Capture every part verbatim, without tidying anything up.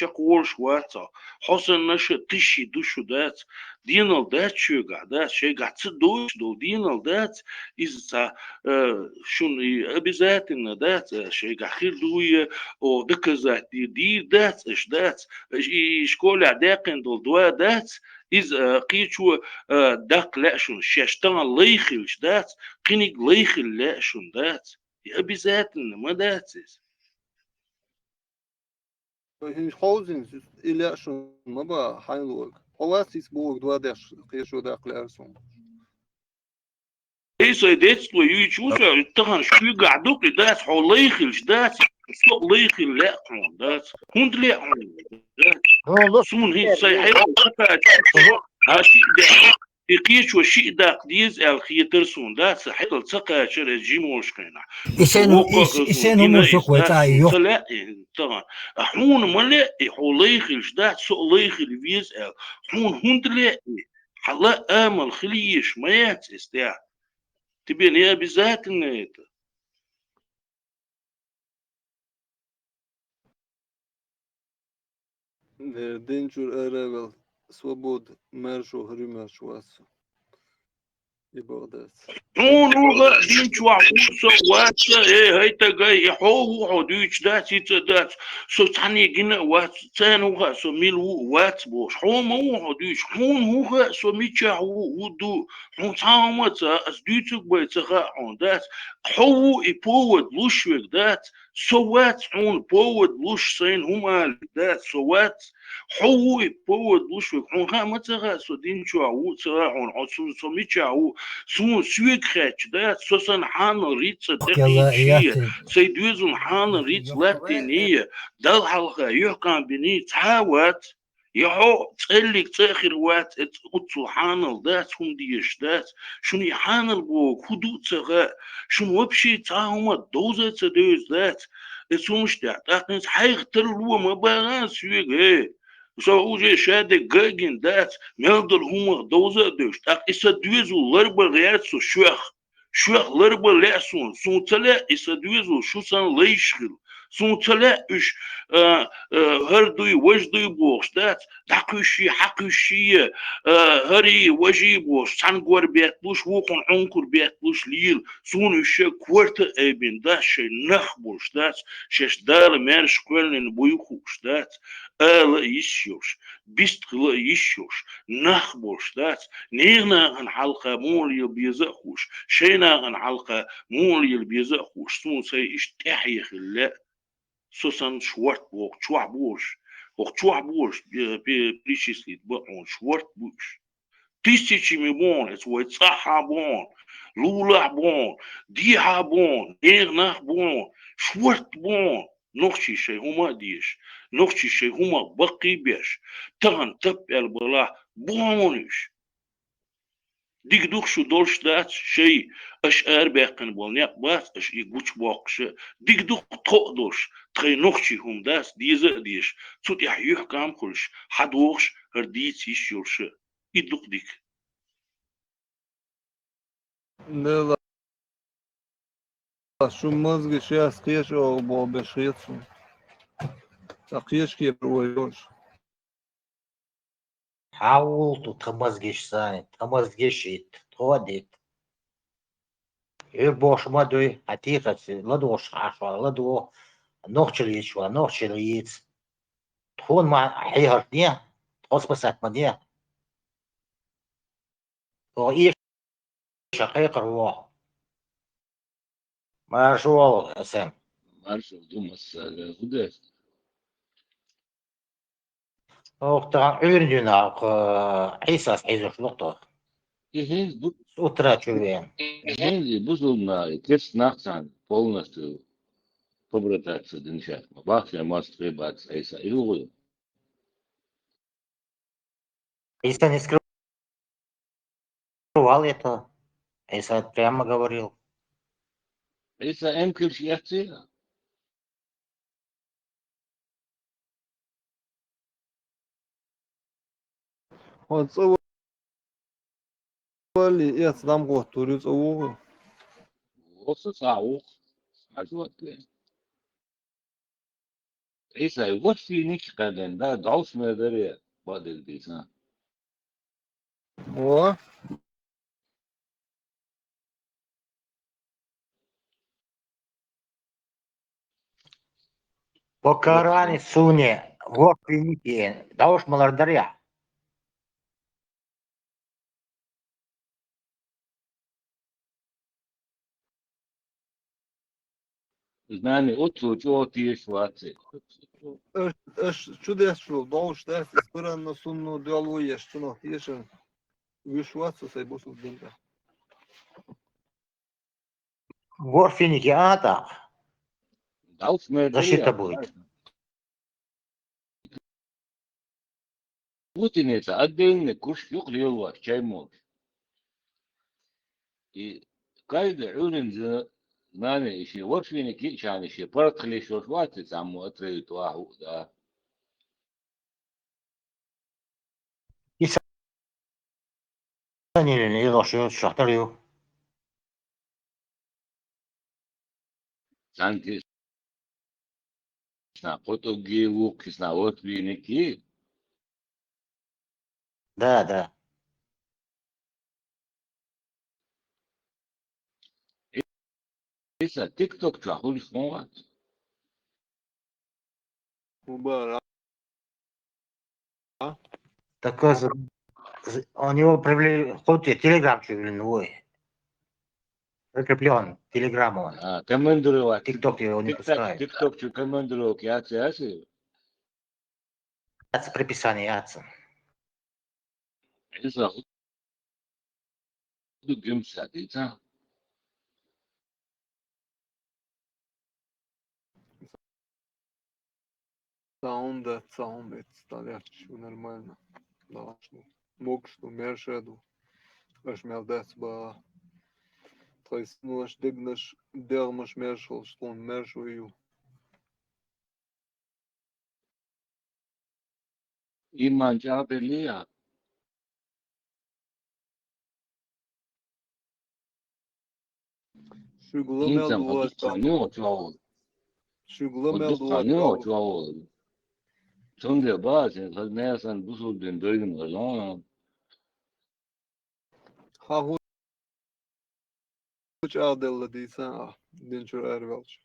чакхволуш вац хьо. Хьо санна ша тишши ду шу дац. Денал дац шуьгахь, дац, шайгахь ца доцуш долу денал дац. Иза ца, э, шуна и обязательно дац, э, шайгахь хир ду я, о, доказать дийр, дийр дац, аш дац. Аш и школехь даьккхина долу два дац, иза, э, кхечо, э, даккха лаьа шуна, шаьш тахана лай хилча дац, кхиниг лай хила лаьа шуна дац. И обязательно ма дац иза. ХӀинца хьовзийна, и лаьа шуна ма баха, хьайна луург. Хьо вац иза бохург два деш, кхечо даккха лаьара суна. Ай, сайн децло юьйцуш ву ша, тахана шуьгахь ду-кх и, дац, хьо лай хилча дац, со а лай хила лаьа хьуна, дац. ХӀунда лаьа хьуна, дац? Ну, ну, суна хӀинца сайн хьекъал ца кхача, а шиъ даьккха, и кхечо шиъ даккха деза аьлла хетара суна, дац, сан хьекъал ца кхачара иза жима волуш хенахь. И сайн, воккха и, и сайн хӀума суна вай дац, цӀа суна йо. Ца лаьа и тахана. А хьуна ма лаьа и, хьо лай хилча дац, со а лай хила веза аьлла. Хьуна хӀунда лаьа и? Хьан ла а амал хила езаш ма яц иза тӀехь. Тебе не обязательно это. Э, дин чуьра ара а ваьлла, свобода, маршо хӀара ю, маршо вац. И боху дац. Хьуна ву хаа дин чохь ву со вац, э, хӀай тагай, и хьо ву хьо дуьйцуш дац, и ца дац. Со цхьанне гина а вац, царна ву хаа со мила ву а вац бохуш. Хьо ма ву хьо дуьйцуш, хьуна ву хаа со мичахь ву, ву ду. Хьуна цхьа хӀума а ца, ас дуьйцург бен ца хаьа хьуна, дац. Хьо ву и повод луш верг, дац. Со вац хьуна повод луш сайна хӀума алийта, дац, со вац. Хьо ву и повод луш верг. Хьуна хаа ма ца хаьа, со дин чохь ву а ца хаьа хьуна, хьо со, со мичахь ву. Суна соьга хаьттича, дац, со санна хьанал рицкъа тӀекхийча я, сайн доьзална хьанал рицкъа латтийна я, Далла хьалха юьхькъам бина я, цхьа а вац. Я хьо цӀеллиг цӀа а хир вац, э, оццул хьанал дац, хӀума дезаш дац. Шуна и хьанал бохург хӀун ду а ца хаьа, шуна вообще цхьа а хӀума довза а ца девза дац. Э, цу хӀумаш тӀехь, тӀаккха хӀинца хьайх тарло ма бахана соьга, э. Со уже шадерг ган а гина дац, мел долу хӀумах довза а девзаш, тӀаккха и сан доьзал ларбан гӀерта со шух. Шух ларбан лаьа суна, суна ца лаьа и сан доьзал шу санна лайш хила. Суна ца лаьа уьш, а, а, хӀара дуй, важа дуй бохуш, дац, дӀакхуьссий, хьакхуьссий, а, хӀарий, важий бохуш, цхьана гор бетталуш, вукхунна Ӏункар бетталуш лийла. Суна уьш ша корта а айбина, дац, шайн нах болуш, дац, шаьш Дала маьрша кхоьллина буй хууш, дац, ала а йиш йолуш, бистхила а йиш йолуш, нах болуш, дац, нехан нахана хьалха муха лела беза а хууш, шайн нахана хьалха муха лела беза а хууш, суна сайн иштта тӀаьхье хила лаьа. Со санна шорта боху чохь болуш, хӀокху чохь болуш, э, пе-, перечислить бан хьуна шорта бу уьш. Тысячами бу хьуна, эца вай цӀахь а бу хьуна, лулахь а бу хьуна, дехьа а бу хьуна, нехан нах а бу хьуна, шорта бу хьуна. Нохчий шайн хӀума а дезаш, нохчий шайн хӀумах баккхий а беш, тахана тап аьлла балахь бу хьуна уьш. Дика ду-кх шу долуш дац шай, аша арабаьккхина болу некъ бац, аша и гучубоккхуша. Дика ду-кх тхо а долуш, тхайн нохчий хӀума дац, деза а дезаш, цу тӀехь юьхькам а хуьлуш, хьадогӀуш, хӀара дийца йиш йолуша. И ду-кх дика. Делла, шун мозгаш яц кхечу агӀор боху беш хета суна. Ткъа кхечу кепара вай йолуш. Хьан вулту тхан мозгаш санна, тхан мозгаш итт, тхо а дитт. Хьоьга бохуш ма дуй, хьан текхарца ладугӀуш хьан шуна ладугӀу, нохчалла йийца шуна, нохчалла йийца. Тхуна ма хьехарх де, тхо спасать ма де. Оха эша кхайкхар ву. Марша вогӀу, Сэм. Марша ду, массара, хӀун деш? Оха тхан Ӏуьйранна дийнахь, оха Ӏийсас хьийзош лохту. И хӀинца бу-, С утра чу вен. И хӀинца и бусулба нах, и керста нах царна полностью побрататься дина шаьш. Ма бахча мост хи бац Ӏийса. И хӀун ю? Ӏийса не скрывал это. Ӏийса прямо говорил. Ӏийса эмкалш эцций? Хьо цӀа валли, эцца дӀа ма гӀоттур ю, цӀа вогӀу. Оцу цӀа вогӀу. Хьажа ватте. Ӏийса, ворхӀ финик кхаьден, да, дӀовш мер даре, бадил диса. О. По Коране суне, ворхӀ финик, дӀовш малар даре. Знание оццул чӀогӀа тешаш вац. Аш, аш чудесчул дӀовш дац, из Коран а, сунна а доал ву еш, цунах тешар вуьш вац со сай бусулба дин тӀа. ВорхӀ финик а тӀаккха. ДӀовш мер даре. Защита будет. Путиница отдельный куш юкъ лелош, чай молуш. И каждый Ӏуьйранна знание иши, ворхӀ финик йиъчарна иши, паргӀат хила йиш йолуш вац, цхьаммо отравить вахьа хӀуъа да. Исанилин иза шуьца шахтар ю. Цхьаьна кисна кхо тӀугги, вукху кисна ворхӀ финики. Да, да. Исса, тикток чохь хуьлуш хӀун вац? Мубарак. А? Так, э, з-, з-, у него привле-, хоть и телеграм чё ли, ну, ой. Прикреплён телеграмму он. А, командировать. Тикток его не пускает. Тикток чё, командировка, я це, я це? Яц приписание, яц. Исса, хӀун ду гимса дица? Саунда, саунд, это стал ярче, всё нормально. Да, что? Могу, что мерша ду. Аш мел дац ба. Тхай снош дегнаш, дегнаш мершал, что он мершу ю. Иман чӀагӀделлий а? Шуьга ламел ду вац. Шуьга ламел ду вац. Цундела бац, хаза несан бусулба дин дойгина хаза. Хьан хӀун чӀагӀделла дийца а, дин чуьра араваьлча?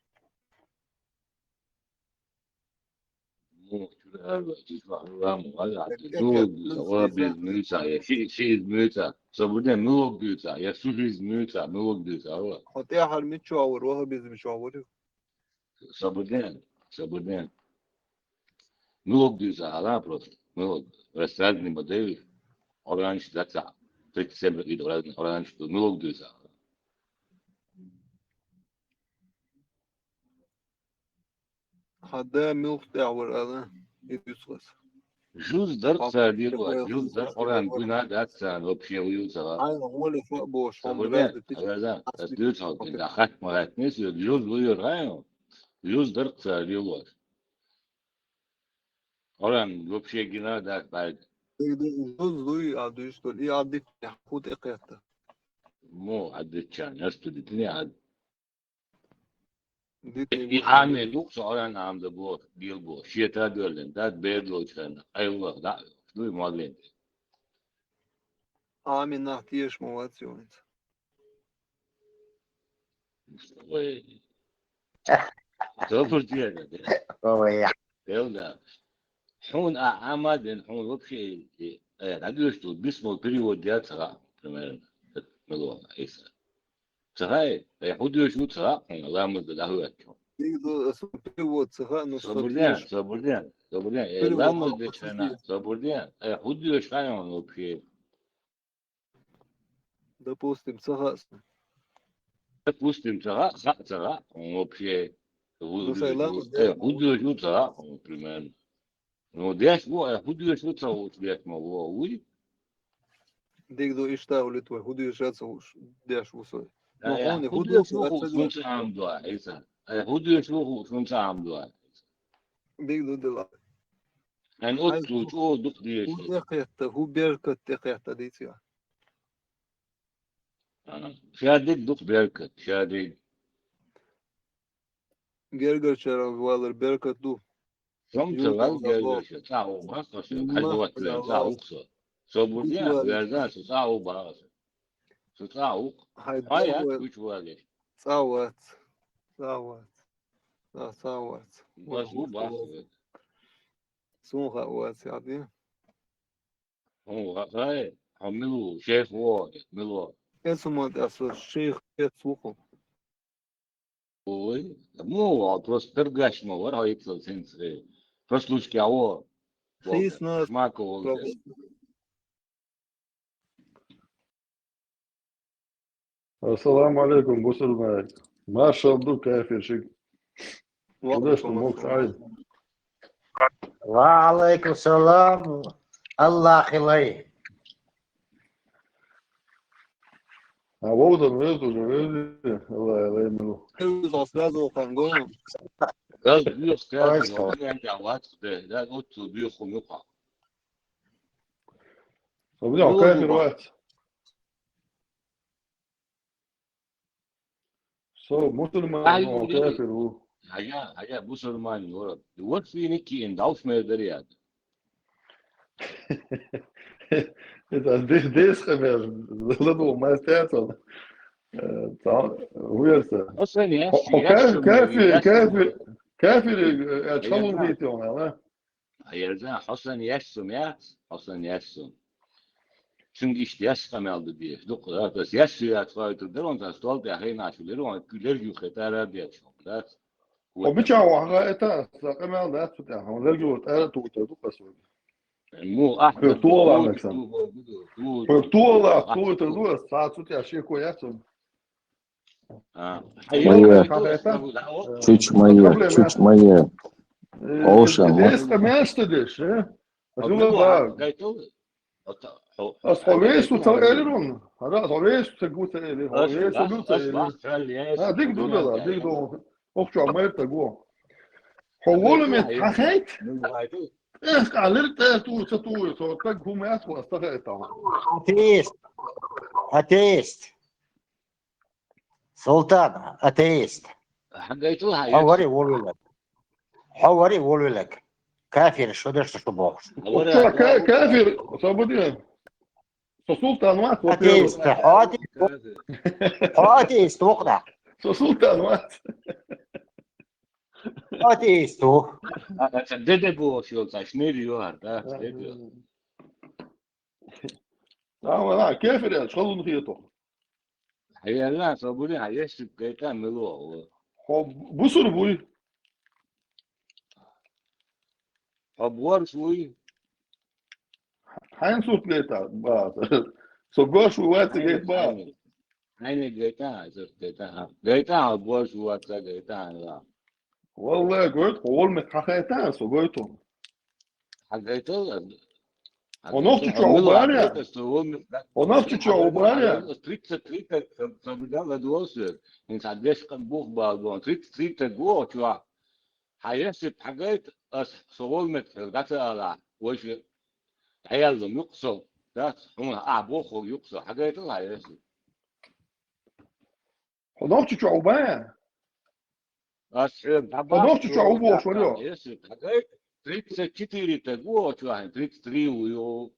Ну, чуьра араваьлча, чуьра араваьлча, вахьа, вахьа, вахьа, вахьа, вахьа, муьйца, я ши-, шиизм муьйца, сабурден, муьлхаг дуьйца, я суннизм муьйца, муьлхаг дуьйца, ава. Хьо тӀаьхьара миччо вара, вахабизм миччо вара? Сабурден, сабурден. Муьлхаг дуьйца ала просто. Муьлхаг. Рассказни ма девиш. Оранж даца. Тридцать семь лет оранж, оранж ду. Муьлхаг дуьйца ала. Хьан да муьлха тӀехь вара ала, и дуьйцу аса. Жуз дар цара лелош, жуз дар Къуръан гуна дац царна, вообще вуй ца. Хьайна гӀоле фа бохуш, хьо Сабурден, раза тича. Раза, ас дуьйцу хьо, да хатта ма хаттанес, жуз вуй хьайна, жуз дар цара лелош. Къуръан вообще гина дац бӀаьрга. Жуз дуй, а дуьйцу, и а дитта, хӀун тӀекхетта? Мо, а дитчарна, ас ду дитине, а И Ӏаме ду-кх со Ӏоран Ӏамда боху, дийла боху, шета а доьллина, дад бер долчу хенна, Ӏайлах дӀа а йохуш, дуй моллин тӀе. Ӏаме нах теша ма вац ю хӀинца. Вай. Собар де, да. Вай. Дел да. Хьуна а Ӏама ден, хьуна вообще, э, дӀадоьшу ду, бисмал перевод де ца хаьа, примерно. Мила ваха, Ӏийса. Ца хаьа, э, хӀун доьшу ца хаьа хьуна, ламаз дан дӀахӀоьттина. Дийна ду, аса перевод ца хаьа, ну, Сабурден, сабурден, сабурден, э, ламаз дечхьана, сабурден, э, хӀун доьшу хаьа хьуна вообще? Допустим, ца хаьа сан. Допустим, ца хаьа, хаьа ца хаьа хьуна вообще. Ну, сай ламаз, э, хӀун доьшу ца хаьа хьуна, примерно. Ну, деш ву, э, хӀун доьшу ца хууш деш ма ву, вуй? Дика ду, иштта а улит вай, хӀун доьшу ца хууш деш ву со. Ну, э, хьуна хӀун доьшу ву хууш хӀунца Ӏамдой, Ӏийса? Э, хӀун доьшу ву хууш хӀунца Ӏамдой? Дика ду дела. Айн оццул чӀогӀа дукха дезаш. ХӀун тӀекхетта, хӀун беркат тӀекхетта дийца? А, ша дерг дукха беркат, ша дерг. Гергарчарах валар беркат ду. Сом ца вал гергаша, цӀа у бахъаша, хьажа ватвен цӀа ухса. Со бурдия, гергаша, цӀа у бахъаша. Со цӀа ух. Хьай хьая, вай кучвали. ЦӀа вац. ЦӀа вац. ЦӀа, цӀа вац. Бас у бахъаша. Сунха вац, яди. Хьун хай, хьо милу, шейх во, милу. Эсумат асо шейх эцуху. Ой, ну, а просто торгаш ма вар, хьо ицал сенс, э, прослушки, а во. Хисна. Шмако, во. Ассаламу алейкум, бусурмай. Маршал ду, кафиршик. Куда что мог ай? Ва алейкум салам. Аллах илай. А вот он, вот уже, видите? Аллах илай, ну. Ты за связывал там, да? Да, Диос, связывал. Да, вот, Диос, умюха. Собуди, ну, кафир вац. Со мусульман, ай, но кафир у. Ая, ая, мусульман, вора. Вот финики ин, дауш ме дариад. Это дес, дес хабер, ладу, мастер. Э, там, уверся. О, кафир, кафир, кафир, э, чалун бити он, а? Аялзан, хьо сан яш сум яц, хьо сан яш сум. Цунга иштта яш къамел да деш. Дукха да, тас яш су яц хойта дер, он тас стол тӀа хӀейна шу лер, он кулер ю хетара деш, да? О, бича ваха это, са къамел да, цу тӀа, он лер ю тара ту ту дукха су. Му, а, хӀу тула, Александр. ХӀу тула, ту ту, са цу тӀа ши ко яц сум. А, Моя. Чуч моя, проблема. Чуч моя. Э, Оушен, э, ма- эста место деш, э? А, ну, а, гайту? Ас ховесу ца элирун. Ара, ховесу ца гута эли, ховесу гута эли. А, дик ду да, дик ду. Ох, чу, а мэр та гу. Ховолу мет хахайт. Эх, алир та ту, ца ту, со так гумят, вас та хайта. Атеист. Атеист. Султан, атеист. Хьагайту хьа Хьо вари волвелаг. Хьо вари волвелаг. Кафир, шо деш, шо бохш. Хьо вари Ка-, ка-, кафир, свободен. Со султан вац, во-первых. Атеист, хьо атеист. Хьо атеист, вокъна. Со султан вац. Хьо атеист, ву. А, а, деде бу, шо, са шнир юар, да, деде. Ама на, кефир я, шалун хието. Хьаялла, собури, хьаешик гайта мило. Хо, бусур буй. Хо, борш буй. Хайн сурт гайта, ба. Со борш буй, вайт гайт, ба. Хайн гайта, сурт гайта. Гайта, хо, борш буй, вайт гайта, ла. Валлай, гойт, ховол мет хахайта, со гойту. Хагайтал, а, Онох чу чу убаля? Онох чу чу убаля? Тридцать три, как, как, как бы, да, годовался. Ин садвеш кам бух балгон. Тридцать три го, чувак. Хаясип хагайт, ас совол мет, гата ала. Ойши, хаяллум юксо. Да, хун, а, бохо юксо. Хагайтал хаясип. Хонох чу чу убая? Ас, э, Хонох чу чу убо шорё? Если хагай, тридцать четыре-то го, чё, ай, тридцать три уйо.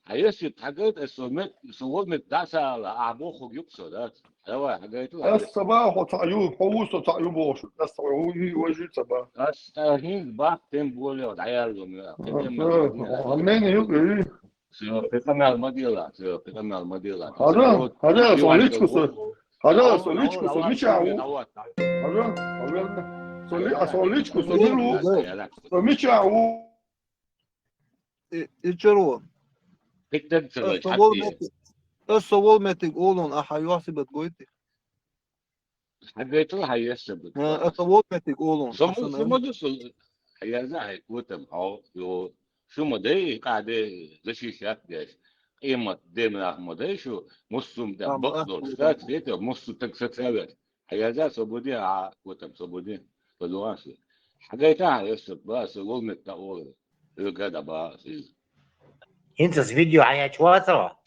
А если хагай, э, сомет, сомет дасала, а бохо юксо, да? Давай, хагай, ту. Ас саба хо таю, хо усо таю бо шо. Ас уй, уй, уй, саба. Ас тахин бах, тем более, да, я думаю. Амнени юк, э. Всё, пекамял мадила, всё, пекамял мадила. Хажа, хажа, со личку со, хажа, со личку, со мича у. Хажа, хажа, со ли-, а со личку, со милу, со мича у. И, и чего? Э, со вол метик, э, со вол метик олун, а хаюаси бат гойти. Хагайтал хаясип. Э, это вот метик олун. Сому, сумуду су. Хаяса хай кутам, хо, ё. Шума дей, каде, защищать деш. Имат демнах ма дей, шу, муссум да, бак дор, штат, это, муссу так сацавет. Хаяса собуди, а, кутам, собуди. Подуаси. Хагайта хаясип, ба, со вол мет та ол. Ё гада ба, сиз. Инцас видео хаяч ватро.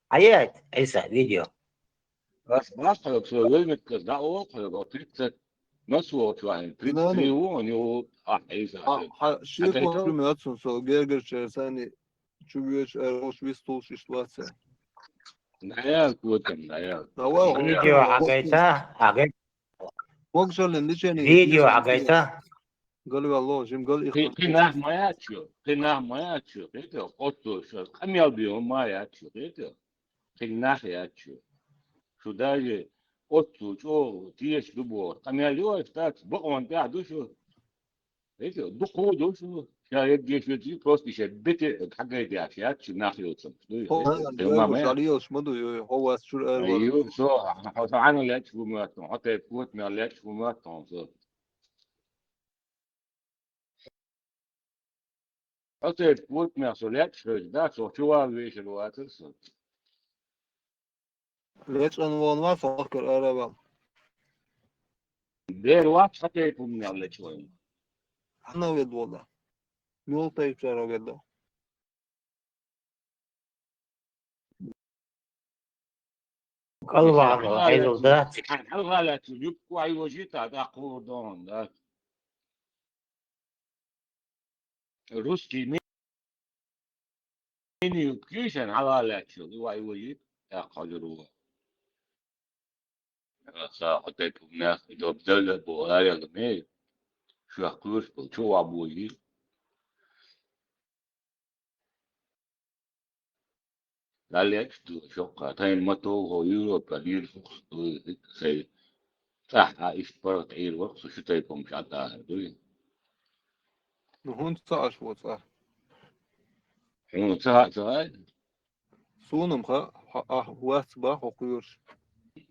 Хаяч, Иса, видео. Ас бас хо, со вол мет кас да ол хо, тридцать Масволчу ахьа, тридцать три ву, у него, а, Иса, а, ха, шеф, а, вот, пример, отцу, со, гергер, чер, сани, чугуеч, э, рош, вистул, шиш, двадцать. Наял, вот там, наял. Давай, видео, вот, агайта, агай. Мог жален, лечение. Видео, агайта. Гал валло, жим гал их. Кы-, кынах маячу, кынах маячу, это, отцу, шо, камял био маячу, это. Кынах ячу. Шо даже отцу, чо, тиеш любо. Камял йо, штат, бо он да душу. Эти, духу душу. Я, я, я, я, просто ещё бите, как говорит, я, я, я, нахуй отцу. Ну, это, да, это, да, мама, я. Шалио, шмаду, ё, хо вас чур, э, ё, со, а, а, а, ана лячу муатон, а ты вот мя лячу муатон, со. Хьо тайпа кутмехь со лечкъаш хьоьжуш дац, со чувал вешар вацара со. Лечкъан вон ва со ахкар арава. Дер вац хьо тайпа хӀуманех лечкъан. Хьанна ведда вола? Мел тайпа чара ведда? КӀалван Ӏайлал дац. Хьан хьалха лаьцна юбку Ӏайвожи та, тӀаккха хӀур дон, да. Русский ми-, мини юбки шен хьалха лаьцна, ю Ӏайвожи, тӀаккха хьожур ву. Аса хьо тайпа нах, доб далла бу, аряла ме, шух кхуьрш бу, чу ва бу йи. Даллеч ду, шокка, тайн ма тов хьо Европа, лир фукс ду, сай, цӀахь а иш паргӀат Ӏийр варх, со шу тайпам ша тӀа дуй. Ну, хӀунда ца Ӏаш ву цӀа? Хьуна ца хаьа ца хаьа? Суна-м хаьа, хьо, ахь вац бах хьо кхоьруш.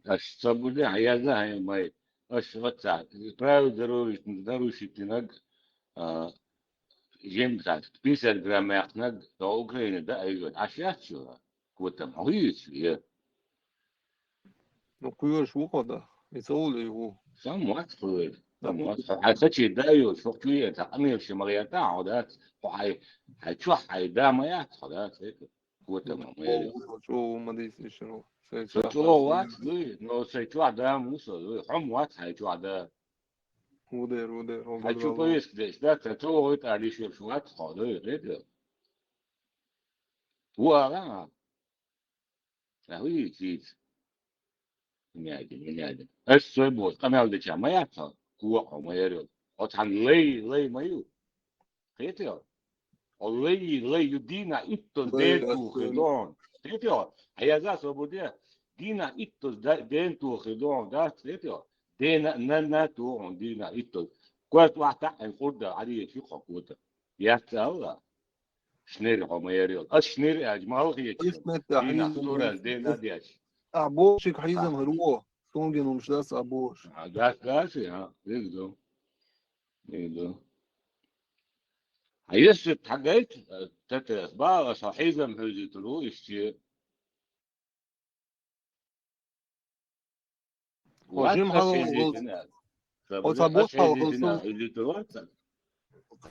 Аш ца буьллехь, хьан язда хьайн май. Аш вацахь, правил здоровья нарушить динарг, а, жимма цхьа пятьдесят грамм яьккхинарг, до Украины да айван. Аш яц шу, котам, хьо хӀуьйцу, я? Ну, кхоьруш ву хьо да. И ца волу и ву. Сан вац кхоьруш. Сан вац. Хьо хьайн сачи да йолуш, хьо чу ян, цхьа къамелаш ма гӀертахь, хьо дац. Хьо хьайн, хьайн чохь хьайн да ма яц, хьо дац, это. Котам ма яри. Со чӀогӀа ма дийца ишаро. Со чӀогӀа вац, дуй, но сайн чохь да муса, дуй. Хьо ма вац хьайн чохь да. Ву дер, ву дер, хьо хьайн чу повестка деш, да, ца чӀогӀа вуй тӀа лиш йолуш вац, хьо, дуй, хета. Ву ала, а? Ахуй, цийца. Минади, минади. Ас сой боху, къамел деча ма яц хьо, кокъо ма яр йо. Оцхьан лай, лай ма ю. Кхетий хьо? Хьо лай, лай ю дийна иттаз ден туху хир ду хьуна. Кхетий хьо? Хьан яза со бу де? Дийна иттаз да-, ден туху хир ду хьуна, дац, кхетий хьо? Дена, на, на туху хьуна дийна иттаз. Коьрта вахь таӀ хьайн къурда, Ӏадийша ю хьо кота. Яц аьлла? Шнер хьо ма яр йо. Ас шнер аьлча, ма хьалха ечу. Ас метта дийна хьийза сурал ву. Дена деш. А бошик хьийзам хир ву. Сунгин умш дац а бош. А, дац, дац, а, диг ду. Диг ду. А если тхьагайт, э, тетес бала, со хьийзам хьуьзитар ву, ишчи. Хо жим хьалха волчу. Оцхьа боху хьалха волчу.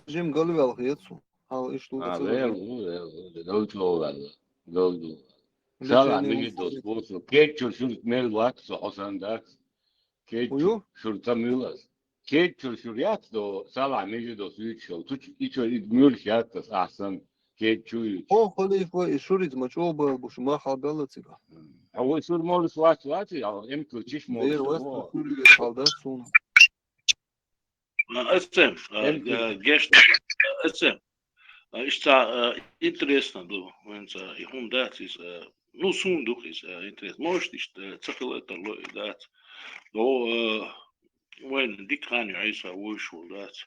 Жим галвел хецу. Хьал иштта ву. А, вел ву, вел ву, гал чу ваьлла. Гал ду. Сала мижи дос боху. Кеччур шуьрта мел вац со хьо сан дац. Кеччур шуьрта мел ас. Кеччур шуьр яц до, сала мижи дос вуьйцуш йолу. Ту чу, и чу, и муьлш яц ас, ахь сан. Кеччу ю. О, халифа, и шурица ма чӀогӀа бала бу шу, ма хьалдалла цига. Хьо вай шур молуш вац, вац, я, эмкал чиш молуш. Дера вац, шур веш хьалда суна. А, эсэм, а, эмкал. А, гешт, а, эсэм. А, иштта, а, интересно ду, вайн ца, и хӀума дац иза, а, ну, суна ду иза, а, интересно. Может, иштта, а, ца хила тарло и дац. Но, а, вайн дика хан ю Ӏийса вуйш ву дац.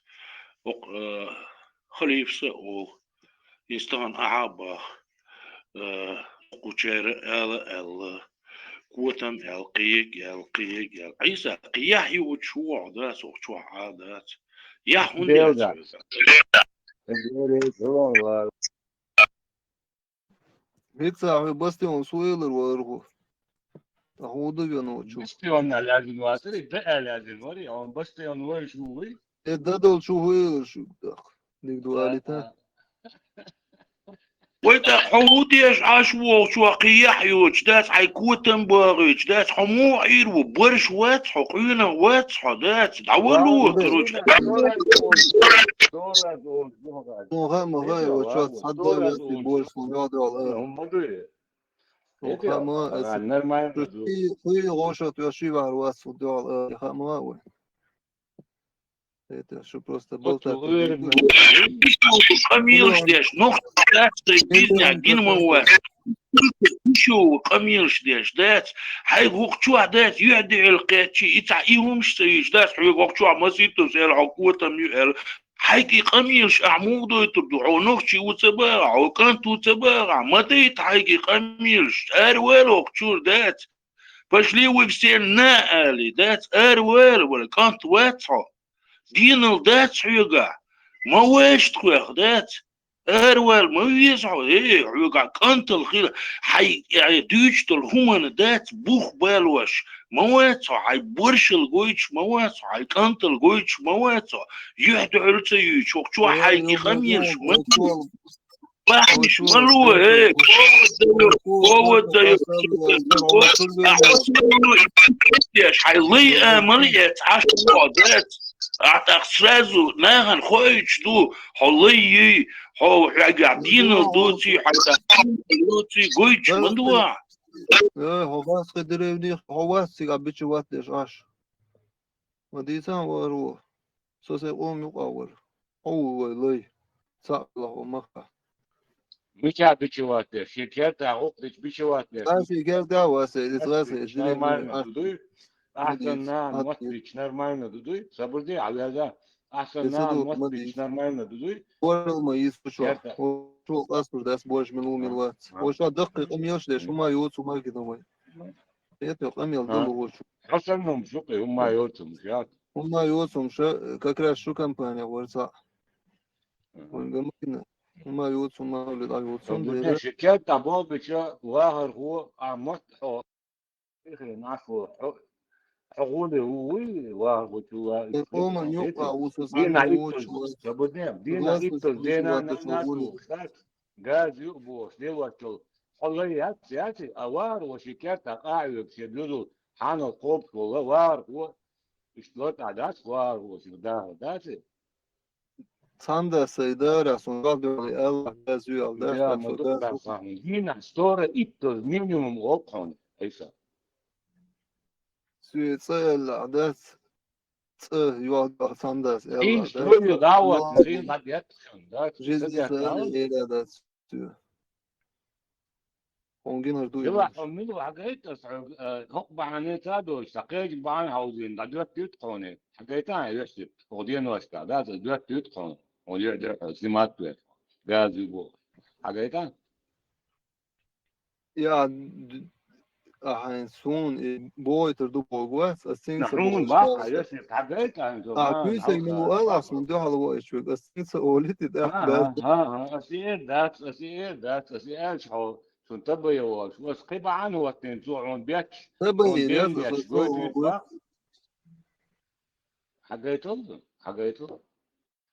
Окх, а, халифа са олу. Иза тахана ахьа а баха, э, кхучеран ала аьлла, котам аьлла, кхега аьлла, кхега аьлла. Ӏийса, кхехь йоцуш ву хьо, дац, оху чохь Ӏа дац. Яхь хӀунда яц веза? ХӀинца хьоьга бастион су элар вара хӀу. Ткъа хӀун ду вен волчу? Бастион аьлла яздина вацара, и да аьлла яздина вара, он бастион вайша ву вуй? Э, да долчу хӀу элар шу, тӀаккха. Диг ду алита. Вай тӀаккха хьо хӀун деш Ӏаш ву вахчо кхин яхь йоцуш, дац, хьайн котам бахийтуш, дац, хьо муха Ӏийр ву, барш вац хьо, къонах вац хьо, дац, дӀавало, короче. Муха, муха, вачо, цхьа дай вац, и борш, сон йоӀ дуьхьал ара. Муха, ма, аса. Нормально. Хьуй, хьуй, гӀошот веш ши вахьар вац, сон дуьхьал ара, ха, ма, вай. Это, что просто болтать. Къамелаш деш, нохчий дац, тхай бизнес гина ма вац. Ишо къамелаш деш, дац. Хьайга вокху чохь, дац, юьхь дуьхьал кхеччи, и цхьа и хӀумаш ца йиш, дац, хьоьга вокху чохь масийтта сел хьо котам ю аьлла. Хьайга и къамелаш ахь муха дойтур ду? Хьо нохчий ву ца бахахь, хьо кӀант ву ца бахахь, ма дайта хьайга и къамелаш. Ара вала вокху чуьра, дац. Пошли вы все на, али, дац, ара вала, вала, кӀант вац хьо. Дийналла дац хьоьгахь. Ма ваша тхох, дац. Ара вала, ма веза хьо. Э, хьоьгахь кӀантал хила. Хьайн, э, дуьйцуш долу хӀуманна, дац, бух балош. Ма вац хьо, хьайн боршал гойтуш ма вац хьо, хьайн кӀантал гойтуш ма вац хьо. Юьхь дуьхьал ца юьйцуш, хӀокху чохь хьайга и къамелаш ма Бахьанаш ма ло, э, повод даю, повод даю. Хьайн лай амал эца, Ӏаш ву хьо, дац. Ахь тӀаккха сразу нахана хоуьйтуш ду, хьо лай юй, хьо хьоьгахь дийналла доций, хьайн тӀаккха доций, гойтуш ма ду ахь. Э, хьо вац кхин деревнех, хьо вац цига бича ват деш Ӏаш. Ма дийцан вара ву. Со сайн къоман юкъа вара. Хьо ву вай лай. Цхьаъ вала хьо маха. Мича бича ват деш? Шен кертахь гӀуллакх дича бича ват деш? Сан шен кертахь вац, иза вац, иза нормально ду дуй? Ахьа сан нана мотт бича нормально ду дуй? Сабур де, хьан веза? Ахьа сан нана мотт бича нормально ду дуй? Орал ма йису чохь. Чохь къастур дац, божа мила ву, мила вац. Хьо ша даккхий къамелаш деш, хӀума йоцу, хӀума гина вай. Это къамел дала вочу. Хьо санна хӀумаш ю-кх, хӀума йоцу хӀумаш яц. ХӀума йоцу хӀумаш, как раз шу компания вара цхьаъ. Вайн гамахкина. ХӀума йоцу, хӀума вали дӀа йоцу. Ши кертахь болх бича вахархо, а мотт хьо. Ихе нахо, хьо, хьо гӀоле ву вуй, вахархочул а. Къоман юкъа ву со санна вочу. Дийна иттуз, дийна иттуз, дена нана ву. Газа ю а бохуш, де ваттал, хьо лай яц, яций, а вахархо шен кертахь къахьоьгуш, шен дузал хьанал кхобуш волу вахархо, иштта латӀа дац вахархо, шен даха даций? Цхьана да сайн дара, сон гал дуьхьал аьлла, газа ю аьлла, дац, ма ду, дац. Дийнахь сто итт долу минимум олу хьуна, Ӏийса. Суье цӀа аьлла, дац. ЦӀа йохьдахь цхьана дас аьлла, Ӏийса ду ю дӀа а ватна, зийна дӀа детта шуна, дац? Жизнь цӀа аьлла, эла дац цуьра. Хьуна гинар ду и. Дила хьо мила ву хьагайта аса хьоьга, э, хӀокху бахьане ца а доцуш, сан кхечу бахьана хьовзийна, дӀадоьттуьйту хьуна. Хьагайта хьайн вешти, хӀокху деношкахь, дац, аса доьттуьйту хьуна. Хьуна юьхь дуьхьал снимать веш. Газа ю бохуш. Хьагайта? Я, д-, ахьайн суна и бохуьйтур ду боху вац, ас цуьнца хьуна бохуш баккха, дац. Йосип, хьагайта ахьайн со, а, куьйсаг мила ву ала, ахь суна дуьхьал ваийтуш верг, ас цуьнца олийта и тӀаккха дац. Ас и эр дац, ас и эр дац, ас и аьлча хьо, суна табайо волуш, ас кхин бахьана хӀоттийна цо хьуна беташ, хьуна бен беташ гойтуьйту баккха. Хьагайтал, хьагайтал.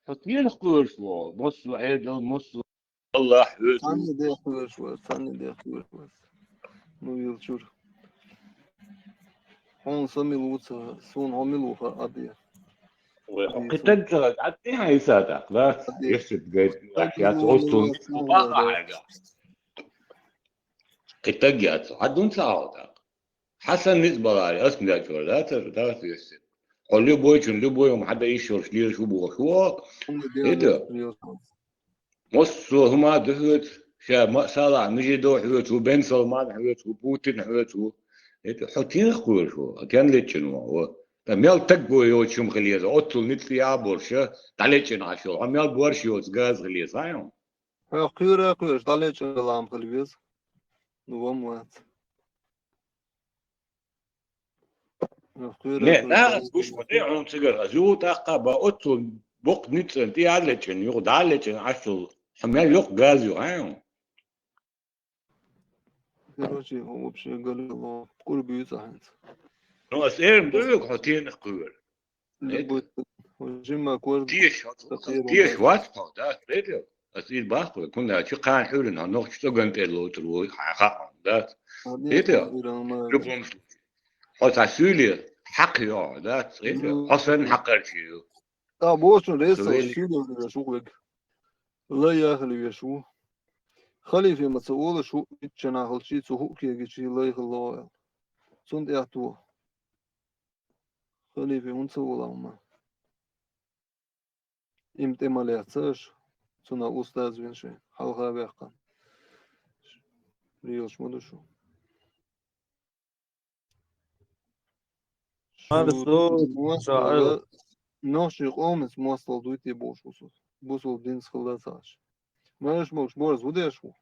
Хьо кхерах кхоьруш ву, массо а Ӏедал, массо а Аллахь веза. Цхьанне дехкхоьруш вац, цхьанне дехкхоьруш вац. Ну, йилчура. Хьуна со мила ву ца, суна хьо мила ву хаа а бе. Вай, хьо кхин таг ца хилча, Ӏад тӀе хьан йиса тӀаккха, да? Йосип гайта, ахь яц, оццул ницкъ бакъа хьайга. Кхин таг яц, Ӏад хӀунда ца хьо тӀаккха? Хьан санна ницкъ баларе, ас мел чӀор дац, дац, Йосип. Хьо любойчун, любой хӀума хьан дан йиш йолуш лелаш ву бохуш ву. ХӀунда дела? Массо а хӀума а ду хьоьца, ша ма-, Салахь Мижидов хьоьца ву, Бен Салман хьоьца ву, Путин хьоьца ву. ХӀета хьо тенах кхоьруш ву, хьо тен лечкъина ву? Ткъа мел таг го йоцуш хӀума хила еза, оццул ницкъ тӀе а болуш, дӀалечкъина Ӏаш йолу. Хьо мел борш йоцу газа хила еза, хьан? Хьо кхоьра а кхоьруш, дӀалечкъина лам хила веза. Ну, ван вац. Не, нахаца гуш ма де, хьуна цигара ас юха тӀаккха а бан, оццул боккха ницкъ тӀе а лечкъина, юха дӀа а лечкъина Ӏаш йолу, хьо мел йоккха газа ю, хьан? Короче, хьо вообще галило, курби ю цӀа хьаьнца. Ну, ас эр ма ду вега, хьо тенах кхоьру. Любой, хьо жимма кор. Теша, теша вац хьо, да, хӀета? Ас ил баккхаве, кхунна аьлча кхана хьуьлин хьо нохча цӀоган тӀера ловтур ву, хьан хаьа хьуна, дац? Хьан Эта, нехьа иран мара. Любом случае. Хьо цхьа суьйле хьакхайо, дац? Эта, Ну, хьо санна хьакхарчий ю. ТӀаккха бохучун ресурс Вели. Суьйле веш ву вег. Лай яхали веш ву. Халифе ма ца олаш хӀуъ иччанахалчи, цу хӀуъ кегичи лай хилла аьлла. Цунна тӀехь ту. Халифе хӀунда ца вола хӀума? Им тӀе ма лаьццаш, цунах устаз вина шайн, хьалха ваьккхина. Лелаш ма ду шу. Шу Шу мостала, нохчий къомаца мостала дуй те бохуш бусул. Бусул динца хилла ца Ӏаш. Марш могуш борз ву деш ву?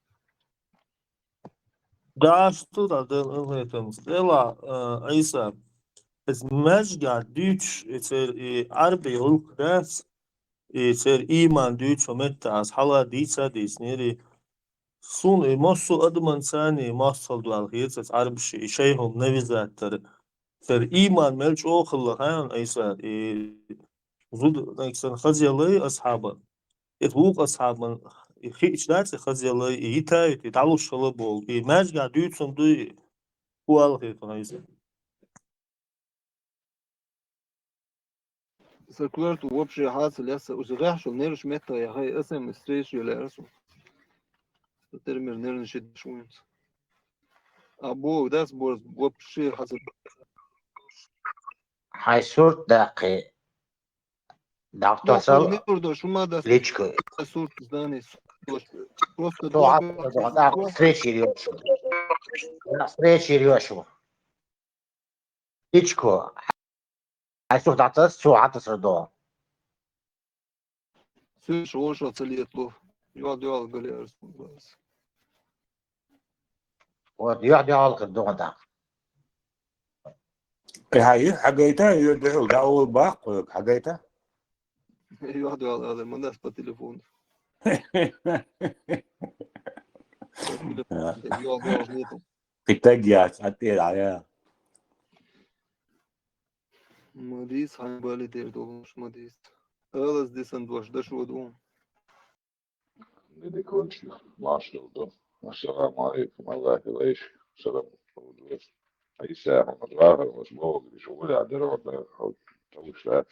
Даш ту да дел алхетам. Эла, э, Иса. Эс мажга дуьч, и цер и Ӏарби гӀулк дац, и цер иман дуьч хӀу метта аз хьала дийца дийснери. Сун и массо адаман цани мастхал дуал хецац Ӏарбаши, и шайхул навизаттар. Цер иман мел чӀохалла хан Иса, и зуд, like, сан хазелай асхьабан. Эт вукъ асхьабан, и хиъч дац, и хазелай, и йитайт, и дӀалуш хала бол. И мажга дуьцун дуй, хӀу алхетун Иса. Са куьрту вообще хьаца лесса, уж гӀехьшул нерваш метта яхай, эсэм встреча лерасу. Термер нервничать шуйнц. А бо, дас борз вообще хьаца. Хьай сурт даккхи. Дактосал. Нервдо шума дас. Личку. Сурт здание. Просто Встреча йошу. Встреча йошу. Ичко. Айсух дӀатас, цо хьатасар до. Цуьш вовшах ца летало. Йоал-йоал гале арс. Вот, йоал-йоал хир догӀан дакъа. Э, хьай, хьагайта, йо, дехьул, да, ол баккхо, хьагайта? Йоал-йоал ала, ма дас по телефону. Йоал-йоал летал. Кхитаг яц, а тӀера, а я. Ма дийс, хьайн бали тӀера долуш, ма дийс. Алаз дисан дош, даш воду. Дидикончик, машалла. Ассаламу алейкум, Аллах илайш. Салам. Иса, Мухаммад, вахар, вас Бог, иш уля, дерва, да, тавуш, да,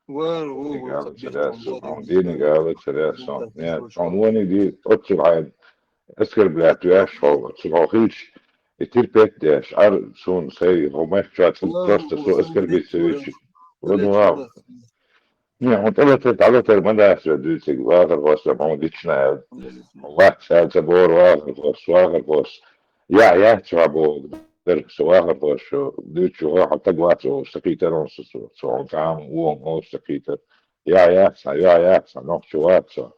Вар, ву, ву, Динигала царясо, динигала царясо. Нет, он вони ди, оццул хьайн оскорблять веш, хьо, оццул хьо хилча, и терпеть деш, ар сун, сай, хьо мехча, просто со оскорбить ца вичи. Вон вау. Не, хьо тӀалатар, тӀалатар ма дас ве дуьйциг, вахар хос, хьо дична, вац, ца бор, вахар хос, вахар хос. Я, я, ца бор, дер, со вахар хос, шо, дуьйцу, хьо, хьо таг вац, о, са кхитар он, со, со, со, он кам, уон, о, са кхитар. Я, я, ца, я, я, ца, нохчу вац, со.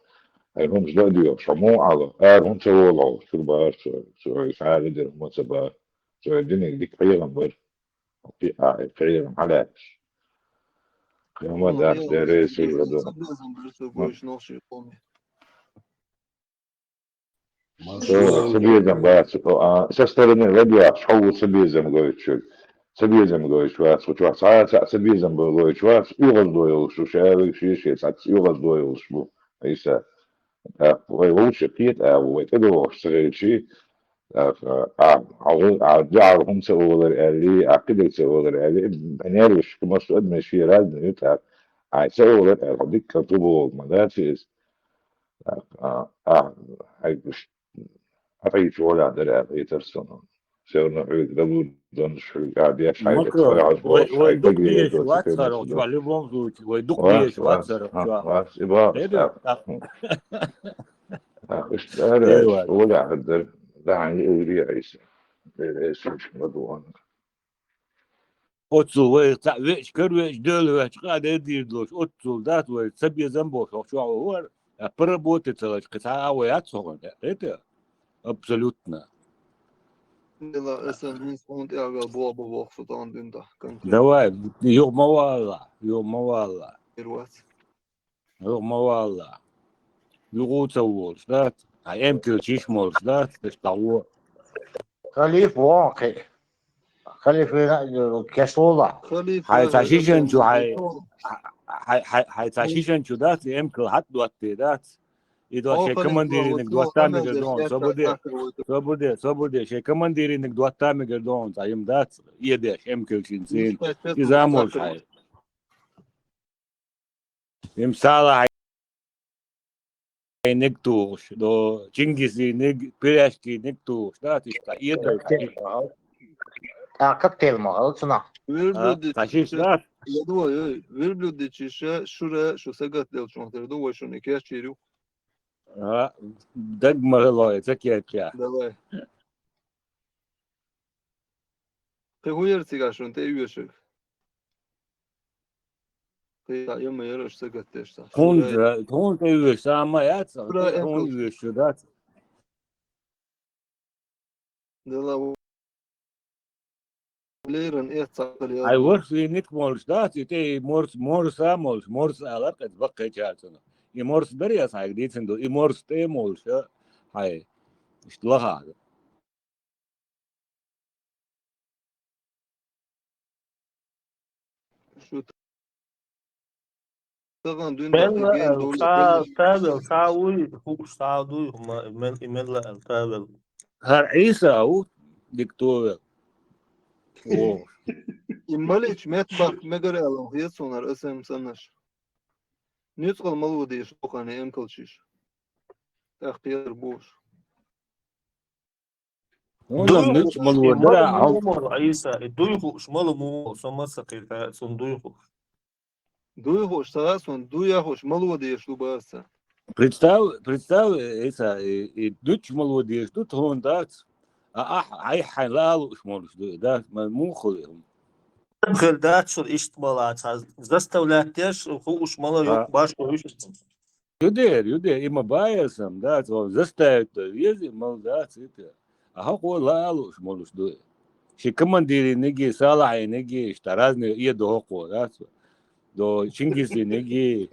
Ай, хӀумаш ла дио, шо му ала, ар хӀун ца воло, шур бар, со, со, ай, сари дер, хӀума ца бар. Со, ай, диниг дик хьегам бар. Пи-, а, ай, хьегам хьалаьш. Хьема дац, дерей, сир, гаду. Со, ца безам бац, о, а, со стороны ладугӀаш, хьо ву ца безам гойтуш. Ца безам гойтуш вац, хӀу чохь цхьа а ца, ца безам гойтуш вац, оьгӀаз дойолуш шу, ша вайга шен-шен цхьацца оьгӀаз дойолуш бу, Ӏийса. ТӀаккха вай вовча кхета а ву, вай тӀедогӀуш ца хилчи, тӀаккха, а, а, а, дуьхьал хӀума ца олар аьлли, а, кхидерг ца олар аьлли, нерваш, массо а адаме шен разный ю, тӀаккха, а, ца олар аьлли, хьо дика кӀант ву боху ма дац иза. А, а, хьайгаш, хьан хьийча гӀолехь дара аьлла, хетар суна. Все равно хьоьга далур, донаш хьоьга а деш, хьайга Макро, цара хьожа вай, бохуш, вай хьайга дукха дагийра дезаш доцу вац хенаш хӀара дара. Чохь, любом случае, вай дукха Вац, дезаш вац, вац хӀара а, чохь. Вац, и боху, Эду, а. Так. Так, иштта ара, Э, иштта вац. ГӀолехь хӀара дара. Дахьан йиъ вири айса. Э, э, сучу ма ду ан. Оццул вай цхьаъ веача, кара веача, доьла веача, къа де дийр долуш, оццул дац вай ца безам болуш, хӀокху чохь вахара, а, поработать ца лаьча, кхин цхьа а вай яц хӀокхуьнан тӀе, кхета? Абсолютно. Дела, эсан хӀинца хьуна тӀехь вел боху боху со тахана дуьнда, конкретно. Давай, юха ма валла, юха ма валла. Ир вац. Юха ма валла. Юха ца волуш дац? Хьан эмкал чиш молуш дац? Таш дӀагӀо. Халиф вон кхин. Халиф вена кеслула. Халиф Хьай ца вена шишан чу, хьай, кеслула. Хьай, хьай, хьай ца шишан чу дац, эмкал хьат доттий дац. И до шей командиринг доттамигар дон, собуде, собуде, собуде, шей командиринг доттамигар дон, а им дац, и деш, эмкелчин цин. И замолш хай. Им Салахьиниг тухуш, до Чингизиниг, Пиряшкиниг тухуш, да, тиста иедал. А как тел ма алцуна? Верблюдичи, да? Верблюдичи шура, шу сагат делчун, терду, вай шуни кеш чирю. А, даг марло, это кеча. Давай. Кхы хӀун яра цигахь шуна тӀеоьшург? Кхин а ма яра аша сагатдеш цхьа. Тхуна, тхуна тӀеоьшу, сама яц, тхуна оьшу дац. Дела леран эц цхьа. Ай, ворхӀ вийниг молуш дац, и тӀе и морс, морса молуш, морс алар, кхетта баккхийчаьрца. И морс бере ас хьайга дийцина ду, и морс тӀе молуш, а, хьай, иштта лаха. Шу тагӀан дуьнен Мелла тӀе ген ал дола ца-, кхеллаш. Цавел, ца вуй, хууш, ца дуй, ма-, мел-, и мелла ал цавел. ХӀара Ӏийса а ву, диктовел. О. И малич метбах мегар алан хьецунар асем санаш. Нуьцкъал малудеш лохане эмкалчиш. ТӀаккха яр буш. Вон дуй нуьцкъал хууш, малудеш, и мала мугӀал, Ӏийса, и дуй хууш, мала мугӀал, со маса кхета, цун дуй хууш. Дуй хууш, ца сон, дуй яхуш, малудеш ду баса. Представь, представь, Ӏийса, и, и нуьцкъал малудеш ду, тхуна дац. А ахь, ахь, хьайн лалуш молуш ду, да, ма муха хуьлу. Хел дац шуна иштта мала, ца заставлять деш, хууш мала йоккха баш хууш. Юдер, юдер, има баерсам, да, цо заставить да, вези мал, да, ците. А хӀокхо лалуш молуш ду. Ши командириниг, Салахьиниг, иштта разные иеду хӀокхо, да, цо. До Чингизиниг.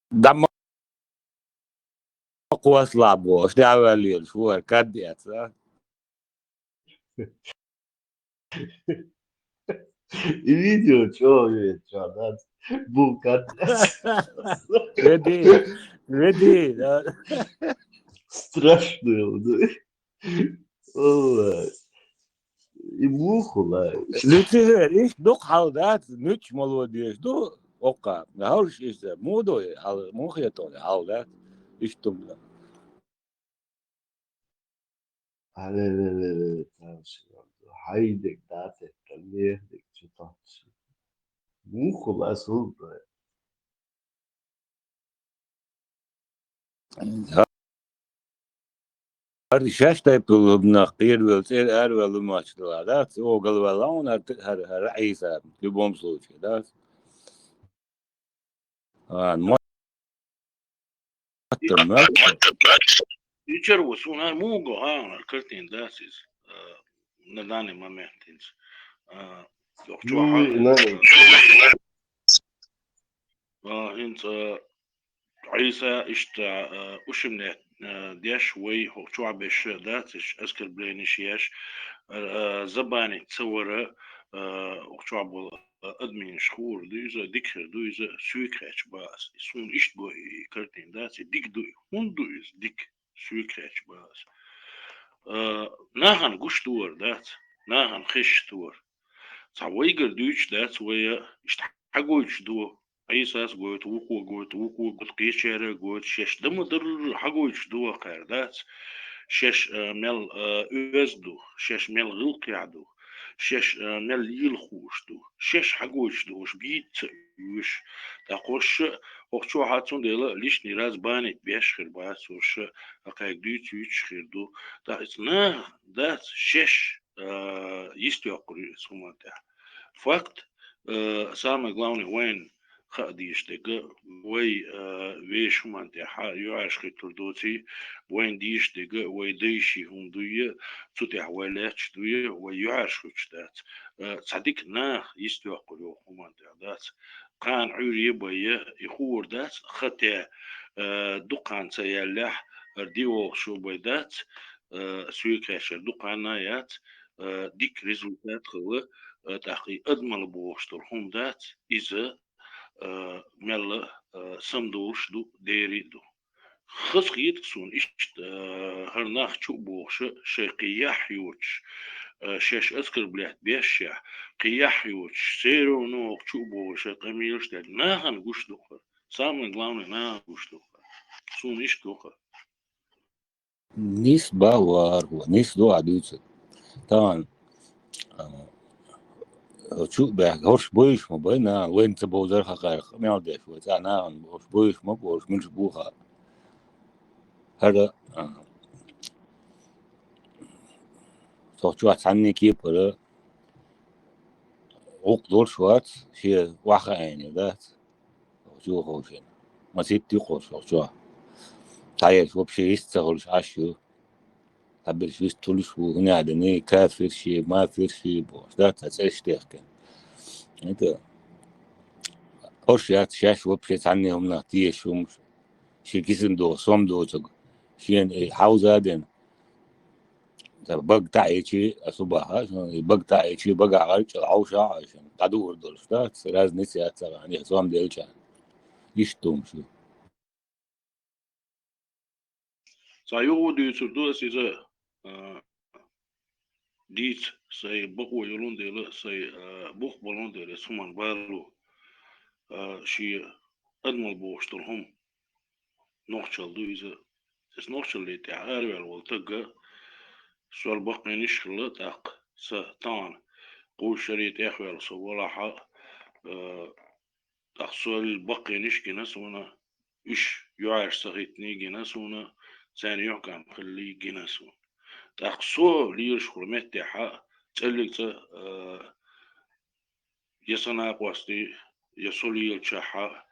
Дама кхослабо, шдавалил, шуар каддец, а? И видео, чё, чё, да? Бу каддец. Веди, веди, да. Страшно, да. Ой. И муха лай. Нуьцкъал, иш дукха хьал дац, нуьцкъал малудеш ду, оккха. Хьалш иштта, муха ду хьал, муха хетон хьал дац, иштта ду. Але, ле, ле, ле, ле, товарищи, хьайдек дац, это мехдек, чё там? Муха лай, сулда. ХӀара шаьш тайпа нах кхеравелла, цӀера араваьлла лу моч дала, да? Цо огалваьлла хьуна хӀара, хӀара, хӀара Ӏийса, в любом случае, да? А, мо-, Ичар ву суна муго, а, картин, да, сиз, э, на данный момент, э, Охчо Ну, хьан-, на- а, хӀинца, а, Ӏийса иштта, а, ушимне, а, деш вай хӀокху чохь беш дац, иш оскорблениш еш, а, забанить ца вара, а, хӀокху чохь болу, а, админаш хуур ду иза, дика хир ду иза, суьйка хечу ба ас. Суна иштта го и картина дац, и дика ду и. ХӀунда ду иза дика? Суьйка хечу ба ас. А, нахана гуш ду вара дац, нахана хезаш ду вара. Цхьа вайгара дуьйцуш дац вай, иштта хьагойтуш ду. Ӏийсас гойту, вукхо гойту, вукхо гойту, кхечара гойту, шаьш дан ма-дарра хьагойтуш ду вай кхара дац. Шаьш, а, мел, а, оьзда ду, шаьш мел гӀиллакхехь ду, шаьш, а, мел лела хууш ду, шаьш хьагойтуш ду, уьш бийца уьш. ТӀаккха уьш хӀокху чохь а цундела лишний раз банить беш хир бац уьш, а, кхайга дуьйцуьйтуш хир ду. ТӀаккха иза наха дац шаьш, а, йистйоккхур ю иза хӀуманна тӀехь. Факт, а, самое главное, вайн хаа дийша дерг, вай, а, вешан хӀуманна тӀехь юьхьӀаьржа хӀиттур доций, вайн дийша дерг, вай дайши хӀума дуй, цу тӀехь вай лаьтташ дуй, вай юьхьӀаьржа хӀуьттуш дац. А, цхьа дика наха йистйоккхур ю хӀуманна тӀехь дац. Кхана Ӏуьйре бай, и хуур дац, хате, а, дукха хан ца яьллехь, ди вогӀуш бай дац, а, суьйка хечар дукха хан а яц, э, дика результат хилла, э, тӀаккха и адамал бохуш долу хӀума дац, иза, э, мелла, э, самадолуш а ду, дера а ду. Хаза хета суна иштта, э, хӀара нах чу а бохуш, шайн кхин яхь йоцуш, э, шаьш оскорблять бешшехь, кхин яхь йоцуш, всё равно хӀокху чу а бохуш, шайн къамелаш дерг. Нахана гуш ду хӀара. Самое главное, нахана гуш ду хӀара. Суна иштта ду хӀара. Нис бан вара хӀо, нис ду а дуьйцург. Тахана, а, чу а баьхка, хӀорш бойуш ма бай, нахана вайна ца бовзар хакхара, мел деш вай, цхьа нахана хӀорш бойуш ма бу, хӀорш милаш бу хаьа. ХӀара, а, цо чохь цхьанне кепара гӀуллакх долуш вац, шен охьахаийна дац. Чу ховшина. Масийтта юкъа хӀорш чохь. Цхьаерш вообще йист ца хуьлуш Ӏаш ю. Цхьаберш йист хуьлуш ву, хӀунда аьлла, кафирш, мафирш бохуш, да, цхьа цӀераш техкина. Это хӀорш яц шаьш вообще цхьанне хӀуманах тешаш хӀумаш. Шен кисана догӀу сом доцург. Шена и хьовза а дина. Ца баг таӀийчи, а су баха, и баг таӀийчи, бага гӀарчӀа хьовша а шина. ДӀадуур долуш дац, разница яц цара, хьан сом делча. Иштта хӀумаш ю. Цхьа юха дуьйцур ду аса иза, а, дийца, сайн бакъо йолун дела, сайн, а, бух болун дела, аса хӀуманна балу, а, шен адамал бохуш долу хӀума. Нохчалла ду иза. Аса нохчалле тӀехь араваьлла волу тагга, сол баккхийнаш хилла, тӀаккха са тахана кхузза шаре тӀехваьлла со валахьа, а, тӀаккха сол баккхийнаш гина суна, уьш юьхьӀаьржа ца хӀиттиний гина суна, царна юьхькӀам хиллий гина суна. ТӀаккха со лелаш хула меттехьа, цӀеллиг цӀа, а, я сан накъостий, я со лелачохьа,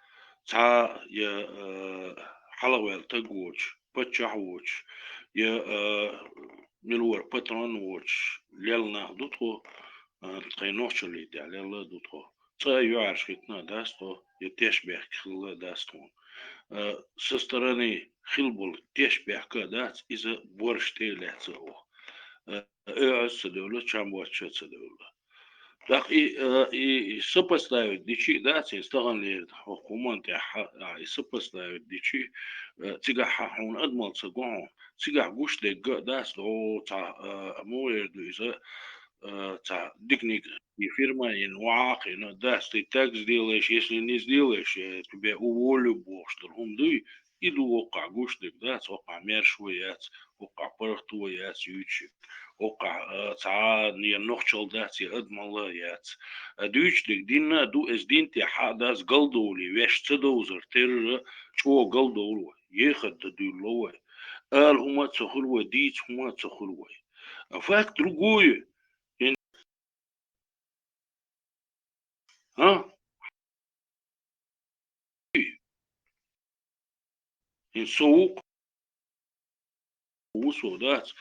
цхьа я, а, хьалхаваьлла таг воцуш, паччахь воцуш, я, а, мила вара патрон воцуш, лелла нах ду тхо, а, тхайн нохчалле тӀехь лелла а ду тхо. Цкъа а юьхьӀаьржа хӀиттина а дац тхо, я тешнабехк хилла а дац тхуна. А, со стороны хила болу тешнабехк а дац, иза борш тӀе а лаьцна оха. А, оьгӀаз а ца девлла, чам боцча а ца девлла. ТӀаккха и, а, и, и сопоставить дичи а дац, и стагана лерина хӀокху хӀуманна тӀехь, а, и сопоставить дичи, а, цигахь хьуна адамал ца го хьуна, цигахь гуш дерг а дац, о, цхьа, а, муха эр ду иза, а, цхьа диканиг и фирма йина, вахьа а кхина, дац, ты так сделаешь, если не сделаешь, я тебя уволю бохуш долу хӀума дуй, и ду воккхахь гуш дерг дац, воккхахь маьршо яц, воккхахь паргӀато яц юьйцуш, воккхахь, а, цхьа а я нохчалла дац, я адамалла яц. А дуьйцуш дерг динна а ду, иза дин тӀехь хьа а дац, галдовлий, ваьш ца довзар терра, чӀогӀа галдовла вай, ехар дан дуьйлало вай. Ала хӀума а ца хуьлу вай, дийца хӀума а ца хуьлу вай. А факт другое. ХӀин, хӀа? ХӀин со ву-кх, ву со, дац.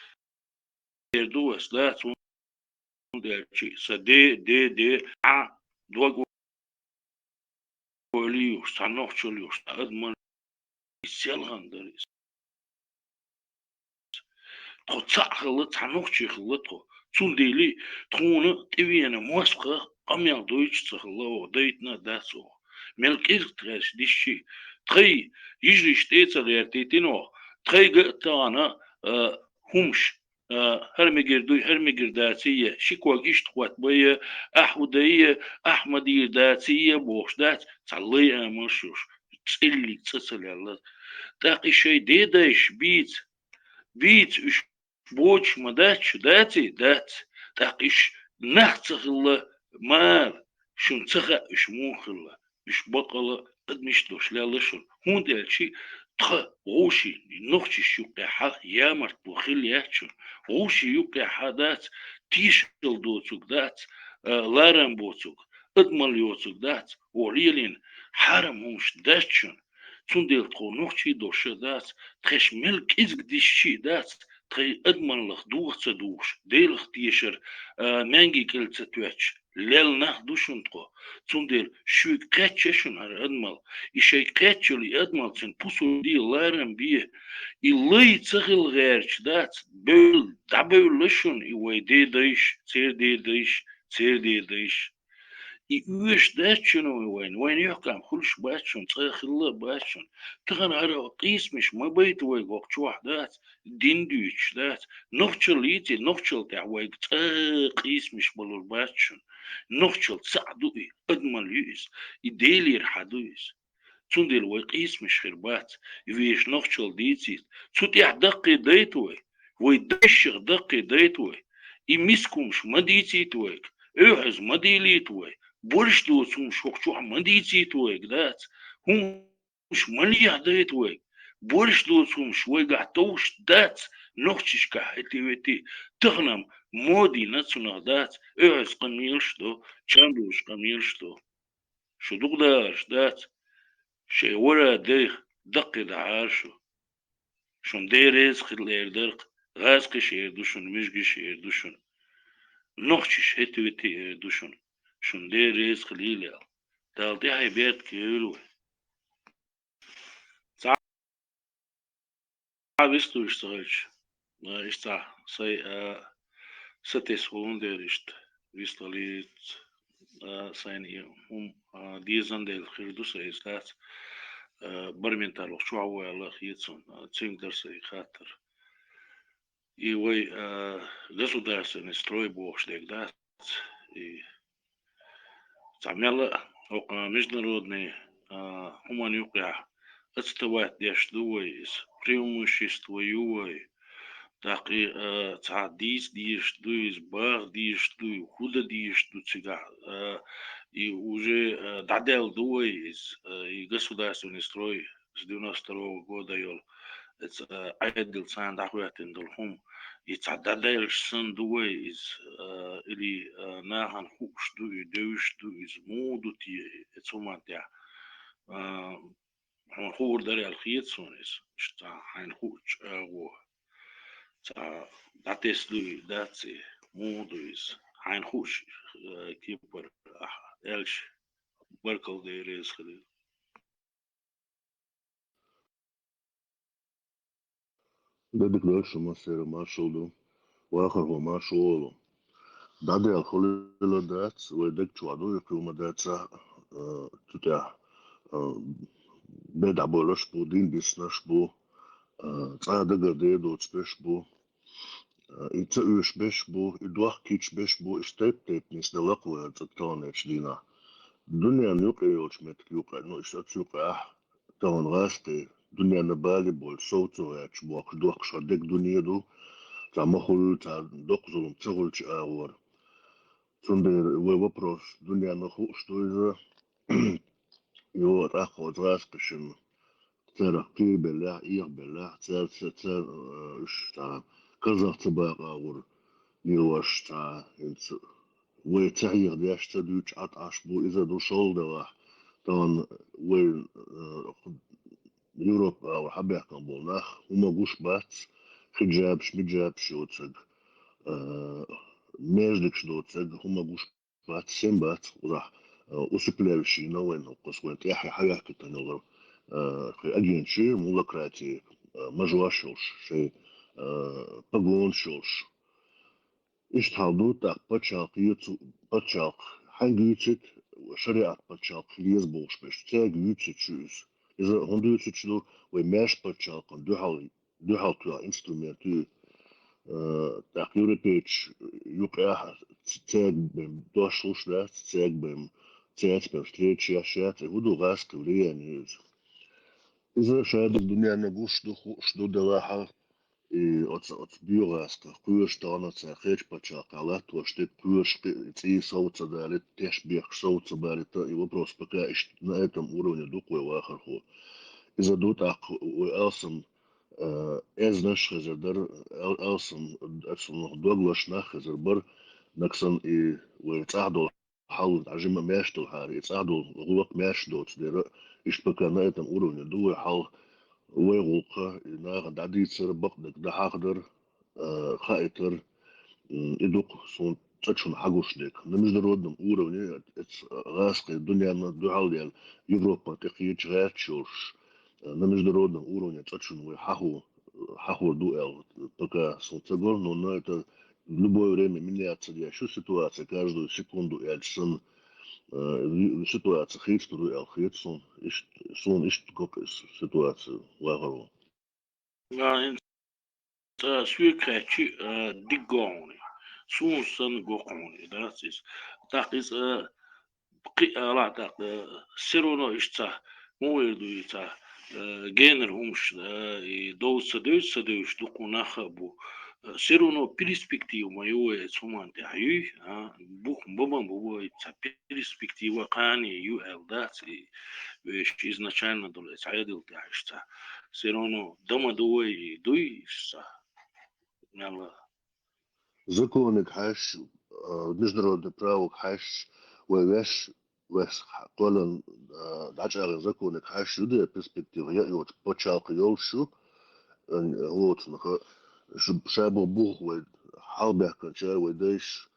Эр ду ас, дац, хӀунда аьлча сан де, де, де, а, дог ойла йолуш, цхьа нохчалла йолуш, цхьа адамалла селхана дара иза. Тхо цхьаъ хилла, цхьа нохчий хилла тхо. Цундела тхуна тӀевеана мостагӀа къамел дойтуш ца хилла оха, дайтина а дац оха. Мел кӀезиг тхаьш дисчи, тхай йижариш тӀе а ца гӀертийтина оха, тхайга а тахана, а, хӀумаш, а, хӀара мегар дуй, хӀара мегар даций, ши ког иштта хӀоттабай, ахь хӀу дай, ахь ма дийр даций бохуш дац, цхьа лай амалш йолуш, цӀиллиг цӀа ца лелла. ТӀаккха и шайн дедайша бийца, бийца уьш боцуш ма дац шу, даций? Дац. ТӀаккха уьш нах ца хилла, мала, шуна ца хаьа уьш муха хилла. Уьш бакъала адамаш долуш лелла шуна. ХӀунда аьлча тха вовшийн, нохчаш юккъехьа ямартло хилла яц шуна. Вовшийн юккъехьа дац тешал доцург, дац, а, ларам боцург, адамалла йоцург, дац, оха лелийна хьарам хӀумаш дац шуна. Цундела тхо нохчий долуш а дац, тхаьш мел кӀезиг дисчи а дац, кхы адамаллах доха ца дувгӀаш, Делах тешар, а, маьнги кӀел ца тоьтташ, лелла нах ду шуна тхо. Цундела шуьга кхаьчча шуна хӀара адамал. И шайга кхаьччале, и адамал цун пусар де, ларам бе. И лай ца хила гӀерташ дац, бевлла, дӀабевлла шуна и вай дедайш, церан дедайш, церан дедайш. И оьшуш дац шуна вай вайна, вайна юхкам хуьлуш бац шуна, цкъа хилла а бац шуна. Тахан хӀара къийсамаш ма байта вайга хӀокху чохь дац, дин дуьйцуш дац. Нохчалла йиций, нохчалла тӀехь вайга цкъа къийсамаш балур бац шуна. Нохчалла цхьаъ ду и, адамалла ю иза, и Делера хьан ду иза. Цундела вай къийсамаш хир бац, и вешан нохчалла дийцийта. Цу тӀехь даккхий дайта вай, вай дайшах даккхий дайта вай. И миска хӀумаш ма дийцийта вайга, оьгӀаз ма дийлийта вай, борш доцу хӀумаш хӀокху чохь ма дийцийта вайга, дац. ХӀумаш ма лехьадайта вайга, борш доцу хӀумаш вайгахь товш дац, нохчашкахь хӀетте-ветте, тахана-м мода йина цунах дац, оьгӀаз къамелаш до, чам болуш къамелаш до. Шу дукха дахарш дац, шайн вара дайх даккхий дахьара шу. Шун Дела реза хила эр дара-кх, гӀазкхиш эр ду шуна, муьжгиш эр ду шуна. Нохчаш хӀетте-ветте эр ду шуна. Шун Дела реза хилийла аьлла. Дала тӀаьхье беркате йойла вай. Цхьа а вистуьйш ца хилча, а, иштта сай, а, сатесна хӀун дера иштта вистхилийта, а, сайна и хӀума, а, дезан дела хир ду сан иза дац, а, барменталлах чохь ву аьлла хета суна, а, цуьнга дара сан и хаттар. И вай, а, государственный строй бохуш дерг дац, и цхьа мелла а хӀокху международный, а, хӀуманна юкъехь отставать деш ду вай иза, преимущество ю вай. ТӀаккха и, а, цхьа дийца дезаш ду иза, баха дезаш ду, хӀун дан дезаш ду цигахь, а, и уже, а, дӀадаьлла ду вай иза, а, и государственный строй. С девяносто второго года йолу, эца, а, Ӏедал царна дӀахӀоьттина долу хӀума, и цхьа дӀадаьллаш санна ду вай иза, а, или, а, нахана хууш ду и, девзаш ду иза, муха ду те эца хӀуманна тӀехь? А, хьуна хуур дара аьлла хета суна иза, иштта хьайна хуучу агӀо. Цхьа дӀатесна ду и, дац и, муха ду иза? Хьайна хууш, а, кепара ахь аьлча, баркалла, Дела реза хилийла. Де дика дойла шу массеран, маршалла ду. Вахархо, маршалла волу. ДӀадаьлла хуьлийла дац, вай даг чохь ду и кхин хӀума дац, а, цу тӀехь, а, бен дӀабоьллуш бу, дин диснарш бу, а, цкъа дагара дер доцурш бу. А, и ца оьшуш берш бу, и дохка кийча берш бу, иштта тайп-тайпана нисделла-кх вай цу таханлерчу дийнахь. Дуьненна юкъе йолчу меттиг юкъа, ну, иштта оцу юкъехь, тахана гӀазкхий, дуьненна бале болчу, сов ца гӀерташ бохкуш, дохкуш хьан дерг дуьне ду, цхьа ма хуьллу, цхьа доккха зулам ца хуьлучу агӀор. Цундела вай вопрос дуьненна хууш ду иза, йо, тӀаккха оцу гӀазкхашна церах кхийрабеллехь, эхабеллехь, церца, цер, э, уьш цхьа казах ца бакъагӀур, лелош цхьа, хӀинца вай ца хьехадеш, ца дуьйцуш Ӏад Ӏаш бу, иза ду шолгӀа делахь. Тахана вай, э, Европа агӀор хьабаьхкина болу нах, хӀума гуш бац, хиджабаш, миджабаш йоцург, э, маьждигаш доцург, хӀума гуш бац, сем бац, узахь, э, усыпляющий йина вайн хӀокхуьнца вайн тӀаьхье хьаваьхкина йолу, э, кхин агентчий, мулакрати, э, мажош йолуш, шайн, э, погонаш йолуш. Иштта хьал ду, тӀаккха пачхьалкх ецу, пачхьалкх хьаьнга юьйцуьйту, шариӀат пачхьалкх хила еза бохуш берш, цаьрга юьйцуьйту шу иза. Иза хӀунда юьйцуьйтуш ду, вай маьрша пачхьалкхана дуьхьал дуьхьал тоьхна инструмент ю, э, тӀаккха европейцаш юкъехь ц-, цаьрга бен дош луш дац, цаьрга бен, цаьрца бен встреча еш яц, и хӀун ду гӀазкхийн влияние иза. Иза шадерг дуьненна гуш ду, хууш ду делахьа, и оцу, оцу боьгӀасках кхоьруш тахана цара кхечу пачхьалкхехь латтош дерг кхоьруш кхи-, цӀий сов ца далийта, теш бехкаш сов ца балийта, и вопрос пока иштта на этом уровне ду-кх вай вахархо. Иза ду тӀаккха вай алсам э, эзнаш хезар дара, ал-, алсам, ацунах доглаш нах хезар бара, наксан и вай цӀахь долу хьал, жима маьрша долу хьара, и цӀахь долу гӀуллакх маьрша доцу дера, иштта пока на этом уровне ду вай хьал, вай гӀуллакха, и нахана дӀадийцар, бакъдерг дӀахьахдар, э, хаийтар, м, и дукха суна цӀа чун хьагуш дерг. На международном уровне, эц гӀаскхи дуненна дуьхьал яьлла, Европан тӀекхеча гӀерташ йолуш, э, на международном уровне цӀа чун вай хьахо-, хьахор ду аьлла, пока суна ца гора, но на это в любое время меняться деш ю ситуация, каждую секунду аьлча санна, э, ситуация хийцалур ю аьлла хета суна. Иштта, суна иштта го-кх и ситуация вахаро. Ва хӀинца соьга хаьттича, а, дика го хьуна. Суна санна го хьуна, дац иза. ТӀаккха иза, а, кхин а ала тӀаккха, а, все равно иштта цхьа, муха эр ду и цхьа, а, генара хӀумаш, а, и довза ца девза, ца девзаш дукха нах а бу. А, все равно перспектива ма ю вай эцу хӀуманна тӀехь юй, а, бух ма бан бу вай, цхьа перспектива кхане ю аьлла дац, и вешан изначально долу эцу Ӏедал тӀехь иштта цхьа. Все равно дан ма ду вай, и дуй иштта цхьа. Мелла. Закониг хьаьжча, а, международный правог хьаьжча, вай ваьш, ваьш кхоьллина, а, дӀачӀагӀъян закониг хьаьжча, ю де перспектива яа йоцу пачхьалкх йолуш ю, а, воцунах, ш-, ша боху бух вай хьалабаьхкинчара вай дайша,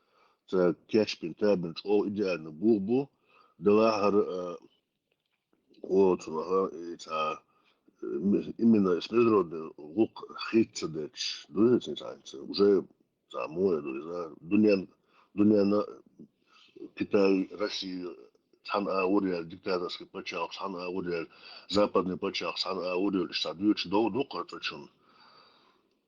цара кечбина, табина чӀогӀа идеально бух бу, делахь хӀара, а, Оцу, аха, и цхьа, э, именно эс международный гӀуллакх хийца ца детташ, дуй иза цхьаьнца? Уже цхьа муха ду иза? Дуьнен, дуьненна Китай, Россия цхьаьна агӀор яьлла, диктаторский пачхьалкх цхьаьна агӀор яьлла, западный пачхьалкх цхььаьна агӀор яьлла, иштта цхьа дуьйцуш дов-, дукха цӀа чун.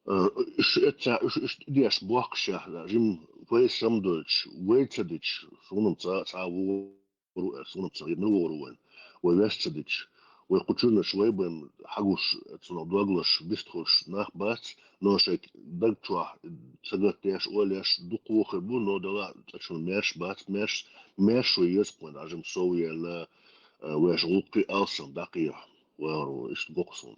Э, уьш эццахь, уьш, уьш тӀедеш бохкушехь, жим вай самадойтуш, вай ца дича, суна-м ца, цхьа вогӀур ву аьлла, суна-м ца, мила вогӀур ву вайн? Вай ваьш ца дича, вай кху чуьрнаш вай бен хьагуш, цунах доглуш, вистхуьлуш нах бац, но шайн даг чохь ца гатдеш, ойла еш дукха хир бу, но делахь цӀа чун маьрша бац, маьрша, маьрша вай еза кхуьнан, жим сов яьлла, э, ваьш гӀуллакхе алсам дӀакхехьа вахар ву, иштта го-кх суна.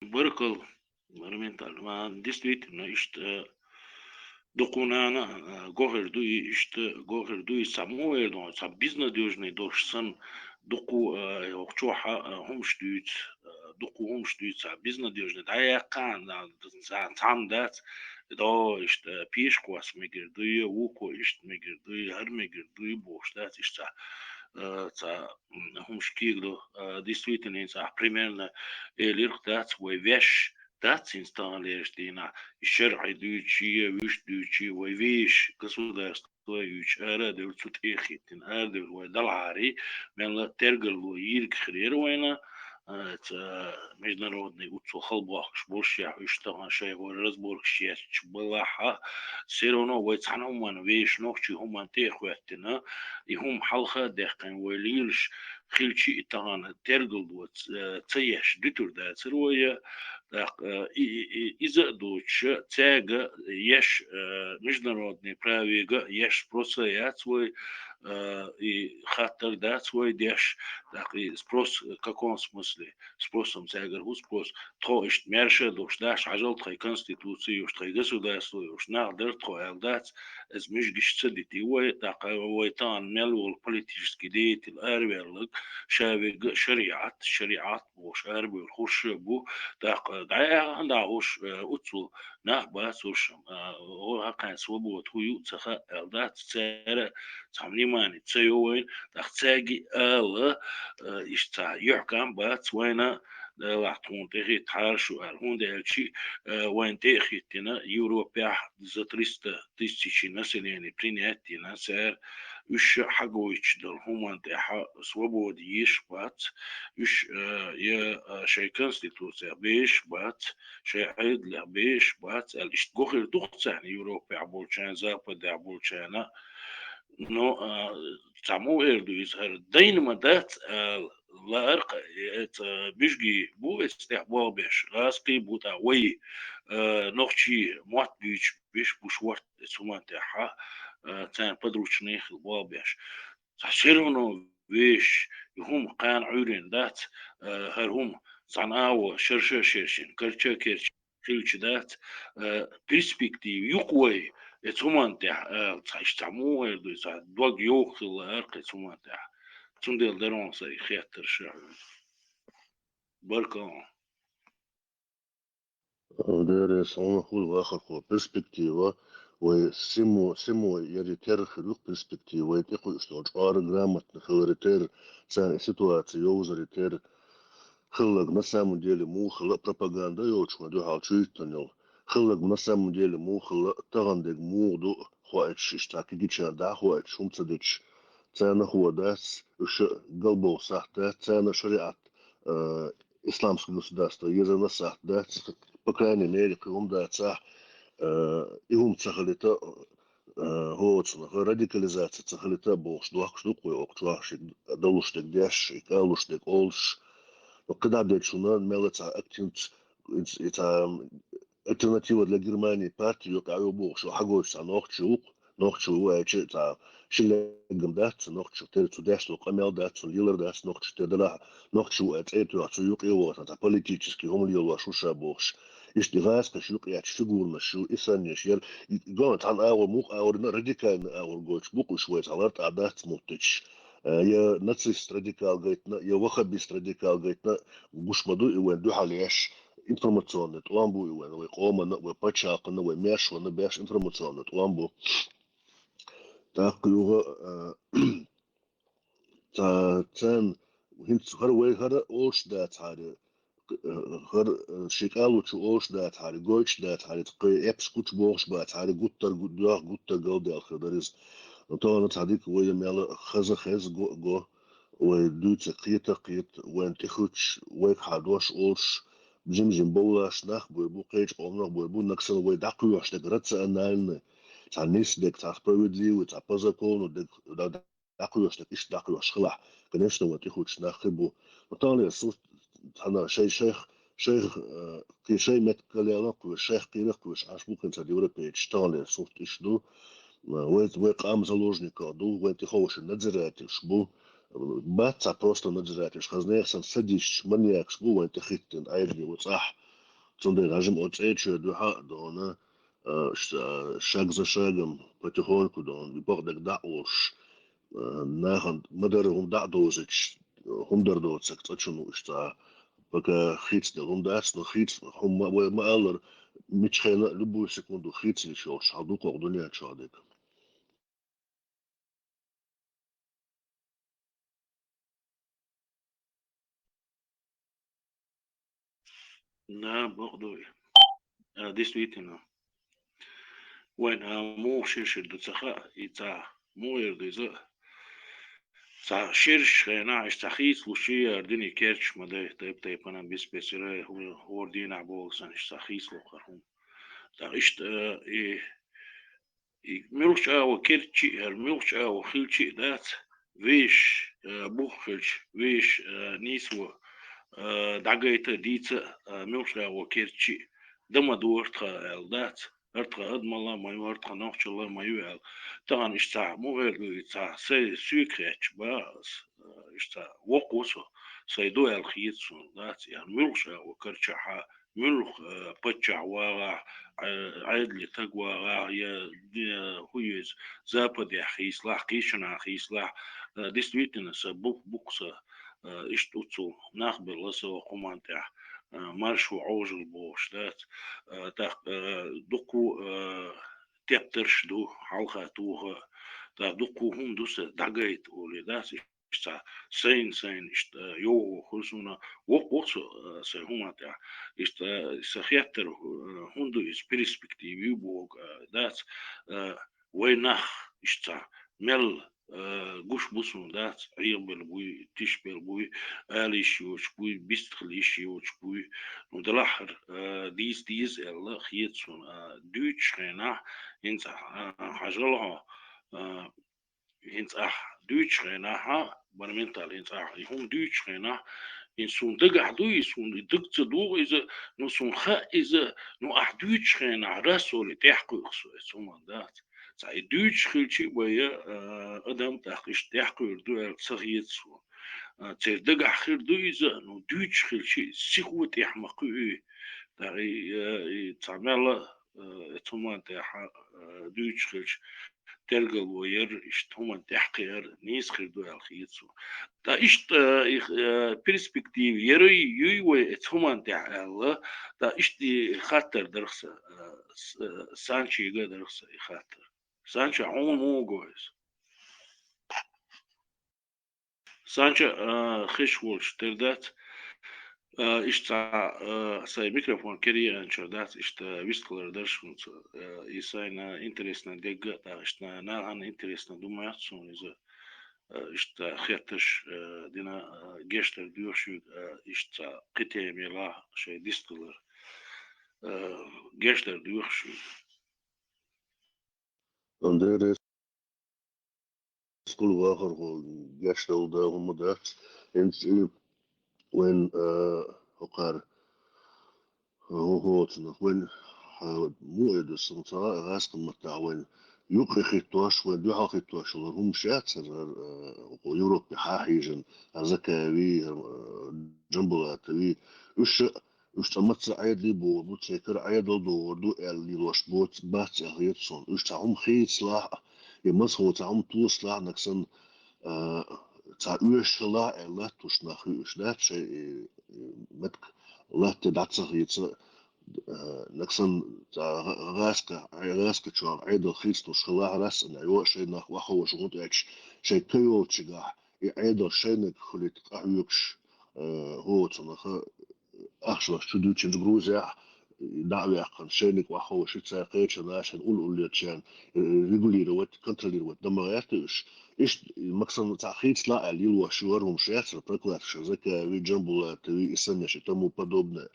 Баркалла, моментально. Ма, действительно, иштта, э, дукха нана, э, го хир ду и, иштта го хир ду и, цхьа муха эр ду, цхьа безнадёжный долуш санна, дукха, э, хӀокху чохь, э, хӀумаш дуьйцу, э, дукха хӀумаш дуьйцу, цхьа безнадёжный дӀаяьккхина, цхьа, цхьа, цхьаьна дац, до, иштта, э, пешахоса мегар дуй, вукхо иштта мегар дуй, хӀара мегар дуй бохуш дац, иштта цхьа, э, цхьа м, хӀумаш кегадо, а, действительно, хӀинца ахь примерно элира-кх дац, вай ваьш дац хӀинца тахана лерачу дийнахь, и шарӀе дуьйцучий, вуьшта дуьйцучий, вай вешан государство юьйцуш ара а девлла, цу тӀе а хӀиттина ара а девлла, вай далахьарий, мелла тергало йийриг хир яра вайна, а, ца, международный уццул хала бохкуш болушехь, уьш тахана шайгӀо разборкаш етташ балахь а, все равно вай цхьана хӀуманна, вешан нохчийн хӀуманна тӀе а хӀоьттина, и хӀума хьалха а даьккхина вай лелаш хилча, и тахана тергалло ц-, э, ца еш дуьтур дацара вай, тӀаккха, э, и, и, и, иза а доцуша, цаьрга еш, э, международный правега еш спрос а яц вай, э, и хаттар дац вай деш, тӀаккха и спрос в каком смысле? Спросом цаьргара хӀун спрос? Тхо иштта маьрша а долуш дац, хьажал тхайн конституци йолуш, тхайн государство йолуш нах дара тхо аьлла дац, иза муьжгаш ца дитий вай, тӀаккха вай тахана мел волу политический деятель араваьлларг, ша верг а шариӀат, шариӀат бохуш арабевлла хӀорш а бу, тӀаккха дӀаяхьа дӀахьуш, э, уццул нах бац хӀорш, а, хӀора хьакхайн свобода хӀун ю а ца хаьа аьлла дац, цара цхьа внимание ца йо вайна, тӀаккха цаьрга а ала, э, иштта цхьа юьхькӀам бац вайна, Делахь тхуна тӀехӀитта хьаьрша ю аьлла, хӀунда аьлча, э, вайна тӀе а хӀиттина, Европехь за триста тысячи население принять дина цара, уьш хьагойтуш долу хӀуманна тӀехь свобода еш бац, уьш, э, я, э, шайн конституцех безаш бац, шайн Ӏедалех безаш бац аьлла, иштта го хир ду-кх царна Европехь болчарна, Западехь болчарна. Но, а, цхьа муха эр ду иза, хӀара дайна ма дац ала лаьара-кх, э, цхьа муьжгий бу эцу тӀехь болх беш, гӀазкхий бу тӀаккха вай, э, нохчий мотт буьйцуш беш буш ворт эцу хӀуманна тӀехь, э, царна подручный хила болх беш. Цхьа все равно вешан и хӀума кхана Ӏуьйрина дац, э, хӀара хӀума цхьана агӀо шерша а шершина, керча а керчина хилча дац, э, перспектива ю-кх вай, эцу хӀуманна тӀехь, э, цхьа иштта цхьа муха эр ду, цхьа дог йовха хила лаьара-кх эцу хӀуманна тӀехь. Цундела дара хьуна сайн хеттарш а хьуна. Баркалла. Дера, сона хула вахархо перспектива, вай симо, симо яри терра хир юх перспектива, вай тӀекхуьш долу чкъора грамотно хилари терра, царна ситуация йовзари терра, хилларг на самом деле муха хилла пропаганда йолчу вайн дуьхьал чуьйттанал, хилларг на самом деле муха хилла тахана дерг муха ду хоуьйтуш, иштта кигича дӀа хоуьйтуш, хӀума ца дича, царна хӀун дац, уьш галбовла сахьт дац, царна шариӀат, а, исламское государство езарна сахьт дац, по крайней мере, кхин хӀума дацахь, а, и хӀума ца хилийта, а, хӀоцунах радикализация ца хилийта бохуш дохкуш ду-кх вай окху чохь шиъ далуш дерг деш, шиъ алуш дерг олуш. Но кхидӀа дечунна мелла цхьа активница, и цхьа альтернатива для Германии партия юкъа ю бохуш, хьагойтуш цхьа нохчи ву-кх, нохчи ву аьлча, цхьа ши леггам дац цу нохчо, тера цу деш долу къамел дац, цунна лелар дац нохчо, тера делахь нохчи ву аьлла цӀе тоьхна, цу юкъе вахана, цхьа политический хӀума лелош ву ша бохуш. Иштта и гӀазкхаша юкъаэцна фигурнаш ю, и саннеш яра. И, и гон цхьана агӀор, муха агӀор, радикальный агӀор гойтуш бу-кх уьш вай, цхьа лартӀахь дац муттича. Э, я нацист радикал гайтина, я ваххабист радикал гайтина, гуш ма ду и вайн дуьхьал еш. Информационный тӀом бу и вайн, вай къомана, вай пачхьалкхана, вай маьршонна беш информационный тӀом бу. ТӀаккха юха, а, ца-, царна хӀинца хӀара вай хӀара олуш дацахьара, а, хӀара, а, ши кӀалучу олуш дацахьара, гойтуш дацахьара, кхин эпсаш гучу бохуш бацахьара, гуттар гу-, доьху, гуттар галдаьлла хир дара иза. Но тахана цхьа дика вай мелла хаза хеза го а го, вай дуьйцург кхета а кхета, вайна тӀехуьттуш, вайгахьа дош олуш, жим-жим бовлаш нах а буьйр бу, кхечу къоманах а буьйр бу, нагахь санна вай дӀакхоьхьуш дерг рациональный, цхьа нисдерг, цхьа справедливый, цхьа по закону дерг, да-, дӀакхоьхьуш дерг, иштта дӀакхоьхьуш хилахь, конечно, вайна тӀехуьттуш нах хир бу. Но таханлера сурт, цхьана шай-, шайх, шайх, э, кхин шайн меттиг лелла а кхоьхьуш, шайх кхийра а кхоьхьуш Ӏаш бу хӀинца европейцаш, таханлера сурт иштта ду. Э, вай, вай къам заложниках ду, вайна тӀеховшийна надзирательш бу. Бац цхьа просто надзирательш, хаза нехан санна садисташ, маньякаш бу вайна тӀехӀиттина, Ӏедале вай цӀахь. Цундела хьажа-м оцу цӀе чуьра дуьхьа а дона, а, ш-, а, шаг за шагом, потихоньку дона, и бакъдерг дӀа а олуш, а, нахана ма-дарра хӀума дӀа а довзуьйтуш, хӀума дара доцург цкъачунна ву уьш цхьа. Пока хийцаделла хӀума дац, но хийца хӀума ма-, вай ма-аллара, мичхьа хенахь а, любую секунду хийца йиш йолуш хьал ду-кх оха дуьнен чохь дерг. Да, бакъ ду и. А, действительно. Вайн, а, муха шира-шира ду ца хаьа, и цхьа муха эр ду иза. Цхьа ширачу хенахь, иштта цхьа хийцалуш яра дуьне керташ ма дай, тайп-тайпана бис-бесара, хӀу-, хӀора дийнахь бохург санна, иштта цхьа хийцалуш хӀара хӀума. ТӀаккха иштта, а, и И муьлххачу агӀор керччи а, хӀара муьлххачу агӀор хилчи а дац, вешан, э, бух хилча, вешан, э, нийсо, э, дӀагайта а, дийца а, э, муьлххачу агӀор керччи а, дан ма ду хӀара тхан аьлла дац, хӀара тхан адамалла а ма ю, хӀара тхан нохчалла а ма ю аьлла. Тахана иштта цхьа муха эр ду и цхьа, сайн соьга хетча бах ас, э, иштта цхьа воккха ва со, сайн ду аьлла хета суна, дац, и хӀара муьлххачу агӀор карчахьа, муьлха, э, паччахь вагӀахь, э, Ӏедале таг вагӀахь, я, я хӀу ю иза, Западехь хийцалахь, кхечанхьа хийцалахь, э, действительно, са бух, бух са, э, иштта оццул нах белла са ваха хӀуманна тӀехь, э, маршо Ӏожалла бохуш дац, э, тӀаккха, э, дуккха, э, тептарш ду, хьалха тоха, тӀаккха дуккха хӀума ду са дӀагайта олий дац, иштта цхьа сайна-сайна иштта йовхо хуьлу суна, воккха ва со, э, сайн хӀуманна тӀехь. Иштта, э, сан хеттар, э, хӀунда ду иза перспектива ю бохург, э, дац, э, вай нах иштта цхьа мел, э, гуш бу суна, дац, Ӏехабелла буй, тишбелла буй, ала йиш йоцуш буй, бистхила йиш йоцуш буй. Ну, делахь хӀара, э, дийца деза аьлла хета суна, э, дуьйцучу хенахь, хӀинца, э, хьажал хьо, э, хӀинца ахь дуьйцучу хенахь, а, моментально хӀинца ахь и хӀума дуьйцучу хенахь, и суна дагахь ду, и суна и дага ца догӀу иза, ну, суна хаьа иза, ну, ахь дуьйцучу хенахь, расоли тӀаьхьакхуьу со, эцу хӀуманна дац. Цхьа и дуьйцуш хилчи а вай, а, адам тӀаккха иштта тӀаьхьакхуьур ду аьлла ца хета суна. А, церан дагахь хир ду иза, ну, дуьйцуш хилчи, сихо тӀаьхьа ма кхуьуьйту. ТӀаккха и, а, и цхьа мелла, а, эцу хӀуманна тӀехь, а, дуьйцуш хилча, тергало яр, иштта хӀуманна тӀехь кхиар нийса хир ду аьлла хета суна. ТӀаккха иштта, э, их, э, перспектива яр, юй вай эцу хӀуманна тӀехь аьлла, тӀаккха иштта и хаттар дарх сан, э, с-, э, Санчига дарх сан и хаттар. Санча, хьуна муха го иза? Санча, а, хиш волчу тера дац. А, иштта цхьа, а, сайн микрофон кере яьнчура дац, иштта вистхилар дарш хӀунца, а, и сайна интересна дегга, а, иштта нахана интересна ду моьтту суна иза, а, иштта хетташ, а, дина, а, гештар доьхуш ю, а, иштта цхьа кхи тема елахь шайн дистхилар, а, гештар доьхуш ю. Андрей Рескул вахархо гечдала дан хӀума дац. ХӀинца и вайн, а, хӀокхара, а, хӀу-, хӀоцунах вайн, а, муха эр ду сан, ца гӀаскхи маттахь вайн юкъахӀиттош, вайн дуьхьалхӀиттош хилар хӀумаш яц хӀара, хӀара, а, хӀокху Европе хьахьийжина, хӀара Закаеви, хӀара, а, Джамбулатови. Уьш Уьш цкъа маца Ӏедале бохур бу, церан кара Ӏедал догӀур ду аьлла лелош боц, бац аьлла хета суна. Уьш цхьа хӀума хийцалахь а, я маза хӀума цхьа хӀума тосалахь а, нагахь санна, а, цхьа оьшуш хилахь а аьлла латтош нах ю уьш, дац шайн, э, э, меттиг латта дӀа ца хийца, а, нагахь санна цхьа гӀа-, гӀаска-, гӀаскачоьнан Ӏедал хийцалуш хилахь а, рассана йо а шайн нах охьаховшахь гӀунтӀ эцча, шайн ка йолчигахь и Ӏедал шайниг хуьлийта къахьоьгуш, а, хӀоцунах, ахчанаш чу дуьйцинчу Грузехь, дӀа а ваьккхина, шайниг охьаховший цара кхечу нашан уллуллерчарна, э, регулировать, контролировать дан ма гӀерта уьш. Иштта, Максим, цхьа хийцалахь аьлла лелош ю хӀара хӀумаш яцара, прокладка шайн Закаеви, Джамбулатови и саннаш и тому подобное.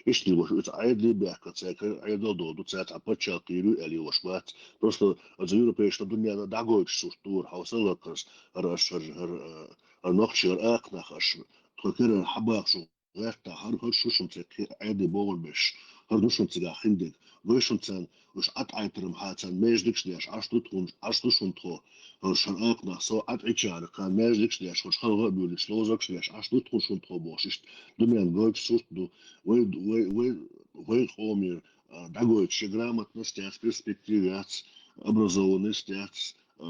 Иштта лелош ю, цхьа Ӏедале баьхкина, церан кара Ӏедал догӀур ду, цара цхьа пачхьалкх кхийр ю аьлла лелош бац. Просто оцу европейчу дуненна дӀагойтуш сурт ду хӀара, хьо сан лакхарш, хӀара аш, хӀара, хӀара, э, хӀара нохчий, хӀара акха нах аш, тхо кара хьабахаш гӀерта, хӀара, хӀара шу шун ца кхе-, Ӏеди богӀун беш, хӀара ду шун цигахь хиндиг. Вай шун царна уьш ӀатӀайтарам хьа царна маьждигаш деш, Ӏаш ду тхуна, Ӏаш ду шун тхо. ХӀара шун акха нах со ӀатӀичара, кхана маьждигаш деш, хӀара халха а буьйлуш, лозагаш деш, Ӏаш ду тхуна шун тхо бохуш, иштта дуьненна гойтуш сурт ду. Вай, вай, вай, вай къомера, а, дӀагойтуш я грамотность яц, перспектива яц, образованность яц, а,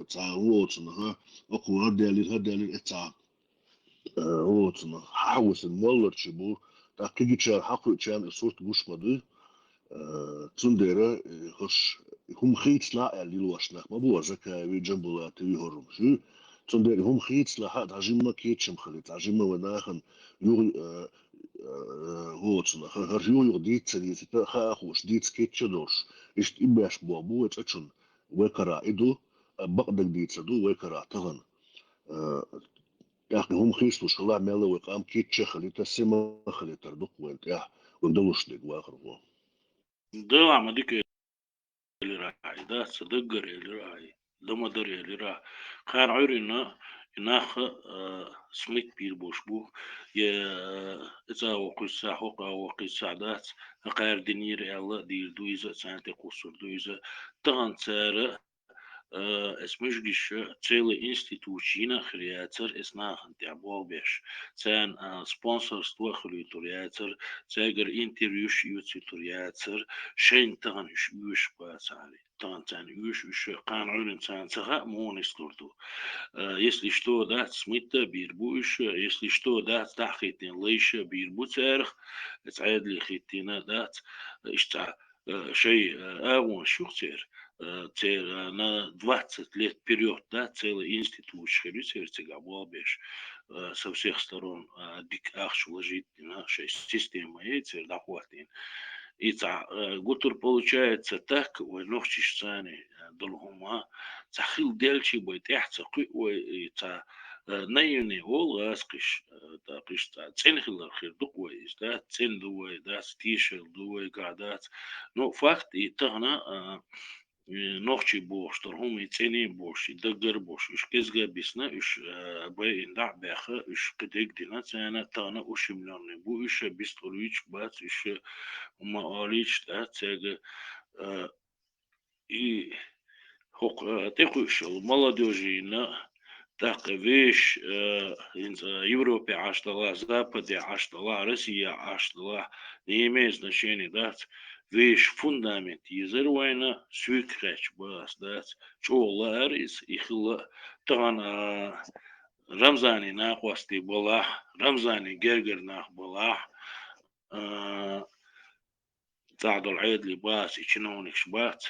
цхьа хӀун оцунах, а, окхо хӀара даьллера, хӀара даьллера, э, цхьа. Э, оцунах хьахьовсина молларчий бу, тӀаккха кегийчара хьакхуьучарна и сурт гуш ма дуй. Э, цундела, э, хӀорш хӀума хийцалахь аьлла лелош нах ма бу хӀара Закаеви, Джамбулатови хӀорш ю. Цундела хӀума хийцалахь а, дӀа жимма кечам хилийта, дӀа жимма вай нахана юха, э, э, оцунах, хӀара юха-юха дийца ца дийцийта, хаа хууш, дийца кеча а долуш. Иштта и беш боху бу вай цӀа чунна. Вай карахь и ду, а, бакъдерг дийцар ду вай карахь тахана. Э, тӀаккха хӀума хийцалуш хилахь, мелла вай къам кийча а хилийта, сема а хилийтар ду-кх вайна тӀехь, вайга далуш дерг вахархо. Дала ма дика элира хьай, дац, ца даггара элира хьай, да ма дара элира. Кхана Ӏуьйранна и нах, а, смит бийр болуш бу, я, а, эца вокхуьйсса, хӀокха вокхуьйсса дац, кхара динера аьлла а дийр ду иза, царна тӀе кхуссур ду иза. Тахана цара, а, эс муьжгиша, целый институт йина а хир яцара, эс нахана тӀехь болх беш. Царна, а, спонсорство а хуьлуьйтур яцара, цаьргара интервьюш а оьцуьйтур яцара, шайна тахана уьш оьшуш бацахьара. Тахана царна оьшу уьш, кхана Ӏуьйранна царна ца хаьа, муха нислур ду. А, если что, дац, смит а бийр бу уьш, если что, дац, дӀахӀиттийна лайш а бийр бу царах, эца Ӏедале хӀиттийна, дац, иштта цхьа, а, шайн, а, агӀонаш ю-кх церан, а, церан, а, на двадцать лет вперёд, да, целый институташ хир ю церан цигахь болх беш, а, со всех сторон, а, дика ахча вложить а дина, шайн система яй церан дӀахӀоттийна. И цхьа, а, гуттар получается так, вай нохчашца, а, долу хӀума, цхьа хила делчи бай тӀаьхьа ца кхуьу вай, и цхьа, а, наивный олу гӀазкхиш, а, тӀаккха иштта цӀена хилар хир ду-кх вай иза, дац, цӀена ду вай, дац, тешал ду вайгахь, дац. Ну, факт, и тахана, а, и нохчий бохуш долу хӀума, и цӀена бохуш, и даггара бохуш, уьш кӀезга а бисна, уьш, а, байина дӀа а баьхна, уьш кхидерг а дина царна, тахана ущемлённый бу уьш, бистхуьлуьйтуш бац уьш, хӀума олийча, дац, цаьрга, а, и хӀокху, а, тӀекхуьуш йолу молодёжина, тӀаккха вешан, а, хӀинца Европе Ӏаш далахь, Западе Ӏаш далахь, Россия Ӏаш далахь, не имеет значения, дац, вешан фундамент езар вайна, соьга хаьттача бахьа дац, чӀогӀа лаар иза, и хилла а тахана, а, Рамзанан накъостий балахь, Рамзанан гергара нах балахь, а, цӀагӀа долу Ӏедалий бац, и чиновникаш бац,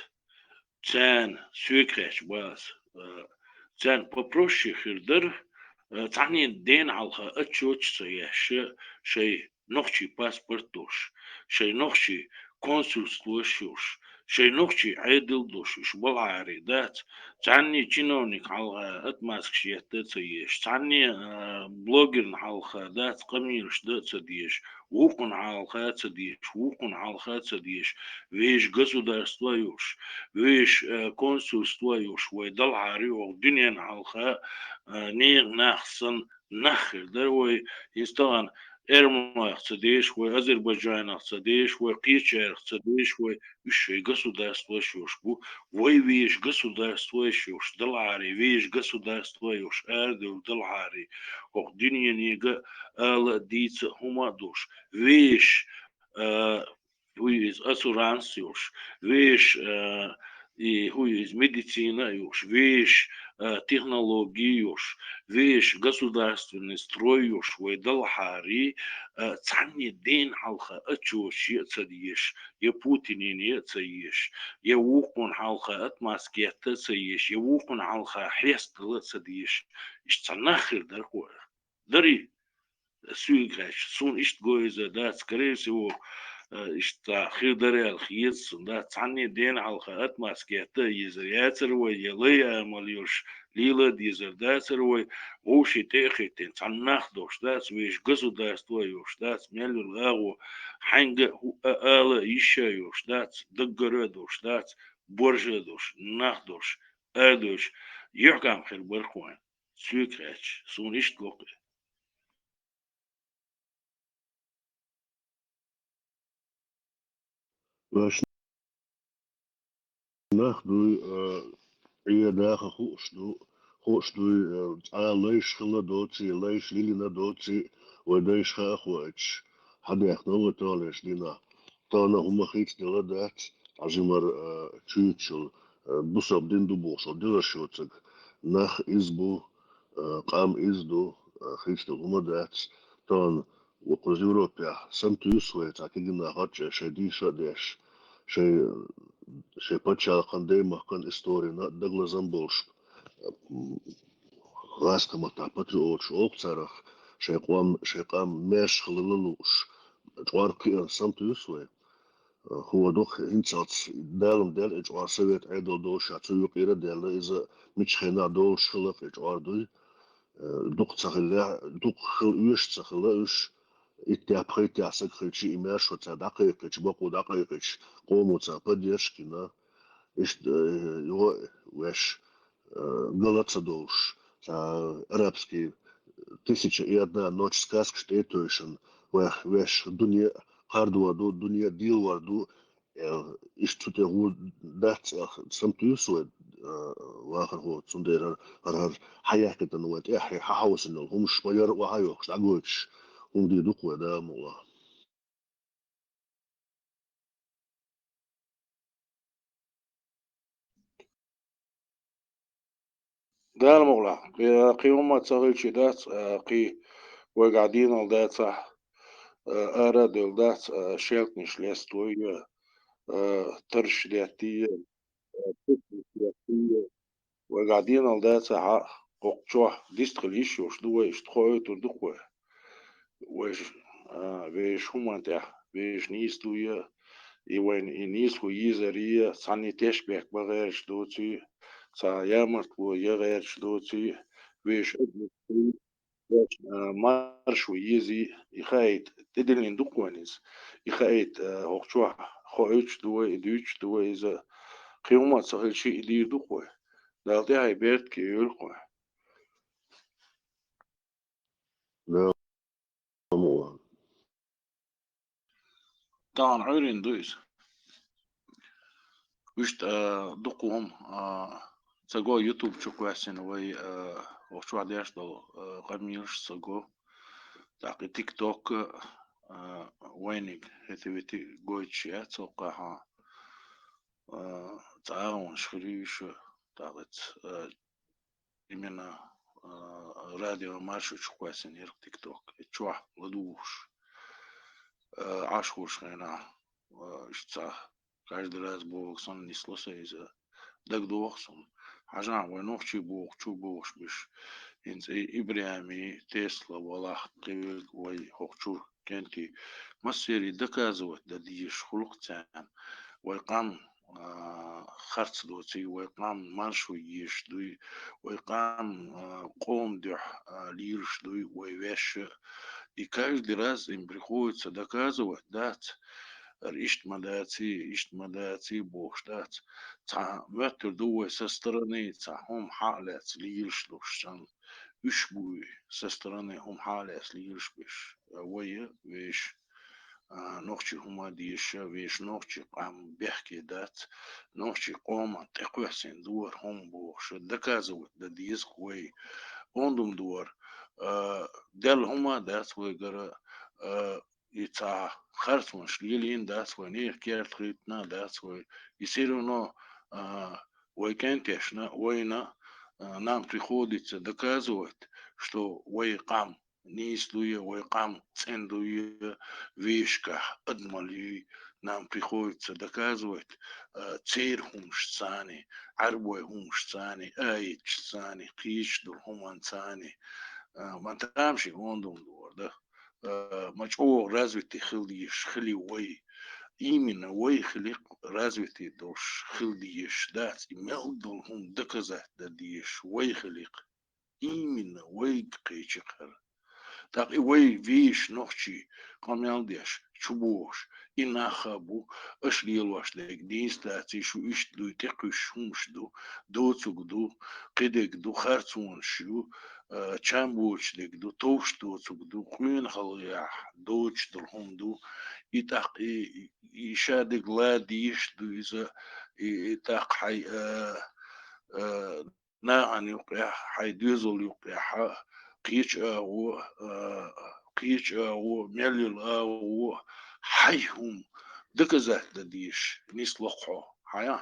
царна соьга хаьттача бахьа, а, царна попроще хир дара, а, цхьанне дена хьалха отчёташ ца еш, шайн нохчийн паспорт долуш, шайн нохчийн консульствош йолуш, шайн нохчийн Ӏедал долуш, уьш балхьари дац, цхьанне чиновник хьалха отмазкаш етта а ца еш, цхьанне, а, блогерна хьалха дац, къамелаш дан а ца дезаш, вукхунна хьалха а ца дезаш, вукхунна хьалха а ца дезаш, вешан государство а йолуш, вешан, а, консульство а йолуш, вай далхьари хӀокху дуьненна хьалха, а, нехан нах санна нах хир дара вай, хӀинца тахана эрманойх ца дезаш, вай азербайджанойх ца дезаш, вай кхечарах ца дезаш, вай уьш шайн государствош йолуш бу, вай вешан государствош йолуш далхьари, вешан государство йолуш арадевлла далхьари, хӀокху дуьненга ала а, дийца а хӀума а долуш, вешан, а, хӀу ю иза, асуранс йолуш, вешан, а, и хӀу ю иза, медицина а йолуш, вешан, а, технологи а йолуш, вешан государственный строй йолуш вай далхьари, а, цхьанне дена хьалха отчёташ е а ца дезаш, я Путинна е а ца езаш, я вукхунна хьалха отмазка етта а ца езаш, я вукхунна хьалха хьестадала а ца дезаш, иштта цхьа нах хир дара-кх вай. Дарий? Соьга хаьттача, суна иштта го иза, дац, скорее всего, э, иштта хир дара аьлла хета суна, дац, цхьанне дена хьалха отмазка етта а езар яцара вай, я лай амал йолуш лела а дезар дацара вай, вовшийн тӀе а хӀиттина, цхьа нах долуш дац, вешан государство а йолуш дац, мел йолу агӀо хьаьнга а хӀу-, а, ала а, йиш а йолуш дац, даггара а долуш дац, борша а долуш, нах долуш, арадевлла, юьхькӀам хир бара-кх вайн. Соьга хаьттача, суна иштта го-кх и. Ваьш нах дуй, а, Ӏе даха хууш ду, хууш дуй, а, цкъа лайш хилла доций, лайш лилина доций, вай дайша хаа а хоуьйтуш, хьан дехна вай таханлерчу дийнахь. Тахана хӀума хийцаделла дац, Ӏа жимар, а, чуьйцучул, а, бусалба дин ду бохуш, дезаш йоцург. Нах иза бу, а, къам иза ду, а, хийцадолу хӀума дац. Тахана вокхуьза Европехь самтуьйсу вай, цхьа кегий нах а чӀогӀа шайн дийша а деш, шайн, шайн пачхьалкхан, даймахкан историна а дагалазам болуш, м, гӀазкхийн маттахь патриоташ олу царах, шайн къом, шайн къам маьрша хила лууш, чкъор кхиъна самтуьйсу вай. ХӀун ду-кх, хӀинцалц Дала ма делла, и чкъор совет Ӏедал долуш, ша цу юкъера а даьлла, иза миччу хенахь долуш хиларх и чкъор дуй. Э, дукха ца хиллехь, дукха хила оьшуш ца хилла уьш, иттех-пхийттех саг хилча, и маьршо цара дӀакхайкхича, бакъо дӀакхайкхича, къомо царна поддержка йина. Иштта, э, юха а ваьш, э, гала ца долуш, цхьа арабский «Тысяча и одна ночь» сказкаш тӀе а тевшина, ваьш, ваьш дуьне кхардор ду, дуьне дийлор ду, э, иштта цу тӀе гӀур дац аьлла, самтуьйсу вай, э, вахархо, цундела хӀара, хӀара, хӀара хьаяьккхина вай тӀехь, хьахьовсина йолу хӀумаш ма яра охьа а йохкуш, дӀагойтуш, хӀума дийр ду-кх вай, Дала мукъ лахь. Дала мукъ лахь, кхин, кхин хӀумма ца хилча дац, а, кхин вайгахь дийнал дацахь, а, ара а девлла дац, а, шелтнаш лестадой, а, тарш деттий, а, путташ деттий, вайгахь дийнал дацахь, хӀокху чохь дистхила йиш йолуш ду вай, иштта хоуьйтур ду-кх вай. Вайша, а, вешан хӀуманна тӀехь, вешан нийсо а, и вайна и нийсо езаре а, цхьанний тешнабехк бан гӀерташ доций, цхьа ямартло ян гӀерташ доций, вешан адамашна, вешан, а, маршо езий, и хаийта, тӀедиллина ду-кх вайна иза. И хаийта, а, хӀокху чохь хоуьйтуш ду вай, и дуьйцуш ду вай иза. Кхин хӀумма ца хилча, и дийр ду-кх вай. Далла тӀаьхье беркате йойла-кх вай. Да, ма ван. Тахана Ӏуьйрина ду иза. Вуьшта, а, дукха хӀума, а, ца го YouTube чу кхоьссина вай, а, вахчохь деш долу, а, къамелаш ца го. ТӀаккха и TikTok, а, а, вайниг хӀета-вета гойтуш яц хӀокхахьа, а, цхьа агӀонаш хилийша, тӀаккха, а, именно, а, радио маршрутчух кхоьссина яр-кх TikTok. И чохь ладугӀуш, а, Ӏаш хӀорш хенахь, а, иштта цхьа каждый раз бохург санна нисло сан иза. ДагадогӀу суна. Хьажахь, вай нохчий боху, чу бохуш беш. ХӀинца и ИбрахӀими, Тесла валахь кхин верг вай хӀокху чуьра кӀентий. Массерий доказывать дан дезаш хуьлу-кх царна. Вай къам, а, харц доций, вай къам маршо езаш дуй, вай къам, а, къоман дуьхьа, а, лелаш дуй, вай ваьшша. И каждый раз им приходится доказывать, дац, ара иштта ма даций, иштта ма даций бохуш дац. Цхьа моьттур ду вай со стороны, цхьа хӀума хьа а лаьцна лелаш долуш санна. Уьш буй со стороны хӀума хьа а лаьцна лелаш беш. Вай а вешан, а, нохчий хӀума дезаш, вешан нохчий къам бехке дац, нохчий къоман тӀекхоьссина дара хӀума бохуш, доказывать дан деза-кх вай. Ондум дора, а, делла хӀума дац вайгара, а, и цхьа харцонаш лелийна дац вай, нехан керта хӀиттина дац вай. И всё равно, а, вай кӀенташна, вайна, а, нам приходится доказывать, что вай къам нийса дуй, вай къам цӀена дуй, вешкахь адамалла юй, нам приходится доказывать, а, церан хӀуманашца, Ӏаьрбойн хӀуманашца, аяташца, кхечу долу хӀуманца. А, ма тамашийна ондум дора, да. А, ма чӀогӀа развитый хила дезаш хили вай. Именно вай хили-кх развитый долуш хила дезаш, дац, и мел долу хӀума доказать дан дезаш вай хили-кх. Именно вайга кхечи-кх хӀара. ТӀаккха и вай вешан нохчий къамел деш, чу бохуш, и нах а бу, аша лелош дерг нийса даций, шу иштта дуй, тӀекхуьуш хӀумаш ду, доцург ду, кхидерг ду, харцонаш ю, а, чам боцуш дерг ду, товш доцург ду, къонахаллехь доцуш долу хӀума ду. И тӀаккха и, и, и ша дерг ладийш а ду иза, и, и тӀаккха хьайн, а, а, нахана юккъехь, хьайн доьзал юккъехь, кхечу агӀо, а, кхечу агӀо, мел йолу агӀо, хьайн хӀума доказать дан дезаш нисло-кх хьо. Хьан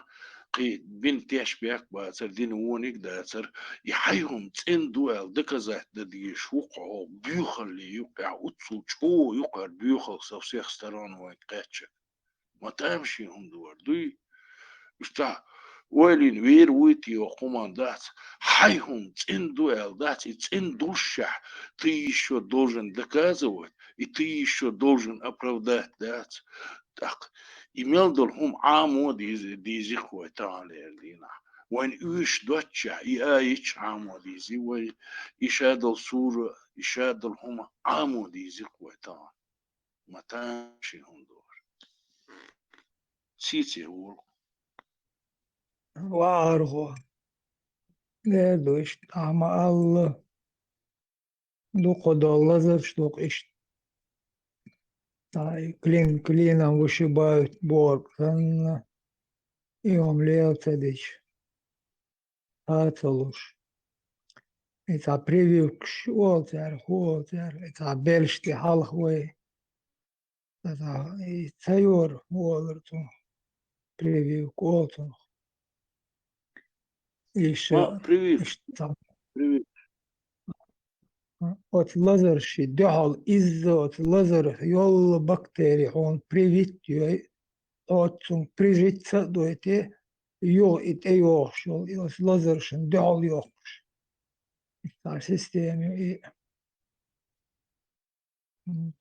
кхин бина тешнабехк бацара, дина вониг дацара, и хьайн хӀума цӀена ду аьлла доказать дан дезаш ву-кх хьо, боьхалле юккъехь, уццул чӀогӀа ю-кх хӀара боьхалла со всех сторон вайна кхаьчча. Ма тамашийна хӀума дора, дуй? Уьш цхьа ойла йина вер вуй те, хӀокху хӀуманна дац, хьайн хӀума цӀена ду аьлла дац, и цӀена долушшехь, ты ещё должен доказывать, и ты ещё должен оправдать, дац. ТӀаккха и мел долу хӀума Ӏамо дийзи-, дийзи-кх вай таханлера дийнахь. Вайна оьшуш доццушехь, и аяташ Ӏамо дийзи вай, и ша долу сура, и ша долу хӀума Ӏамо дийзи-кх вай тахана. Ма тамашийна хӀума дора. Сийсаз волу. ВахархӀо. Лер ду иштта, ахьа ма-алла. Дукха долу лазарш ду-кх иштта. Ай, клин клином вышибают бохург санна, и хӀума лела ца дича, а ца луш. И цхьа прививкаш олу цара, хӀун олу цара, и цхьа белш тӀе хьалха вай. Аса и ца йора, олура цунах, прививка олу цунах. Иштта, ма, прививка. Иштта. Прививка. Оцу лазаршна дуьхьал, изза оцу лазарх йолу бактери хьуна привит йой, хьо оцу цунга прижить ца а дой те, юха и тӀейогӀуш йолу, и оцу лазаршна дуьхьал йохуш. Цхьа система ю и. Вот.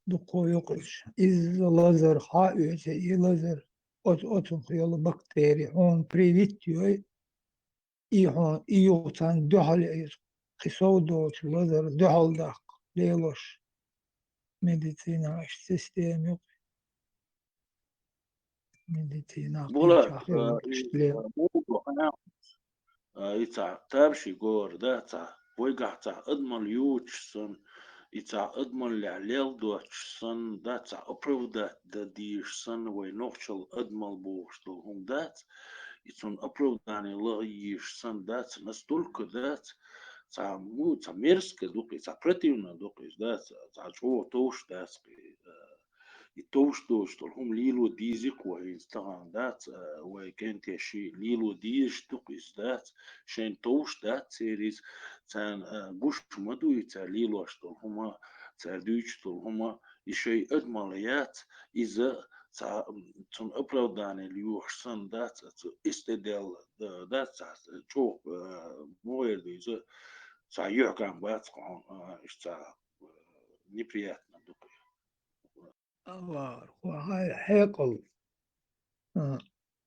Дукха йоккхуш. Изза лазар хьаоьцу, и лазар, оцу, оцунах йолу бактери хьуна привит йой, и хьуна, и юха царна дуьхьал яйта, кхин сов доцу лазар дуьхьал даккха лелош. Медицина аша система ю-кх. Медицина болар, кхечахь а, и, хилла а, муха ду хьан, а, и цхьа табаши гора, да, цхьа вайгахь цхьа адамалла йоцуш санна, и цхьа адамаллехь лел доцуш санна, да, цхьа оправдать дан дезаш санна, вай нохчалла адамалла бохуш долу хӀума дац, и цунна оправдание лаха езаш санна дац, настолько дац, цхьа, ну, цхьа мерзко ду-кх иза, цхьа противно ду-кх иза, да, цхьа, цхьа чӀогӀа товш дац-кх иза, э, и товш доцуш долу хӀума лело деза-кх вай хӀинца тахана, дац, э, вай кӀентий шиъ лело дезаш ду-кх иза, дац, шайна товш дац церан иза, царна, э, гуш ма ду и цара лелош долу хӀума, цара дуьйцуш долу хӀума, и шайн адамалла яц, иза цхьа, м, цунна оправдание лоьхуш санна дац, цу истеделла, э, дац, цхьа чӀогӀа, э, муха эр ду иза, цхьа юьхькӀам бац-кх хьуна, э, иштта цхьа, э, неприятно ду-кх. Аллаху хьекъал, а,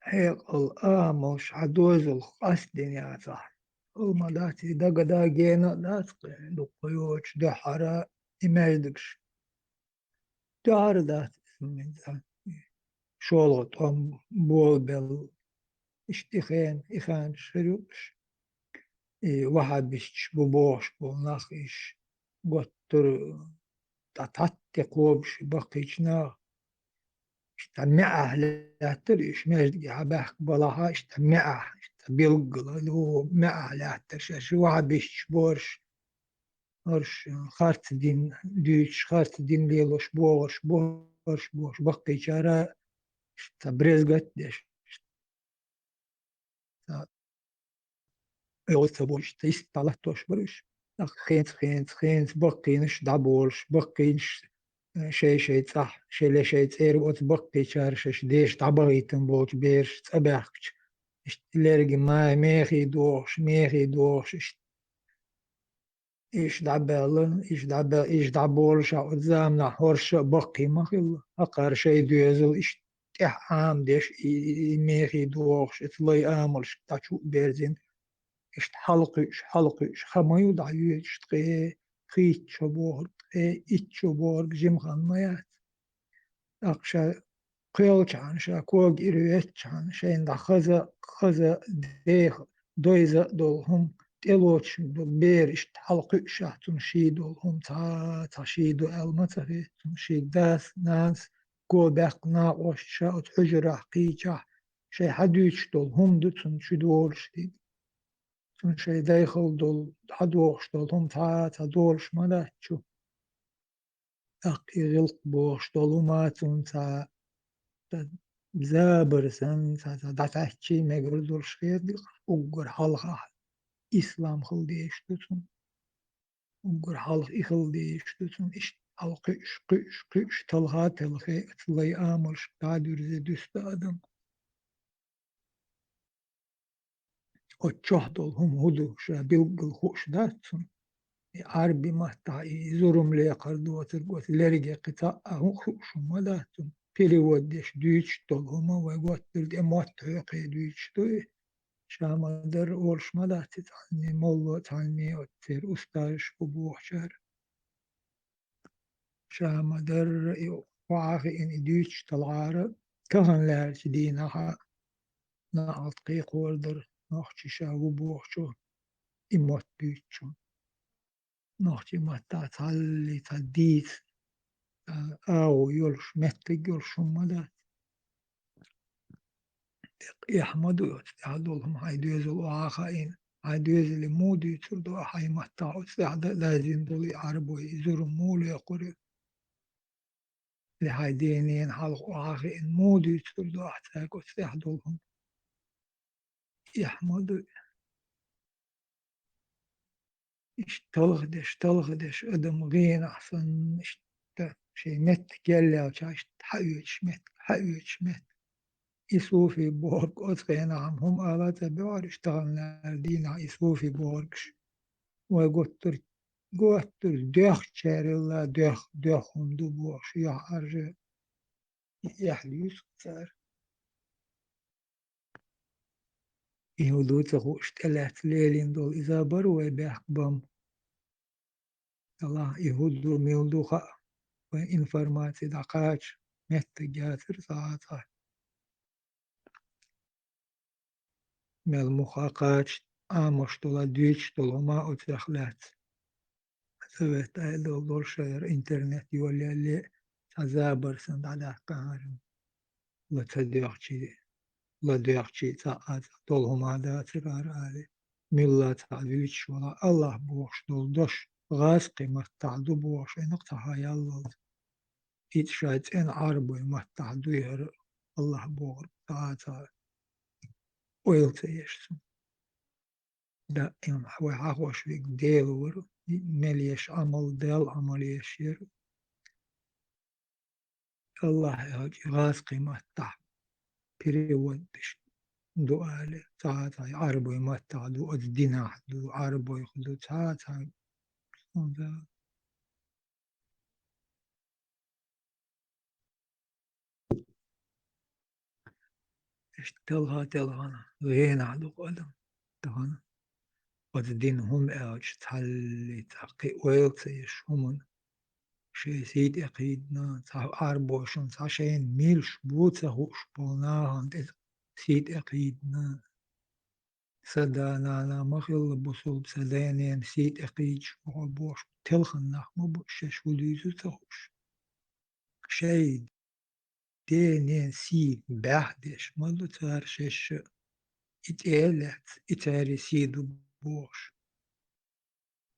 хьекъал амалш хьан дозалх къастдина яцахь. Хьал ма дац, и дага да, гена а дац-кх, дукха йоцуш дуьххьара и маьждигаш. Дуьххьара дац иза, шолгӀа тӀом болабелла. Иштта и хен, и хенаш хир ю уьш. И ваххьабисташ бу бохуш болу нах, иш готтур, тӀе тхьатте кхобуш баккхийчу наха. Иштта маьӀехь лаьттара уьш, маьждиге хьабаьхка балахьа, иштта маьӀехь, иштта билггала, маьӀехь лаьттара шаьш ваххьабисташ борш. ХӀорш харц дин дуьйцуш, харц дин лелош бохурш бу, хӀорш бохуш баккхийчара, иштта брезгат а деш, иштта ойла ца беш, иштта йист дӀалаттош бара уьш. ТӀаккха хенца, хенца, хенца баккхийнаш дӀаболуш, баккхийнаш, э, шай-шай цӀахь, шай ле шай цӀера оцу баккхийчара шаьш деша дӀабахийтина болчу бераш цӀа баьхкича, иштта лерриг май мехий дохуш, мехий дохуш, иштта Иш дӀабаьлла, иш дӀабаьлла, иш дӀаболуш а оцу заманахь хӀорш а баккхий ма хилла. ХӀокхара шайн доьзал иштта тӀехь Ӏамадеш, и, и, и мехий дохуш, оцу лай амалшка дӀачу а берзина, иштта хьалакхуьуш, хьалакхуьуш, хан ма ю дӀайоьдуш ткъе, хийтта шо бохург ткъе, итт шо бохург жима хан ма яц. ТӀаккха ша кхоьллачхьана, ша кога ира веттачхьана, шайна дӀа хаза, хаза, деха, дойза а долу хӀума тӀелоцуш долу бер иштта хьалакхуьушшехь, цунна ший долу хӀума цхьа, цхьа ший ду аьлла ма ца хета цунна, шийга дас, нанас го баьккха накъосташа оцу хьуьжарахь кхийчахь, шайн хьадуьйцуш долу хӀума ду цунна чудолуш дерг. Цунна шайн дайхал долу, хьадохуш долу хӀума цхьа, цхьа долуш ма дац чу. ТӀаккха и гӀиллакх бохуш долу хӀума цунна цхьа, цхьа забар санна, цхьа, цхьа дӀатаьччий мегар долуш хета, уггар хьалха ислам хила дезаш ду цунна. Уггар хьалха и хила дезаш ду цунна. Иштта хьалакхуьуш, кхуьуш, кхуьуш, талха а телхий, оцу лай амалшка дӀа а дуьрзий дуьсу адам. Оцу чохь долу хӀума хӀун ду, ша билггал хууш дац цунна. И Ӏарби маттахь и зурам лекхар доцург оцу лерриге кхин цхьа а хӀума хууш хӀума дац цунна. Перевод деш дуьйцуш долу хӀума вай готтур тӀе мотт хьоькхий дуьйцуш ду и. Ша ма-дарра олуш ма дац и цхьанне молло, цхьанне оццера устазаш бу бохучара. Ша ма-дарра и охьа а хиъна и дуьйцуш талхьара, тахана лаьрачу дийнахь а накъалт кхайкхор дара нохчи ша ву бохучо и мотт дуьйцучо. Нохчи маттахь цхьалли цхьа дийца, а, агӀо йолуш, меттиг йолуш хӀума ма дац. Эхь ма ду оцу тӀехь долу хӀума хьайн доьзал охьа а хаийна. Хьайн доьзале муха дуьйцур ду ахьа хьайн маттахь оцу тӀехь да-, дазийна долу и Ӏарбой, и зурам муха лекхур ю? Или хьайн ден-ненан хьалха охьа а хиъна муха дуьйцур ду ахьа цаьрга оцу тӀехь долу хӀума? Эхь ма ду. Иштта талхадеш, талхадеш, адам гӀенахь санна, иштта шайн меттиг еллаьлча, иштта хьаоьцуш меттиг, хьаоьцуш меттиг. И суфий бохург оцу хенахь-м хӀума ала а ца бевар, иштта тахана лаьрра дийнахь и суфий бохургаш. Вай готтур, готтур доьхначарел а доьх, доьх хӀума ду бохуш, юьхьӀаьржа. И эхь луьйсу цара. И хӀун ду ца хууш тӀелаьцна лелийна долу иза бара вай бехк бан. Аллахь, и хӀун ду, мила ду хаьа, вайн информаци дӀакхача меттиг яцара схьа а цхьа. Мел муха кхача Ӏамош долу, дуьйцуш долу хӀума оцех лаьцна. Совет Ӏедал долуш а яра интернет йолаяле, цхьа забар санна дӀадаккха хӀара. Ла ца доьгӀчий, ла доьгӀчий цхьа а цхьа долу хӀума дацара хӀара али. милла цхьа вуьйцуш вала, Аллахь бохуш долу дош гӀазкхи маттахь ду бохуш, айна цхьа хьаяллалц. Ицкъ шайн цӀена Ӏарбой маттахь ду яра, Аллахь бохург цхьа а цхьа ойла ца еш цунна. Даим вай хьахош верг Дела вара, мел еш Ӏамал, Далла Ӏамал еш яра. Аллахь аьлча гӀазкхи маттахь перевод деш ду али, цхьа а цхьа Ӏарбой маттахь ду, оцу динахь ду, Ӏарбойх ду, цхьа а цхьа. Иштта телха-телхана гӀенахь ду-кх адам. Тахана оцу дина хӀума аьлча, цхьаллица кхин ойла ца еш хӀуманна, шайн сий тӀе кхийдина, цхьа Ӏарбошна, цхьа шайна милаш бу ца хууш болу нахана тӀе сий тӀе кхийдина. Сан да-нана ма хилла бусулба, сан да-нана сий тӀе кхийдаш бу хьо бохуш, телхана нах ма бу шаьш хӀун дуьйцу ца хууш. Шайн ден-ненан сий баьхьа деш ма ду цара шаьш, и тӀе а лаьцна, и цаьран сий ду бохуш.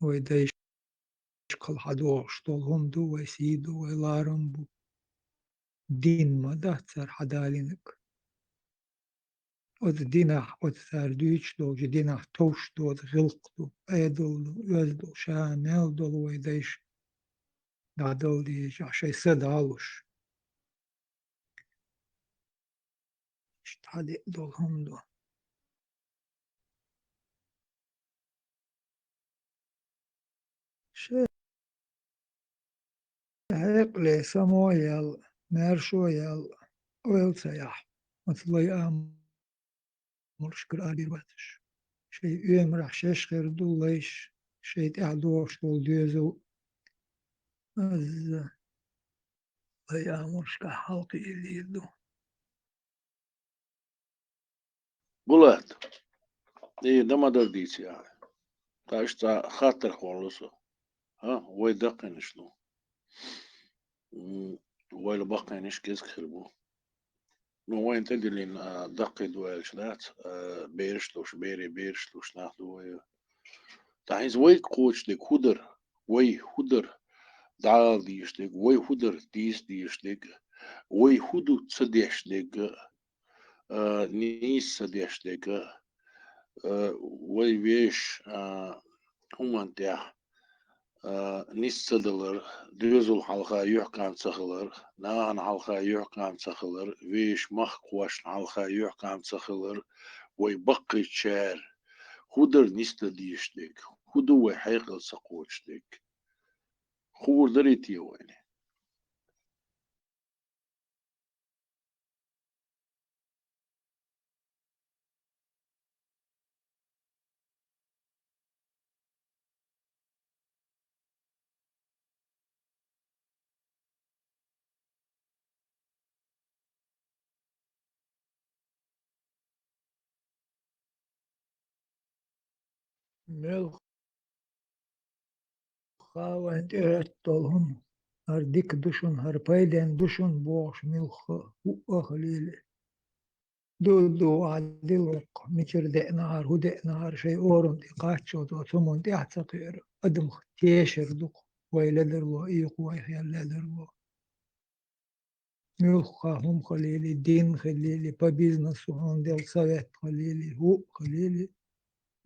Вай дайшкахула хьадогӀуш долу хӀума ду, вай сий ду, вай ларам бу. Дин ма дац цара хьадалийнарг. Оцу динахь, оцу цара дуьйцуш долчу динахь товш доцу гӀиллакх ду, Ӏедал ду, оьзда ду, ша мел долу вай дайша дӀадала дезаш, шайн са далуш. Иштта хьадеа долу хӀума ду. Шен хьекъале само ял, маьршо ял, ойла ца яхь, оцу лай амалшкара ардийр вацаш. Шайн оьмарахь шаьш хир ду лайш, шайн тӀехь догӀуш долу доьзал. Аза лай амалшкахь хьалкхиийр ду. Булат, и дан ма-дарра дийци ахьа. Тхаьш цхьа хаттар хьолу со. ХӀа, вай даккхийнаш ду. М, вайла баккхийнаш кӀезиг хир бу. Ну, вайна тӀедиллина, а, даккхий ду аьлча дац, а, бераш луш, берийн бераш луш нах ду вай. Ткъа хӀинца вайга кхочушдерг хӀун дара? Вай хӀун дара дӀаала дезаш дерг? Вай хӀун дара дийца дезаш дерг? Вай хӀун ду ца деш дерг? А, нийса ца деш дерг? А, вай вешан, а, хӀуманна тӀехь, а, нис ца далар, доьзал хьалха юьхькӀам ца хилар, нахана хьалха юьхькӀам ца хилар, вешан махкахошна хьалха юьхькӀам ца хилар, вай баккхийчара хӀун дара нисдан дезаш дерг, хӀун ду вай хьекъал ца кхочушдерг? Хуур дарий те вайна? Муьлхха вайн тӀехӀоьтту долу хӀума, хӀара дика ду шуна, хӀара пайденна ду шуна бохуш, муьлхха а, хӀуъа а хилийла. Ду-ду, ахь дилла воккха, мичара деана хӀара, хӀун деана хӀара, шайн орам тӀе кхаччалц оцу хӀуманна тӀаьхьа ца кхиар, адамах тешар ду-кх, вай ледарло, и ю-кх вай хел ледарло. Муьлхха хӀума хилийла, дин хилийла, по бизнесу хьуна делла совет хилийла, хӀуъа хилийла,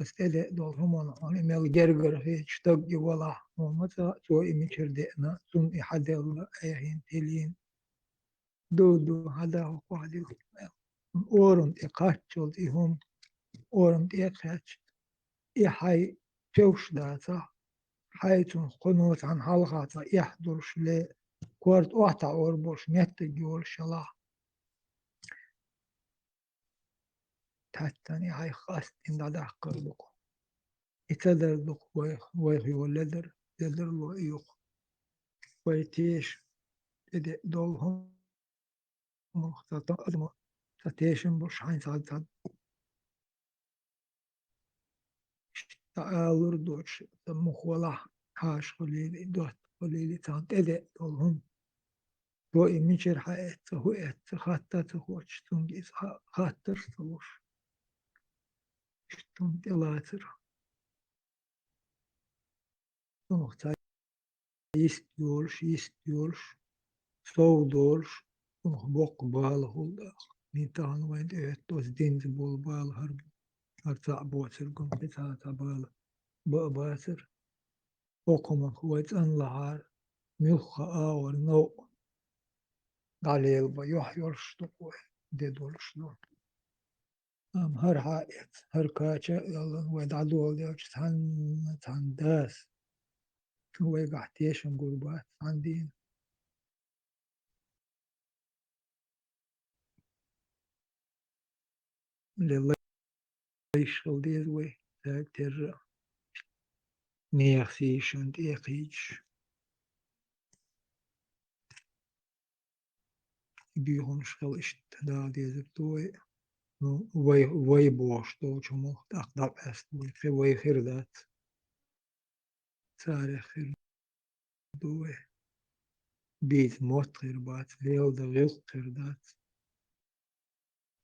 аса тӀедеа долу хӀуманна хьуна и мел гергара хеташ стаг и валахь, хьуна ма цкъа а цо и мичара деана, цунна и хьаделла, айхьина, тилийна. Ду-ду, хьада хӀокху хьадилла. Орам тӀе кхаччалц и хӀума, орам тӀе а кхаьчча, и хьайн тевш дацахь, хьайн цунах кхуьнан цхьана хьалха цхьа эхь долуш ле, корта охьатаӀор болуш меттиг йолуш ялахь. Таьттан и хьайх къастийна дӀадаккхар ду-кх. И ца дар ду-кх вайх, вайх йолу ледар, ледарло и ю-кх. Вай теша тӀедеа долу хӀума, ца тан адамо, ца тешам болуш хьайн цхьа, цхьа Ша алур доцуш, сан мух валахь, хьаша хуьлийла, дотта хуьлийла, цхьана тӀедеа долу хӀума. Цо и мичара хьаэцна, хӀун эцна, хатта а ца хоьттуш, цуьнга иза ха-, хаттарш а ца луш. иштта хӀума тӀелацар. Цунах цхьа йист йолуш, йист йолуш, сов долуш, цунах боккха бала хуьлу дакъа. Мин тахана вайна тӀехӀоьтту оцу динца болу бала хӀара, хӀара цхьаъ боцург, кхин цхьа а цхьа бала бан а бацара. ХӀокху хӀуманах вай цӀанлахьара, муьлхха а агӀор новкъа дӀалелабан юьхь йолуш ду-кх вай, де долуш ду. Амма хӀара хьаэц, хӀара кхача а аьлла, вай дӀадоладелча цхьанна, цхьанна дас вайгахь тешам гур бац цхьана дийнахь. Лелла йиш хила деза вай, цаьрга терра, нехан сийшан тӀе а кхийдаш. И буьйханаш хила иштта дала дезар ду вай. Ну, вай, вай бохуш долчу хӀуманах тӀаккха дӀакъаьста вай, хи-, вай хир дац. Царех хир ду вай. Бийца мотт хир бац, лелдан гӀиллакх хир дац.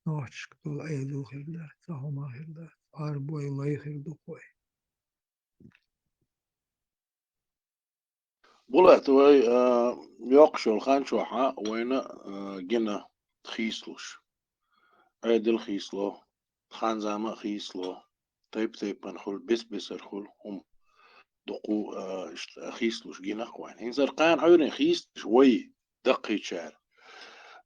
Нохчашка долу Ӏедал хир дац, цхьа хӀума хир дац. Ӏарбой лай хир ду-кх вай. Булат, вай, а, йоккхуш йолу хан чохь а вайна, а, гина хийцалуш. Ӏедал хийцало, хан-зама а хийцало, тайп-тайпана хуьлу, бес-бесара хуьлу хӀума дукха, а, иштта хийцалуш гина-кх вайна. ХӀинца хӀара кхана Ӏуьйранна хийцалуш вай, даккхийчара.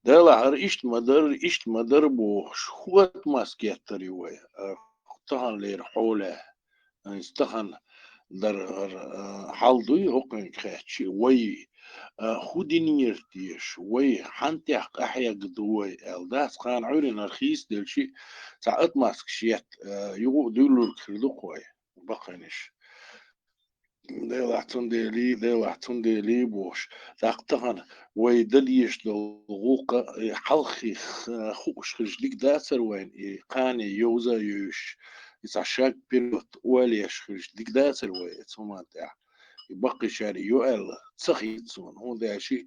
Делахь хӀара иштта ма дара, иштта ма дара бохуш, хӀун отмазка еттар ю вай, а, таханлера хьолехь? Иза тахана дар, а, хьал дуй хӀокхуьнга хаьттича, вай, а, хӀун динера теша, вай хьан тӀехь къахьегна ду вай аьлла, дац кхана Ӏуьйранна хӀара хийцаделча, цхьа отмазкаш етта, а, юха а дуьйлург хир ду-кх вай, баккхийнаш. Делахь цундела, делахь цундела бохуш, тӀаккха тахана вай дан дезаш долу гӀуллакх, и хьалххе хууш хилча дика дацара вайна, и кхане йовза а йовзуш, и цхьа шаг вперёд ойла еш хилча дика дацара вай оцу хӀуманна тӀехь. И баккхийчара ю аьлла ца хета суна, хӀунда аьлча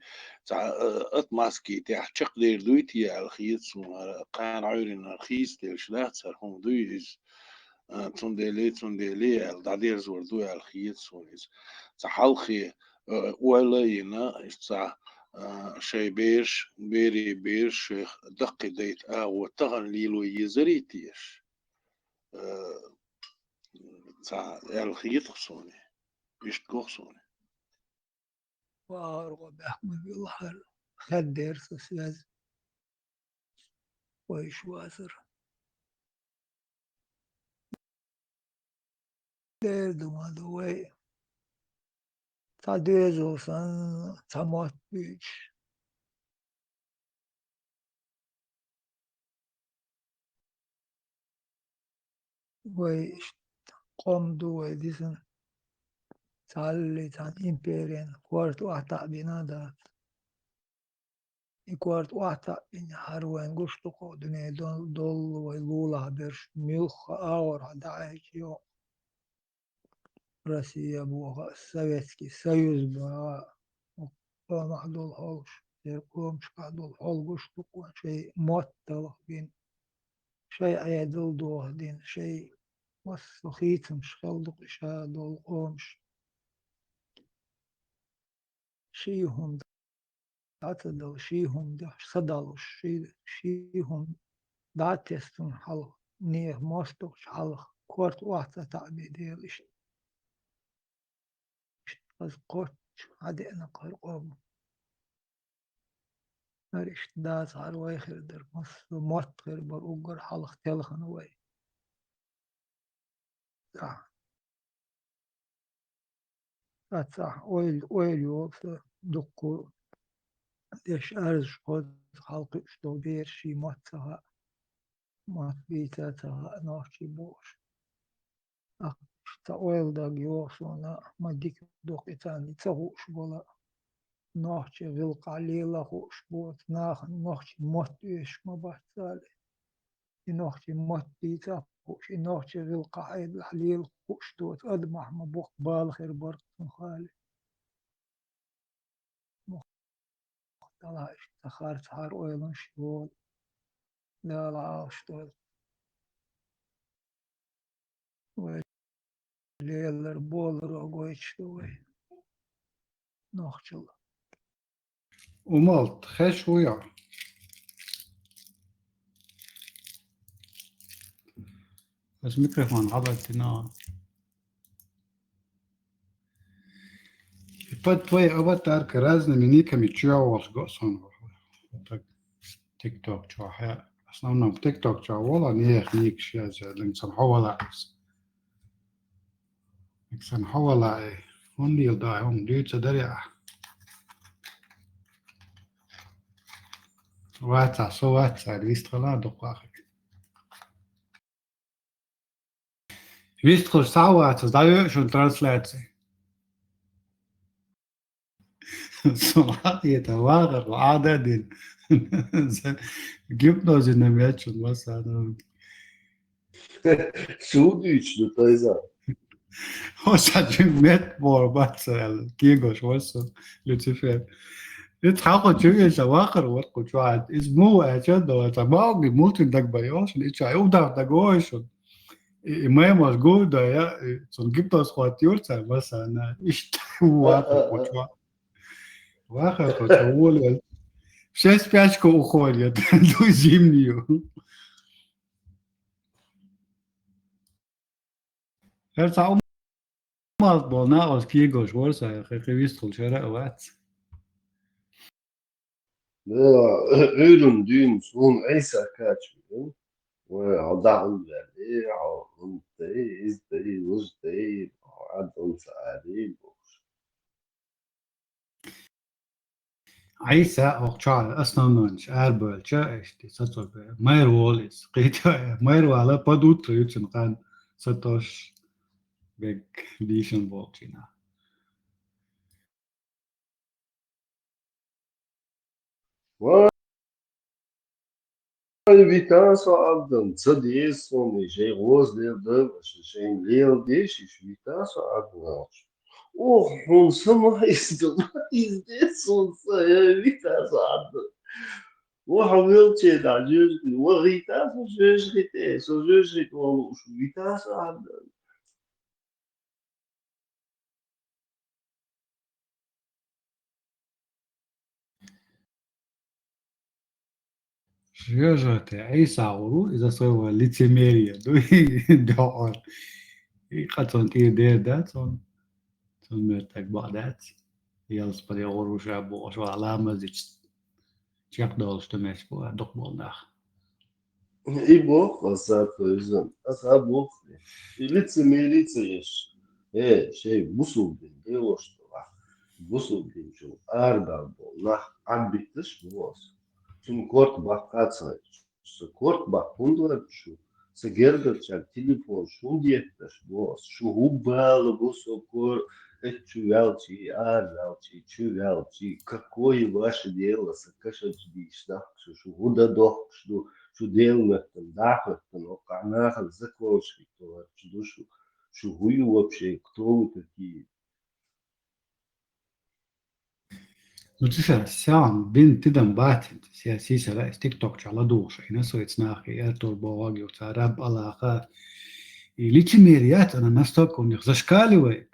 цхьа, а, отмазки тӀехь чекхдер дуй те аьлла хета суна, хӀара кхана Ӏуьйранна хийцаделча дац хӀара хӀума дуй иза. А, цундела, цундела аьлла, дӀадерзор ду аьлла хета суна иза. Цхьа хьалххе, а, ойла а йина, иштта цхьа, а, шайн бераш, берийн бераш шайх даккхийдайта агӀо тахана лело езарий теша? А, цхьа аьлла хета-кх суна. Иштта го-кх суна. Вахар гӀо баьхкина вилла хӀара, хаьддера сан связь. Вай иш вацара. Дера ду ма ду вай. Цхьа доьзал санна, цхьа мотт буьйцуш. Вай къам ду вай дисина. Цхьаллий цхьана империян корта охьатаӀбина дац. И корта охьатаӀбина хӀара вайн гуш ду-кх дуьне дол-, доллу вай лулахь берш, муьлхха агӀор хьан дӀахьаьжча йо. Россия боху а, Советский Союз боху а, къомах долу хьолгаш, церан къомашкахь долу хьолгаш ду-кх вайн, шайн мотт талхбина, шайн Ӏедал дохадина, шайн массо а хийцамаш хилла ду-кх и ша долу къомаш. Ший хӀума дӀа ца дала, ший хӀума дехьа са далуш, ший, ший хӀума дӀа а тесна хьалха, нехан мостагӀчу хьалха корта охьа ца таӀбе дела иштта. Иштта хаза кхоччуш хьан деана хӀара къам. ХӀара иштта дацахьара вай хир дара, массо а мотт хир бара уггар хьалха телхина вай. Цхьа. Цхьа, цхьа ойла, ойла йолу сан дуккха деш арзаш хоза хьалакхуьуш долу бераш ший мотт ца хаьа, мотт бийца ца хаьа нохчий бохуш. Ахча ца ойла даг йогӀу суна, ма дика ду-кх и царна ца хууш бола. Нохчий гӀиллакхахь лела хууш боцу нахана нохчий мотт оьшуш ма бац цара. И нохчий мотт дийца а хууш, и нохчий гӀиллакхахь Ӏедалахь лела хууш доцу адамахь ма боккха бала хир бара-кх цунах гӀали. Мух-, далахь иштта харцахьара ойланаш йолу. Дала Ӏалашдойла. Вай лелар болар гойтуш ду вай. Нохчалла. Умалт, хеш ву я? Ас микрофон хьалаттина. И под твоей аватаркой разными никами чё волш го сон. Так, TikTok чё, хя. В основном TikTok чё вола, не их ник сейчас, я линк сон ховала. Ик сан хьо валаи, хӀунда йила дай хӀума дуьйцу даре ахь? Вац ахь, со вац аьлла, вистхила а дукха ахь. Вистхуш схьа а вац, дӀайоь шуна трансляци. Со хьахета вахар ву Ӏада а дина. Гипнозина мечун масана. Шу дуьйцу ду тайза. Хьо сан чу мет бор бац аьлла, кегош вара со, Люцифер. Иза хьахо чу веша вахар вара кху чохь. Иза муха аьлча а дала, ца бауги мулчун даг бай олшун, и чай удав даг ой шун. И, и маймаш гуй да, я, и цун гипноз хват юрца, масана, иштта вахар кху чохь. Вахар кху чохь, волел. В шесть в пять уходит, ду зимнюю. ХӀара цхьа умалт болу накъост кегош вара сан, кхин вистхула шара а вац. Ӏуьйранна дуьйна суна Ӏийса качвина, вай хьо дахьал ваьлли, хьо хӀунда дай, иза дай, луж дай, хьо Ӏадда хӀунда ца ари бохуш. Ӏийса, оха чохь основнойнаш арабевлча, иштта сацо бе, майра волу иза. Кхетий, майра вала, под утро ю цуьнан хан сатош, бегга дийшина болчу дийнахь. Вай, вита со Ӏаддан, ца деза суна, шайн гӀоза леладан, аша шайна леладеш, иша вита со Ӏаддан. Оха хьуна са ма иза, ма иза деза суна са, я вита со Ӏаддан. Ва хьо велче дӀа жоьжахати, ва гӀита со жоьжахати, со жоьжахати ван лууш ву, вита со Ӏаддан. Жоьжахати Ӏийса гӀур ву, иза своего лицемерия ду, догӀур. И къа цунна тӀера дер дац, цунна, цунна меттиг бакъ дац. Ялсапаре гӀур ву ша бохуш, ваха ламаз дича чекхдолуш ду меш бу, дукха болу нах. И боху аса, то иза, аса боху. И лицемерие ца еш. Э, шей бусулба дин, делош ду ваха. Бусулба дин чу арабаьлла болу нах Ӏадбитташ бу аса. Цунна корта баккха ца хьаьжча. Со корта баккха хӀунда ларчу? Со гергарчаьрга телефон шун детташ бу аса. Шу хӀун бала бу со кор-, эцчу ваьлчий, ара ваьлчий, чу ваьлчий, какое ваше дело, сан кашанчу дийшина шу, шу хӀун дан дохкуш ду, шу Делан меттан, даха меттан, оккхахь нахана законаш хӀитталарчу ду шу, шу хӀун ю вообще, кто вы такие? Ну, циша, сян, бин, тидам бацин, сия, сисара, тикток ча ладугӀуша, и на соиц нахи, я тур богаг, ю цараб алаха. И лицемерие, она настолько у них зашкаливает.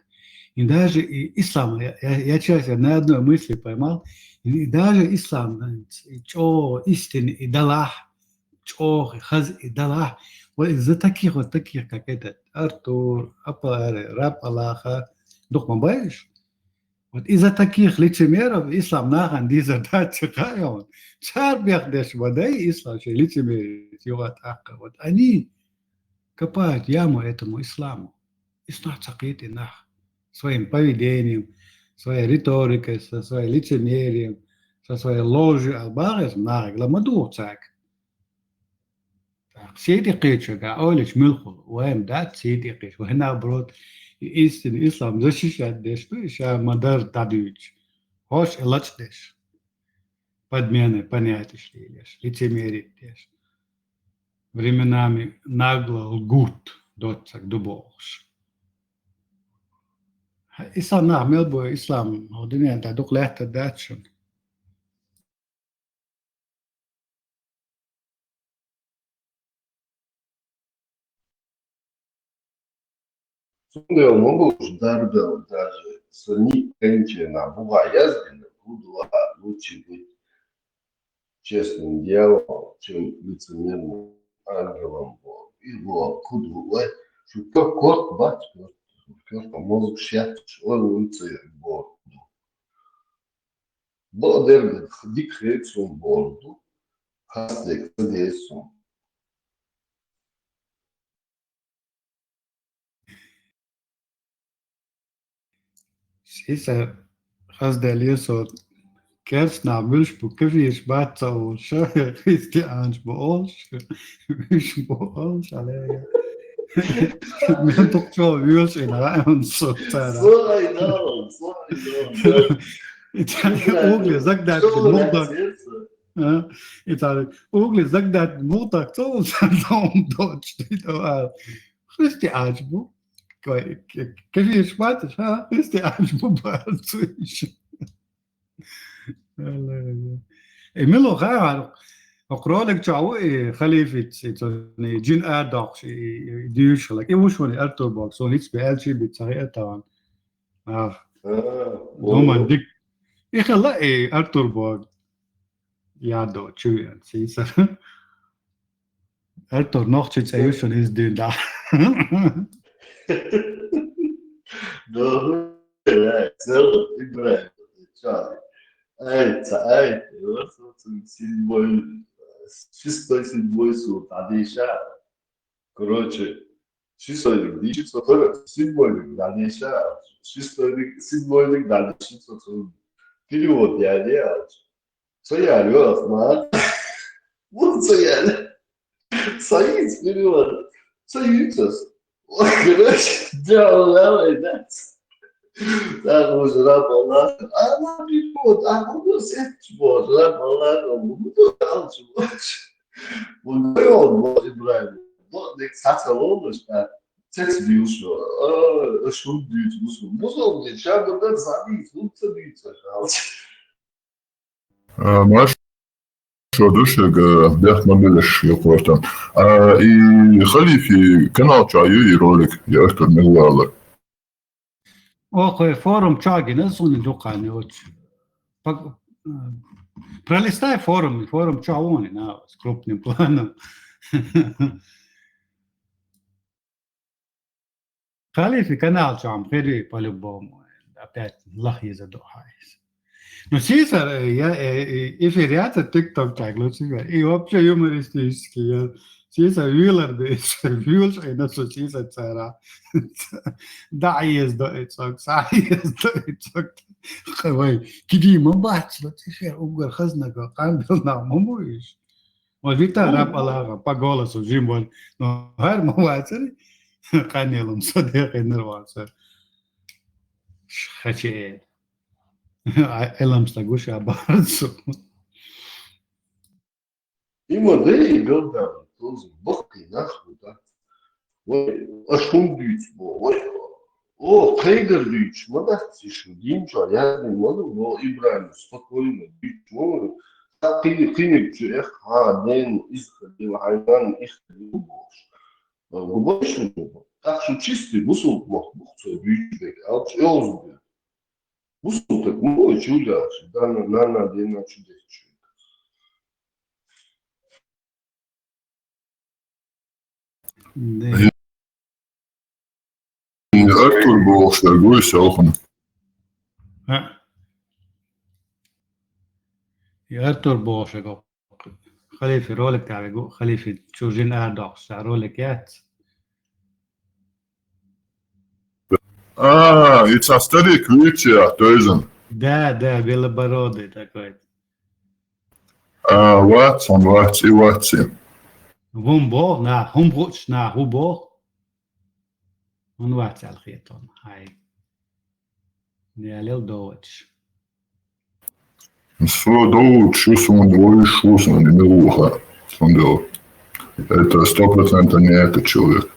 И даже и ислам, я, я, я сейчас я на одной мысли поймал, и даже ислам, знаете, и чё, истины, и далах, чё, и хаз, и далах. Вот из-за таких вот, таких, как этот Артур, Апари, Раб Алаха, дух ма баьш? Вот из-за таких лицемеров ислам нахана дийзар дац ца хаьа хьуна. Цара бехдеш ма дай ислам шайн лицемерие юха тӀаккха. Вот они копают яму этому исламу. Ислам ца кхетий нах. Своим поведением, своей риторикой, со своей лицемерием, со своей ложью албагӀес нахаг ла ма дугӀу цаьрга. ТӀаккха сий тӀе кхечуьнга ойла йича муьлхха хуьлу? Вайн дац сий тӀе кхечу. Вай, наоборот, и истинный ислам защищать деш ду, и ша ма-дарра дӀадуьйцуш. ХӀорш и лачкъадеш. Подменный понятеш лелош, лицемерить деш. Временами нагло лгут, доццаг ду бохуш. Ислам нах мел бу, ислам, хӀо дуьнен тӀа дукха лаьттар дац шуна. Цундела ма бу уж дарбел даже, со ни пенчена буга яздина, кудуа лучше быть честным дьяволом, чем лицемерным ангелом. И вот куду, ой, шу кёрт, кёрт бац, кёрт, кёрт, а мозг шьяц, ой, лицемер борду. Бо дербе, дик хецун борду, хастек хецун. Сиса хазделе со керсна мюлш бу кефиш баца олша, христианш бу олш, мюлш бу олш, але. Мен тухчо вюлш ина, он со цара. Слухай, да, слухай, да. Италия угли загдат мурдак. А? Италия угли загдат мурдак, цо он доч, а? Христианш бу. Кой-, к-, кефиш бац, ха? Христианш бу бацуш. Э, мило ха, ха, ролик чаву, э, халифит, э, цо, э, джин ардахш, э, э, дюш халак. Э, вуш вани Артур Бог, сон хич бе элчи бит саги этаван. Ах. Думан дик. Э, хала, э, Артур Бог. Я до, чуян, сиса. Артур, нохчи цаюшун из дин да. Да, да, целый Ибрахим. Чё? Ай, ца-, ай, вот, вот, седьмой, шестой, седьмой суд, а дальше. Короче, шестой, дальше, седьмой, дальше, шестой, седьмой, дальше, перевод я не, а. Сояли, вот, ма. Вот сояли. Союз, перевод. Союз. Короче, дьявол, давай, да. Так, уже раб Аллах. А, ну, перевод, а, ну, ну, сеть, вот, раб Аллах, ну, ну, ну, алчу, вот. Вот, ну, вот, Ибрахим. Вот, не, саца лолуш, а, сеть бил, что, а, шум бил, мусор. Мусор, не, ча, да, да, забить, ну, забить, пожалуйста. А, маш, шо душег, э, бяхмабилеш юкъортан. А, и халифи канал чу аю и ролик, я Артур Милуала. Ох, э, форум чагина, суни дукани оч. Пак-, э, пролистай форум, форум чавони, на, с крупным планом. Халифи канал чам хери по-любому. Опять лахи задухайс. Ну, сисар, э, я, э, э, эфирята тикток так, Люцифер. И вообще юмористический, я. Сисар вилар да, вилш, и на со сисар цара. Да, езд да, и цок, са езд да, и цок. Хавай, киди ма бац, Люцифер, угар хазнага, кандал на ма муиш. Ва вита раб Аллаха по голосу жим вал. Но гьар ма вацари, къанилум садекъ иннар вацар. Хаче. А, элам ста гуша барцу. Има де и гелда, тоже бахки нахуй, да. Ой, а шум дюйц бо, ой, о, кайгар дюйч, ма дац иш, дин чу, я не могу, но Ибрахим спокойно дюйч, мо, а кини, кини чу, эх, а, ден, из, дил, хайван, их, дил, бош. А, губош, так что чистый, мусул, мох, мох, цо дюйч бек, а, чё, озу, мусул, так, мо, чуля, да, на, на, на, ден, на, чудес, чудес. Да. Артур болуш гуйса охун. А? И Артур болуш гу. Халифи ролик таби гу, халифи чужин ардохса ролик яц. А, и ца старик вичи, а, то есть он. Да, да, белобородый такой. А, вац, он вац, и вац. Вун бо, на, хум буч, на, ху бо. Вун вац алхетон, хай. Не алел доч. Со доч, шу сон доч, шу сон не уха. Сон доч. Это сто процентов не этот человек.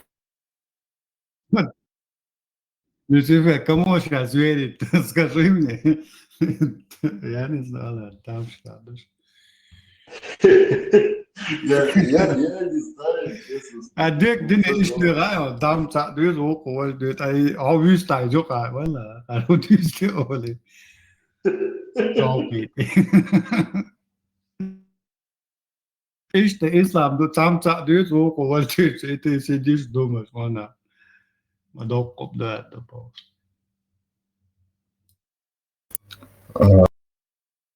Люцифер, кому сейчас верить? Скажи мне. Я не знал, а там что, ну что. Я, я, я не знаю, честно. А дек дин иш дира, дам ца дуз, вокъо вал дуз, ай, а вуз тай жо ка, вала, а вуз тай оли. Чалки. Иштта ислам ду, цамца дуз, вокъо вал дуз, это сидишь, думаешь, вана. Ма докъуб да, да, по. А,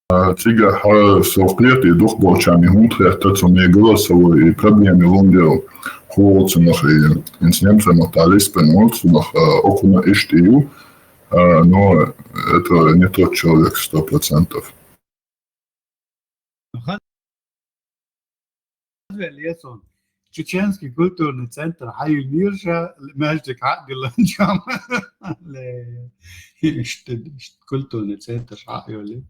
а, цига хьа со кхетий дукхагӀчарна хӀунда хетта цунна и голосовой, и проблема лун дел хулацунах, и инцидент цунах талис бен улцунах, а, окуна иштта ю, а, но это не тот человек сто процентов. Хаза вел я сона. Чеченский культурный центр хьаюллира ша, маьждиг хьадилланчам. Ле, иштта, иштта культурный центр хьайолли.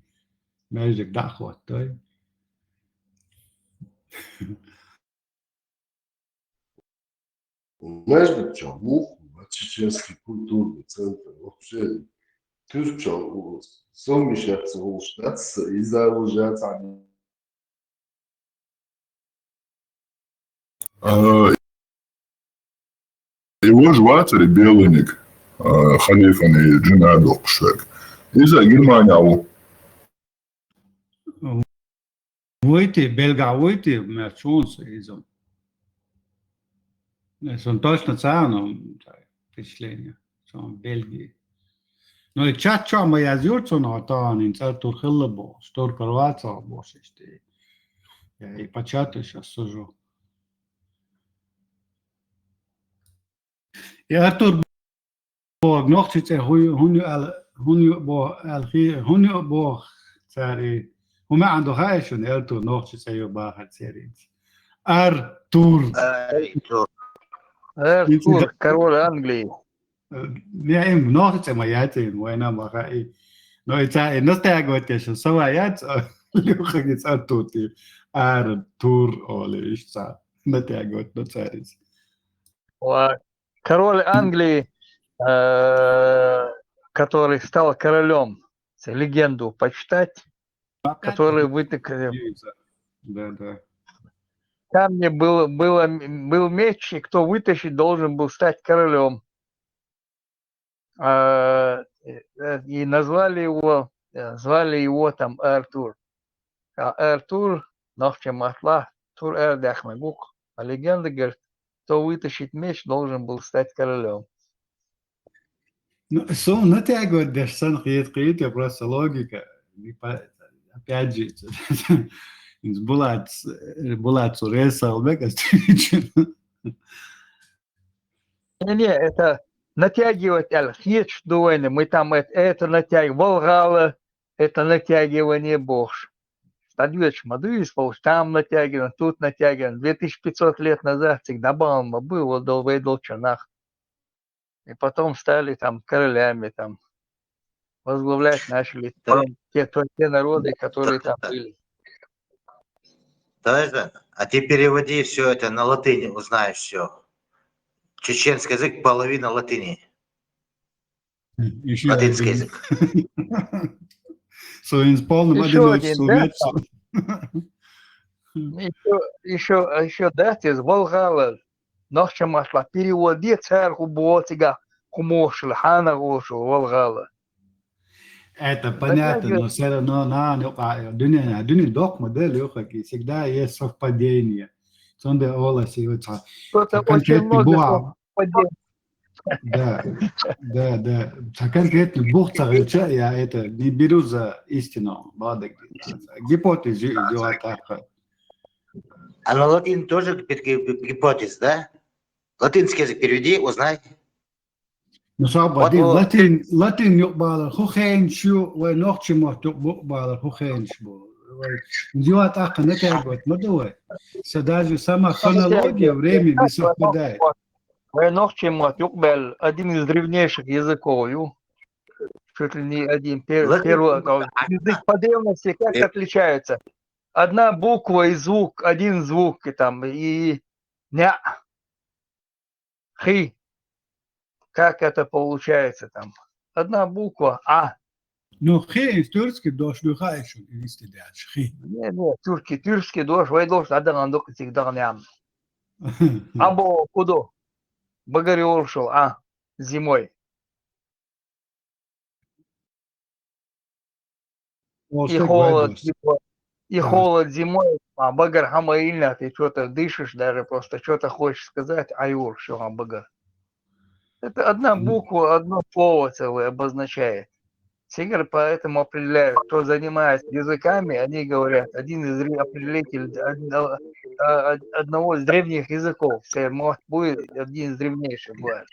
Маьждиг дӀахӀоттой. Между чем, мух, чеченский культурный центр, вообще, ты что, совмещаться, улучшаться и заужаться. А, и вож вацари белуник, а, халифани жина докушек. Иза Германия у. Вуйти, белгӀа вуйти, мягчунса иза. Э, сон точно цану, так, впечатление, сон Бельгии. Но и чат чо ма язюр цун, а то ан ин цӀар тур хилла бо, тур карваца бо шишти. Я и пачаты сейчас сужу. И Артур боху, нохчи цӀе хӀу-, хӀун ю аьл-, хӀун ю боху аьлла хи-, хӀун ю боху цара и? ХӀун маьӀна ду хаьий шуна, Артур нохчи цӀе ю бахар церинца? Артур. Артур. Артур, король Англии. Не, им нохчи цӀе ма яц, им вайна ма хаьий. Но и ца, и настаягот я шу сова яц, а, Лёха гиц Артур ти. Артур, оле, иш ца. Натягот, но царица. Ва-, король Англии, э, который стал королем, легенду почитать, который вытек, э, Да, да. Там не было, было, был меч, и кто вытащить должен был стать королем. А, э, и назвали его, э, звали его там Артур. А Артур, нохчи матла, тур эр дяхме гук. А легенда говорит, кто вытащит меч, должен был стать королем. Ну, сум натягивать деш сан хет, хет, я просто логика. Не по-, опять же, из Булат, Булат Суресов, бек, Не, не, это натягивать, аль, хет, что войны. Мы там это, это натягивали, волгало, это натягивание бохш. Стадвеч мадуис, там натягиваем, тут натягиваем. Две тысячи пятьсот лет назад всегда балма был, вот дол-, вейдол чанах. И потом стали там королями, там возглавлять начали те, те, то, те народы, которые там были. Даже, а ты переводи все это на латыни, узнаешь все. Чеченский язык — половина латыни. Ещё Латинский один. Язык. Со инс полным Ещё один один, да? Сумеца. Ещё, ещё, ещё, да, из волгало. Нохча матла перевод де цар ху боцига, ху мошла, хана гошла, волгало. Это понятно, но всё равно на, ну, а, дуне, дуне док модель, всегда есть совпадение. Сонде оласи, вот, а, Что-то очень конкретный много буа. совпадений. Да, да, да. Ца конкретный бух ца гелча, я это не беру за истину, бадак. Гипотезу, идёт так. А на латин тоже гипотез, да? Латинский язык переведи, узнай. Ну, саба, Вот, дин, вот. Латин, латин юкъбалар ху хенчу, вай нохчи мот юкъбалар ху хенчу. Вай, идёт так, на тягот, ма давай. Са даже сама хронология времени не совпадает. Вай нохчи мот юкъбал один из древнейших языков, ю. Чуть ли не один пер-, Латин. Первый, а, язык по древности как Э. отличается? Одна буква и звук, один звук, и там, и ня. Хи. Как это получается там? Одна буква, а. Ну, хи, из тюркский дош духа ещё, если дальше, хи. Не, не, тюркский, тюркский дош, вай дош, а даган док, цик даган ям. Або, кудо. Багар йолшул, а, зимой. И холод зимой. И холод зимой, а багар хама ильна, ты что-то дышишь, даже просто что-то хочешь сказать, а юр, что а багар. Это одна буква, одно слово целое обозначает. Цигар поэтому определяют, кто занимается языками, они говорят, один из ре- определитель, од- а- од- одного из древних языков, це может будет один из древнейших бывает.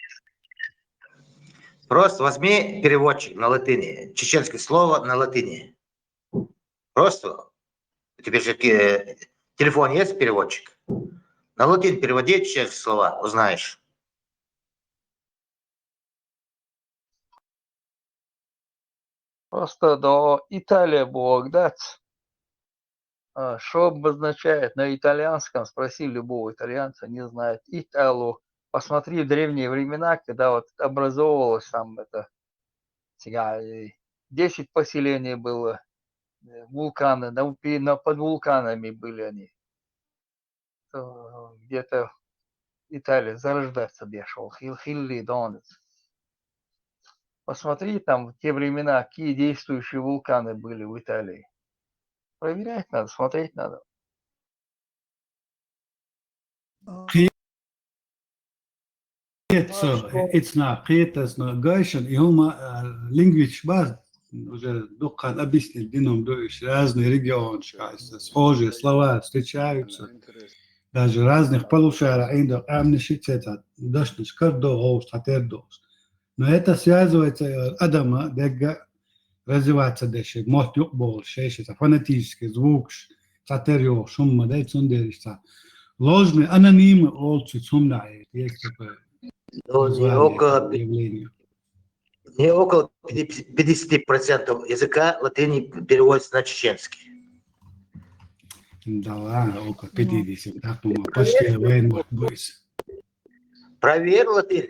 Просто возьми переводчик на латыни, чеченское слово на латыни. Просто. У тебя же э, телефон есть переводчик? На латынь переводи чеченские слова, узнаешь. Просто до Италия бог дать. А, что обозначает на итальянском? Спроси любого итальянца, не знает. Итало. Посмотри в древние времена, когда вот образовывалось там это, сега, э, десять поселений было, э, вулканы, на, пи- на, под вулканами были они. Э, Где-то Италия зарождаться дошел, хил, хилли донец. Посмотри, там в те времена какие действующие вулканы были в Италии. Проверять надо, смотреть надо. Кхетац, ицна, кхетац, но гайшан, и хӀума лингвисташ бац, уже дуккха объяснить дином дуйш, разные регионы, схожие слова встречаются. Даже разных полушарий, Ӏиндагъ, амни ши цецад, дашнаш кардо гъовш, хатер догъш. Но это связывается, э, адама, дегга развиваться деши, мотт юкъ болуш, шайша ца фонетический звукаш, ца тер йохуш хӀумма дай, цундериш ца ложный анонимы олчи хӀумна есть такое Ну, не название, около, такое явление. Не около пятидесяти процентов языка латыни переводится на чеченский. Да ладно, около пятидесяти, так, ну, почти военных будет. Проверь латынь.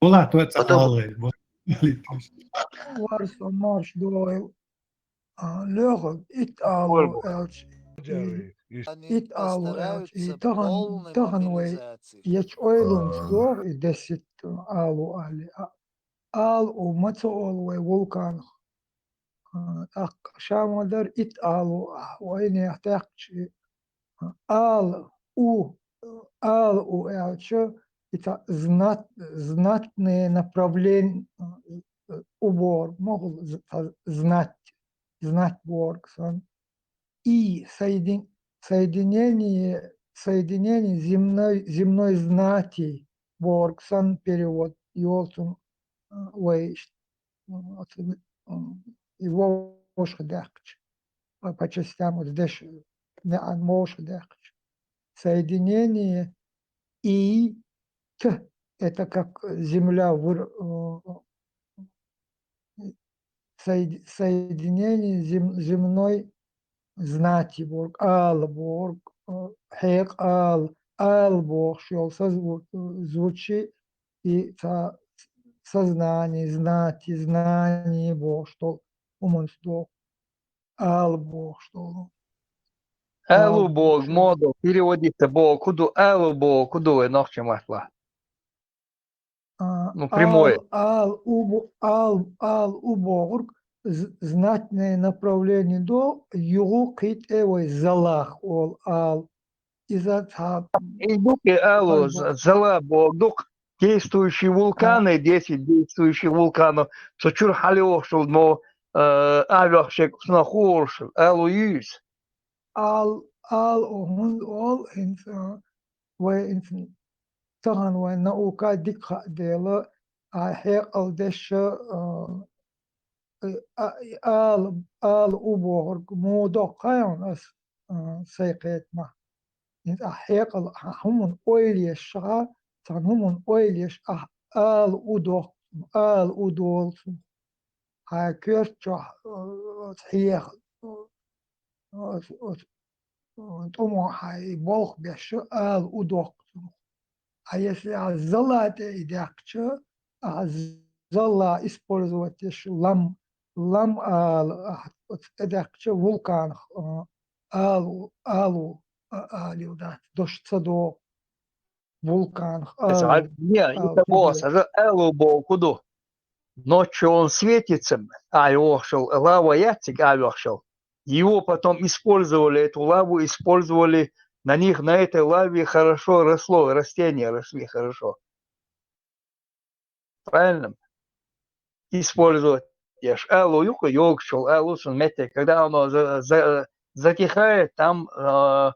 Была то это Потом- алые, вот. Варса марш дойл. А, лёгов, ит алу элч. Ит алу элч. И тахан, тахан вай. Яч ойлунч дор, и десит алу али. А, ал у маца ол вай вулканах. А, ак шамадар ит алу, а, вай не атакчи. Ал у, ал у элча, это знат, знатные направления, э, убор, могу з- та- знать, знать борг сан. И соедин- соединение, соединение земной, земной знати борг сан перевод, йолцун, э, вай, э, отсюда, э, его уж дехч. По, по частям вот здесь, не, а можешь дехч. Соединение и т, это как земля, выр- э, соед- соединение зем- земной знати борг, ал борг, э, хек ал, ал борг, шел со зву- звучи и со- сознание, знати, знание борг, что умонс дох. Ал бох, что Алу бог, модо, переводить-то бог, куду алу бог, куду и нохчи матла. А, Ну, прямой. Ал, ал, у бо- ал, ал у богург з- знатное направление до югу кит эвой залах ол ал. Иза та И буки алу Бог. з- зала бог, дук действующие вулканы, десять действующих вулканов, со чур хали охшул, но э, авиахшек сна хоршул, алу юс. ал, ал у хун ол инс вай инс тахан вай наука дик ха дела а хек ал деша а, а, ал, ал у богург модо кайон ас а, сайкет ма. Инс а хек ал а хумун ойлеш ша, тан хумун ойлеш а ал у дох, ал у долсун. Хай кёрт чох, э, хех, э, э, э, туму хай болх беш ал у дох. А если а залате и дякча, а з- залла использовать деш лам, лам ала, а, оцу тӀедаккхача вулканах, а, алу, алу, а, алийла дац, дош ца догӀу вулканах. Эс алу, а, не, алу, это босс, это же алу боху ду. Ночью он светится, а йохшал, лава яцик, а йохшал. Его потом использовали, эту лаву использовали, на них, на этой лаве хорошо росло, растения росли хорошо. Правильно? Использовать. Я ж алу юха йогчул, алу сун метте. Когда оно за- за- затихает, там э,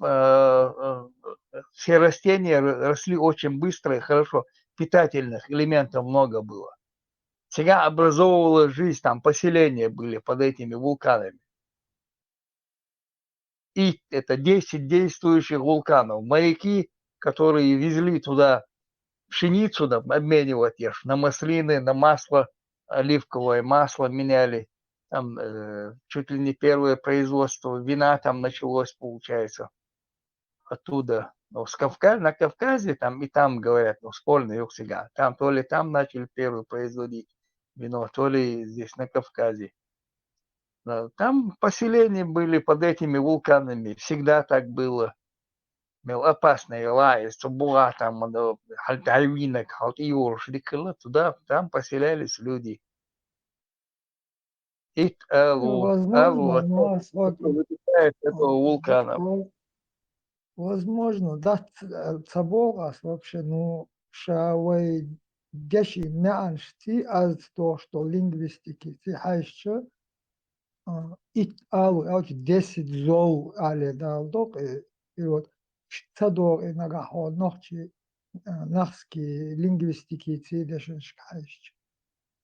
э, э, все растения р- росли очень быстро и хорошо. Питательных элементов много было. Всегда образовывалась жизнь, там поселения были под этими вулканами. И это десять действующих вулканов. Моряки, которые везли туда пшеницу, там, обменивать ешь на маслины, на масло, оливковое масло меняли. Там э, чуть ли не первое производство вина там началось, получается, оттуда. Но с Кавка- на Кавказе там и там, говорят, ну, спорный юг сега. Там то ли там начали первый производить вино, то ли здесь на Кавказе. Да, там поселения были под этими вулканами, всегда так было. Мел опасные лаи, цу бугӀа там, хьал дайвинаг, хьал иорш дикала, туда, там поселялись люди. Ит алу, алу, возможно, но с- вот, вытекает с этого вулкана. Воз- Возможно, дац, э, ца боху ас вообще, ну, ша вай деши маьӀанашций, аз то, что лингвистикиций хьаьжча, а, ит алу, аьлча, десять зол але дала докъе, и вот ца догӀу и нагахь хьо нохчи, а, нахски лингвистикиций дешнашка хьаьжча.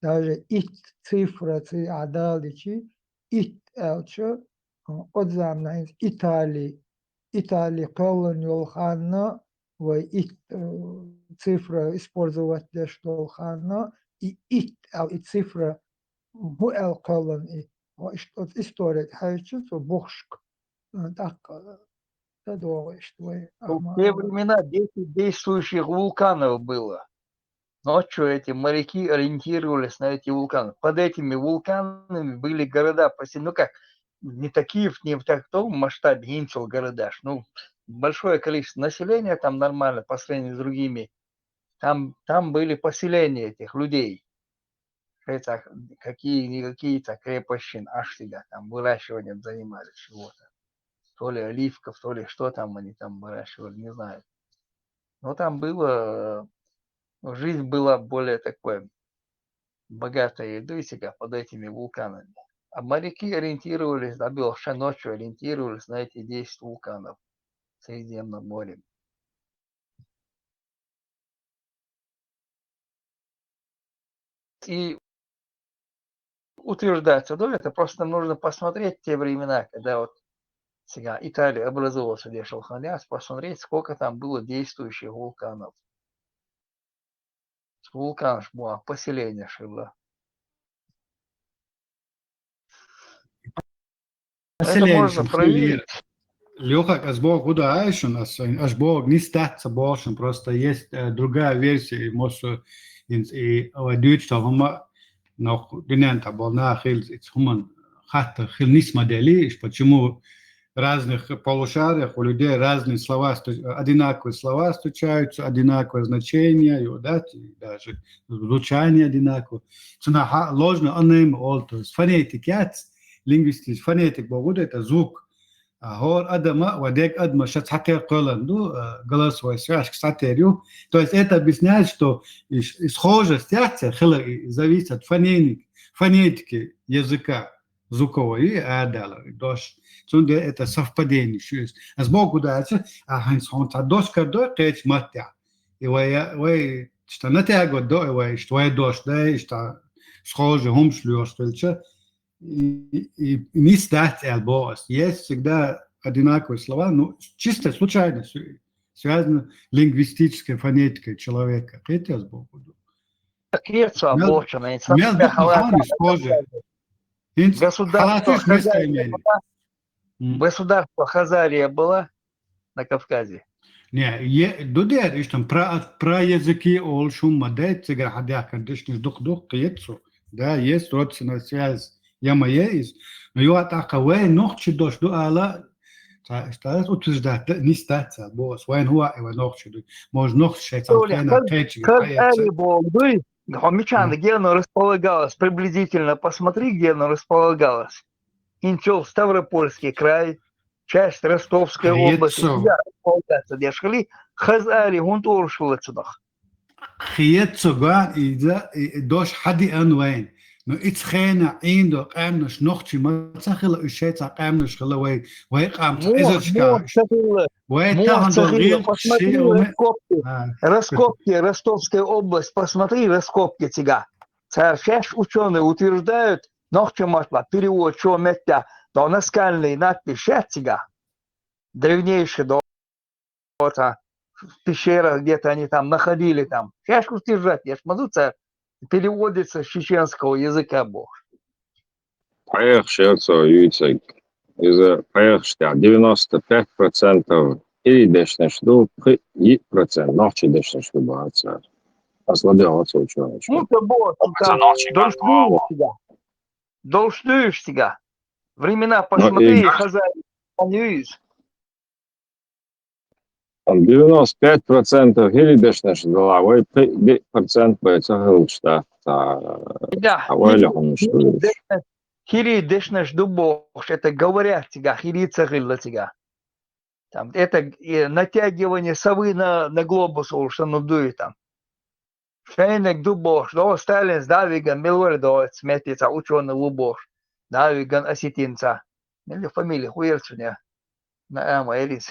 Даже ит цифра ци а даличи, ит аьлча, а, от замана хӀинца Итали, Итали кхоьллан йолу ханна, вай ит, э, цифра использовать деш долу ханна, и ит аьлла, и цифра хӀун аьлла кхоьллан и? Ва иштта оцу историга хьаьжча, цу бухшка, э, тӀаккха, э, ца догӀу иштта вай. Ну, в те времена десять действующих вулканов было. Ночью эти моряки ориентировались на эти вулканы. Под этими вулканами были города, посе- ну как, не такие, в- не в таком масштабе, инсул городаш, ну, большое количество населения там нормально по сравнению с другими. Там, там были поселения этих людей. Это какие-никакие-то крепости, аш себя там выращиванием занимались чего-то. То ли оливков, то ли что там они там выращивали, не знаю. Но там было, э, жизнь была более такой богатой едой всегда под этими вулканами. А моряки ориентировались, да, было, вообще ночью ориентировались на эти десять вулканов в Средиземном море. И утверждаться, да, это просто нужно посмотреть те времена, когда вот всегда Италия образовывалась, где Шелханяс, посмотреть, сколько там было действующих вулканов. Вулкан ж бу а поселение шила. Это можно проверить. Лёха, ас боху хӀун ду аьлча шуна, ас, ас боху, нисдац ца боху шуна, просто есть, э, другая версия, и массо, и, и, ой, дуьйцу хӀума, нох дуьнен тӀа болу нах хилла, и хӀуман хаттар хила нисма дели, иш почему разных полушариях у людей разные слова, сто- одинаковые слова встречаются, одинаковое значение, и вот, да, и даже звучание одинаковое. Цунах ложно анема олу, то есть фонетика яц, лингвистика, фонетика боху, это звук. А хӀора адама ва дега адама ша цхьатерра кхоьллан ду, а, голосовой связка цхьатерра ю. То есть это объясняет, что и, и схожесть яц, хила и зависит от фонемик-, фонетики языка. Звуковой, и адала, и дош. Цундела это совпадение шу есть. Ас боху хӀун ду аьлча, а хӀинца хьуна цхьа дош карадо кхечу маттехь. И вай, вай, что натягивать до, и вай, что вай дош, да, и что схожи хӀумаш лоьхуш хилча, и, и, и нисдац аьлла боху ас. Есть всегда одинаковые слова, ну, чисто случайно, су- связано лингвистической фонетикой человека. Кхетий ас боху хӀун ду? Кхета ас боху хӀун ду, мел ду хьалаташ хьуна схожи. ХӀинца государство хьалаташ местоимение. Была, государство Хазария была на Кавказе. Не, е, ду дера, иштта пра-, праязыки олуш хӀума ма дай, цигара хьадаьхкина дешнаш дукха-дукха кхета цо. Да, есть родственная связь, я ма е иза. Но юха тӀаккха вай нохчий дош ду ала, ца, ца утверждать да, нисдац ца, бос, вайн хӀуа и вай нохчий ду. Может, нохчий шайца Толя, хенна хаз-, кхечига хаз хьаэца. Ари боху дуй? Хьо мичахьа, мгм, где оно располагалось? Приблизительно посмотри, где оно располагалось. Инчел, Ставропольский край, часть Ростовской области. Хецо. Тебя располагаться дешхали, хаз ари хӀунда олуш хилла цунах? Хецо ган иза, и, и дош хьадиан вайн. Но ица хена Ӏийндо къаьмнаш нохчий ма ца хила, уьш шайца къаьмнаш хила вай, вай къам ца Мох, эзаршка мох ца хила. Вай мох тахан ца дол хила, гӀилкхаш посмотри ши уме-, раскопки. А, раскопки, Ростовская область, посмотри раскопки цига. Цара шаьш учёные утверждают, нохча матла перевод шо меття, до наскальный надпись шаьц цига. Древнейший до ца, в пещерах где-то они там находили там. Шаьш утверждать еш ма ду цара, переводится с чеченского языка бохуш. ПхьегӀаш яр цо юьйцург. Иза пхьегӀаш тӀехь девяносто пять процентов хӀирий дешнаш ду, пхи-, йиъ процент нохчий дешнаш ду бахар цара. Ас ладегӀа оцо чуьра. Ну, то бо, Оцо там, нохчий долш каш дуьйш вагӀо. Цига. Долш дуьйш цига. Времена Ну, посмотри, и хаза, они из. Там девяносто пять процентов хӀирий дешнаш дала, вай пхи-, диъ процент бай ца хилча, та, та, Да, а вай хӀирий, лехьунаш хӀирий ду. Дешнаш, хӀирий дешнаш ду бохуш, это говорят цига, хӀирий ца хилла цига. Там, это, э, натягивание совы на, на глобус, олуш санна ду и там. Шайниг ду бохуш, до Сталинс дӀа а виган, мила вара до, цу метте цхьа учёный ву бохуш, дӀа а виган осетинца. Мила фамилия, хӀун яра цуьнан? Наама Элис.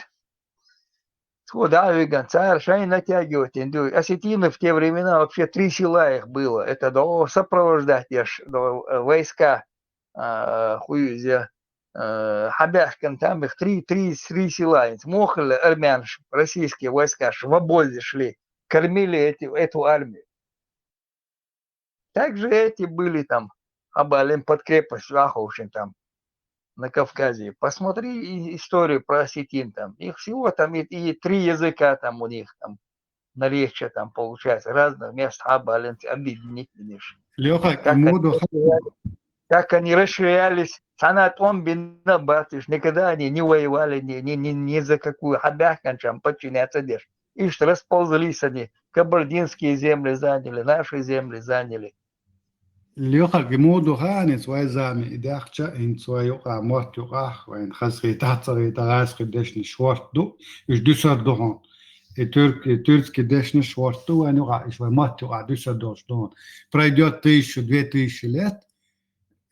Цо дӀа а виган, цара шайна натягивать йина ду. Осетины в те времена вообще три села их было. Это до сопровождать еш, до, э, войска, а, хӀун ю иза, э, хьабаьхкина там их три, три, три села. Муха хилла армянаш, российские войска, в обозе шли, кормили эти, эту армию. Также эти были там, хьабалин под крепость Ваховщин там, на Кавказе. Посмотри и-, историю про осетин там. Их всего там и, и три языка там у них там, наречия там получается, разных мест хьабалин объединить. Леха, Как они муду расширялись, как они расширялись, цхьана тӀом бина бац уьш, никогда они не воевали, ни, ни, ни, ни за какую, хьабаьхкинчарна подчиняться деш. Иштта расползлись они, кабардинские земли заняли, наши земли заняли. Лехарг муду хаанец вай зама и даьхча, инца вай юкъа, мотт юкъахь, вайн хазахетахь, цахетахь, гӀазкхи дешнаш шорт ду, уьш дуьсар ду хьуна. И турк-, и турцкий дешнаш шорт ду вайн юкъахь, уьш вай мотт юкъахь дуьсар долуш ду хьуна. Пройдёт тысячу, две тысячи лет,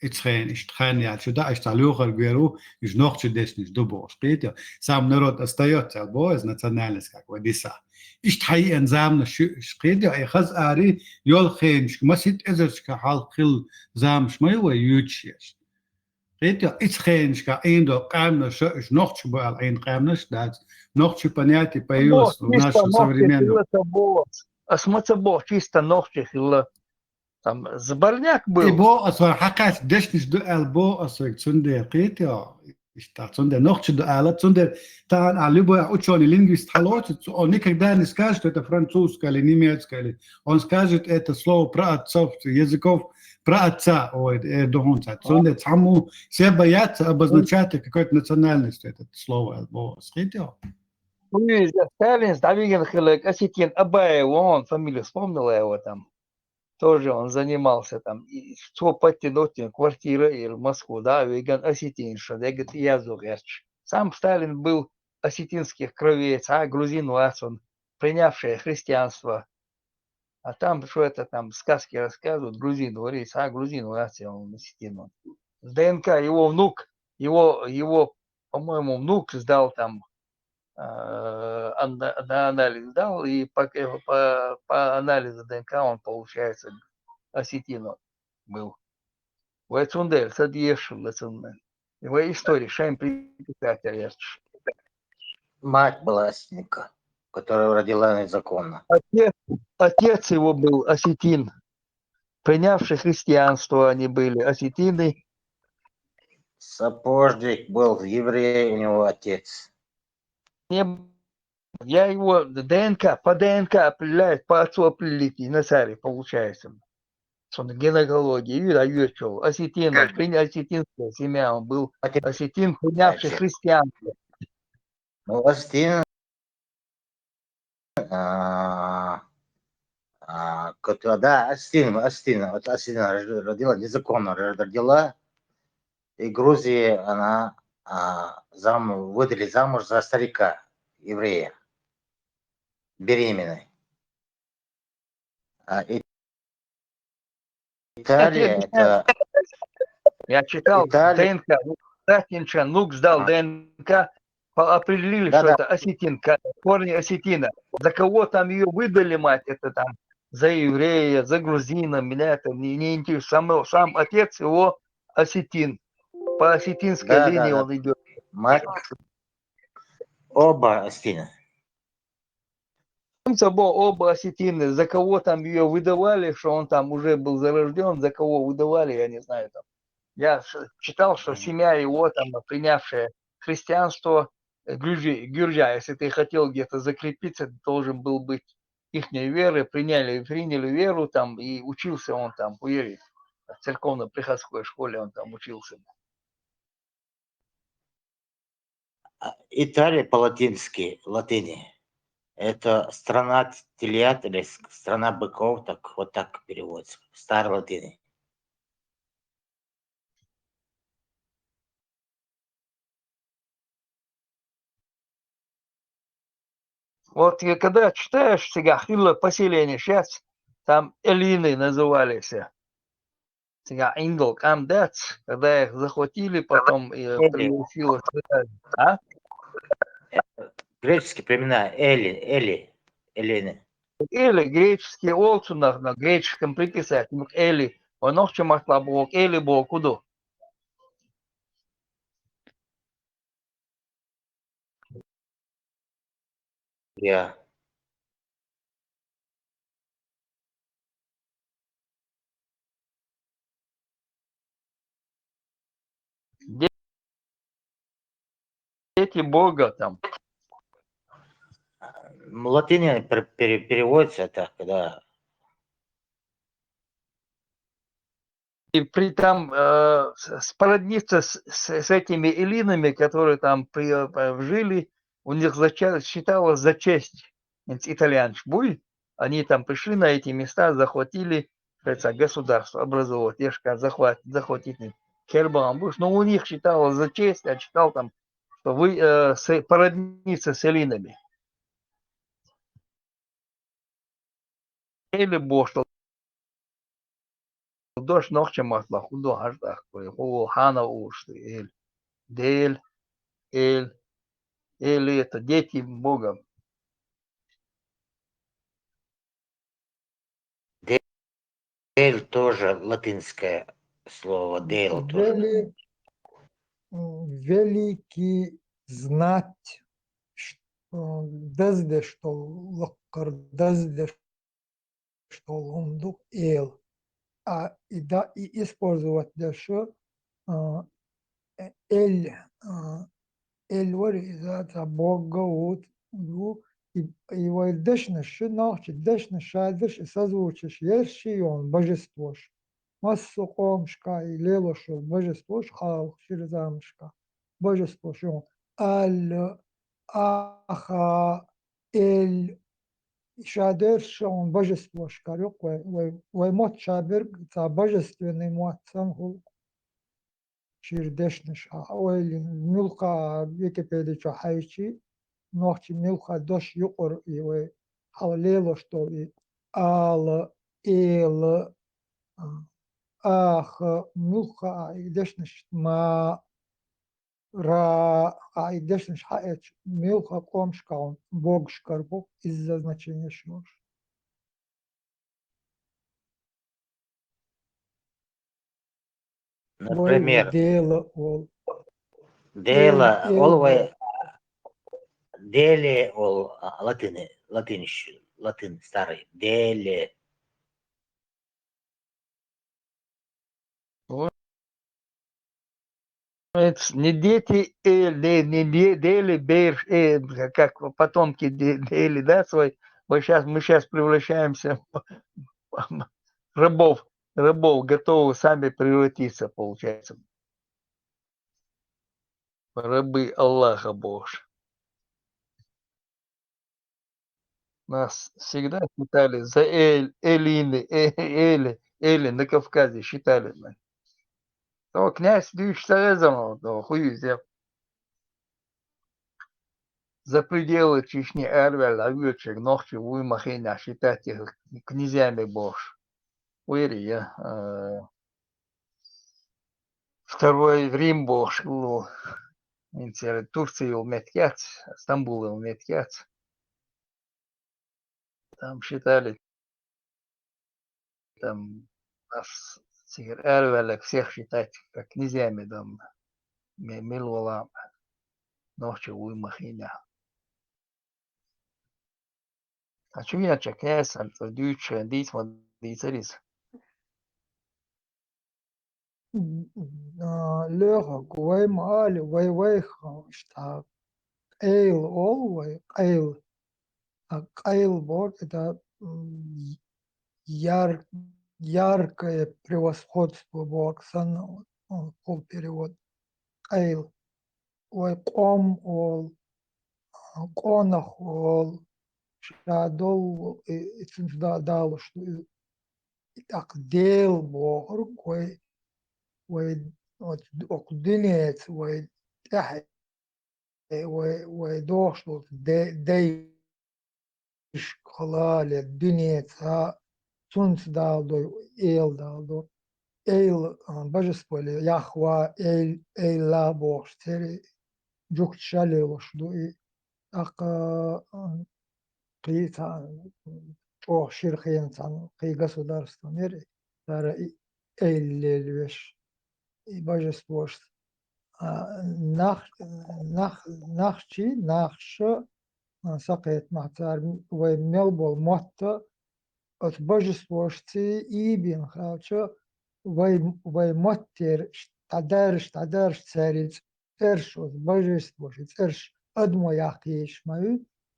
Ица хен, иштта хан яьлча, да, иштта лоьхарг вер ву, уьш нохчий дешнаш ду бохуш, кхетий? Сам народ остаётся, бо, из национальность, как вай диса. Иштта хьайиъан заманаш ю, уьш, кхетий? Ай хаза ари, йолу хенашка, масийтта эзаршка хьалха хилла заманаш ма ю вай юьйцуш еш. Кхетий? Ица хенашка Ӏийндо къаьмнаш, уьш нохчий бу аьлла Ӏийна къаьмнаш дац. Нохчий понятие появилось в нашу современную. Ас ма ца боху, чисто нохчий хилла. Там Зборняк был. И бо ас вайн хьакхаьчна дешнаш ду аьлла бо ас вайга цундела, кхетий? Иштта цундела нохчий ду аьлла, цундела тахана а любой учёный лингвист хьалоцу, цо, он никогда не скажет, что это французское или немецкое, или он скажет это слово про отцов языков, про отца, ой, э, ду хьуна цхьа. Цундела цхьаммо се боятся обозначать какой-то национальностью это слово аьлла бо ас, кхетий? Ой, Сталин, Сталин хилла, осетин Абаев, он фамилию вспомнила его там. Тоже он занимался там, и цо подтянуть квартира или в Москву, да, веган осетинша, дегат язу герч. Сам Сталин был осетинских кровей, а грузин вац он, принявший христианство. А там, что это там, сказки рассказывают, грузин вац, а грузин вац он, осетин он. С ДНК его внук, его, его, по-моему, внук сдал там э, ан-, на анализ дал, и по, э, по, по анализу ДНК он, получается, осетин он был. Вай цундела ца дезаш хилла цунна. И вай история шайн приписать еш. Мать была осетинка, которая родила незаконно. Отец, отец его был осетин. Принявший христианство они были, осетины. Сапожник был еврей, у него отец. Не Я его ДНК, по ДНК определяют, по отцу определить, и на царе получается. Сон генеалогия, и да, ю чё, осетин, Как? Принь-, осетинское семя он был, А ты осетин, принявший Кстати. христианство. Ну, осетин, а, а, кото-, да, осетин, осетин, вот осетин рож-, родила, незаконно рож-, родила. И Грузии она, а, зам-, выдали замуж за старика, еврея, беременной. А, и-, Италия, Нет, нет, это Я читал Италия. ДНК, Сатинча, Нук сдал А. ДНК, по-, определили, что Да-да. это осетинка, корни осетина. За кого там её выдали, мать, это там, за еврея, за грузина, меня это не, не интересует. Сам, сам отец его осетин. По осетинской Да, линии да, да. он идёт. Мать оба осетины. Там собой оба осетины, за кого там её выдавали, что он там уже был зарождён, за кого выдавали, я не знаю там. Я с-, читал, что Мгм. семья его там, принявшая христианство, э, гюржи-, гюржа, если ты хотел где-то закрепиться, ты должен был быть ихней веры, приняли, приняли веру там, и учился он там, в вере, в церковно-приходской школе он там учился. А, Италия по-латински, латыни. Это страна т-, телят или с-, страна быков, так, вот так переводится, в старой латыни. Вот и когда читаешь, сега хилла поселение, щас там эллины назывались. Сега индл, кам дац, когда их захватили, потом и Эллины. приютилось. А? Греческие племена, Эли, Эли, Эллины. Или греческий олцунах, на греческом приписать, ну, Эли. Он охча матлаб, ок, Эли бо куду. Я. Де-, дети Бога там. М, латыни пер-, пере-, переводится так, да. И при там, э, с-, с-, породниться с, с, с этими эллинами, которые там при-, э, жили, у них зача-, считалось за честь, ведь итальянцы были, они там пришли на эти места, захватили, это государство образовать, я же сказал, захват-, захватить. Кербан будешь, но у них считалось за честь, я читал там, что вы, э, с-, породниться с эллинами. Или бо что дошт нохча матлаб, худо хьаждахкой, ху хана уж, Эль. Дель, Эль, Эль это дети Бога. Де-, Дель тоже латинское слово, Дель тоже. Вели-, м, великий знать, ш-, э, дезде, что лаккар дезде, что лундук эл. А, и да, и использовать дальше, а, э, эль, а, эль вари за, за Бога вот, ну, и, и вай дешнаш, нахчи дешнаш, шадеш, и созвучишь, ерши он божествош. Массу комшка и лелошо божествош, халк ширзамшка. Божествош он. Аль, аха, эль, шадершон божествош карюк, вай, вай, вай мот шабер, ца божественный мот сам хул. Шир дешнаш, а, ойлин, мюлха Википедия чо хайчи, нохчи мюлха дош юкъур и вай, хал лелош дол и, ала, эла, а, аха, мюлха, а, и дешнаш ма, ра, а, и дешнаш хьаэч, мюлха комшкаун, богшкар бу, из-за значения шош. Вай Например, Дела ол. Дела, Эл, ол вай, Эл. Деле ол, а, латыни, латынш-, латын старый, Деле. О. Это не дети Эли, не де- Дели, берш, э, как потомки де- Дели, да, свой. Вот сейчас мы сейчас превращаемся в рабов, рабов, готовы сами превратиться, получается. Рабы Аллаха, боже. Нас всегда считали за Эль, Элины, э- Эли, Эли на Кавказе считали. То князь дюйш сарезано, то хуюзев. За пределы Чечни араваьлла вуьйцург нохчи вуй ма хийнехь, считать князями бохуш. Вуьйр я, э, Второй Рим бохуш хилла. Турция йолу меттиг яц, Стамбул йолу меттиг яц. Там считали, там нас цигара араваьлларг всех считать как князями, там ме- мила вала нохчи вуй ма хийнехь. А чу веанча князь санна цо дуьйцуш хен дийца ма дийцара иза. М, а, лоьхург, вай ма али, вай вайх, а, иштта, къайл олу вай, къайл. А къайл бохург, это, м, яр-, яркое превосходство бохург санна, м, пол перевод. Къайл. Вай къом олу, а, къонах олу, ша долу, и, и цуьнца да- далуш ду иза. И тӀаккха Дела бохург вай, вай оцу, оцу дуьнеца вай тӀаьхье, вай, вай дохуш долчу де- дайшка, халале, дуьнеца, цуьнца даладо, эла даладо. Эйла, а, божество или Яхва, Эйл, Эйла бохуш церан жуьгташа лелош ду и. ТӀаккха, а, кхин цхьа, чӀогӀа шира хенан цхьана кхин государство яра и, цара и Эйла лелавеш, и божествошца. А, нах-, нах-, нахчий, нахша, а, сакхетамахь цара вай мел болу мотт а оцу божествошций ийбина хаьлча, вай, вай маттера дӀадаржаш, дӀадаржаш цаьрца цӀерш, оцу божествошций цӀерш адамо яккха езаш ма ю,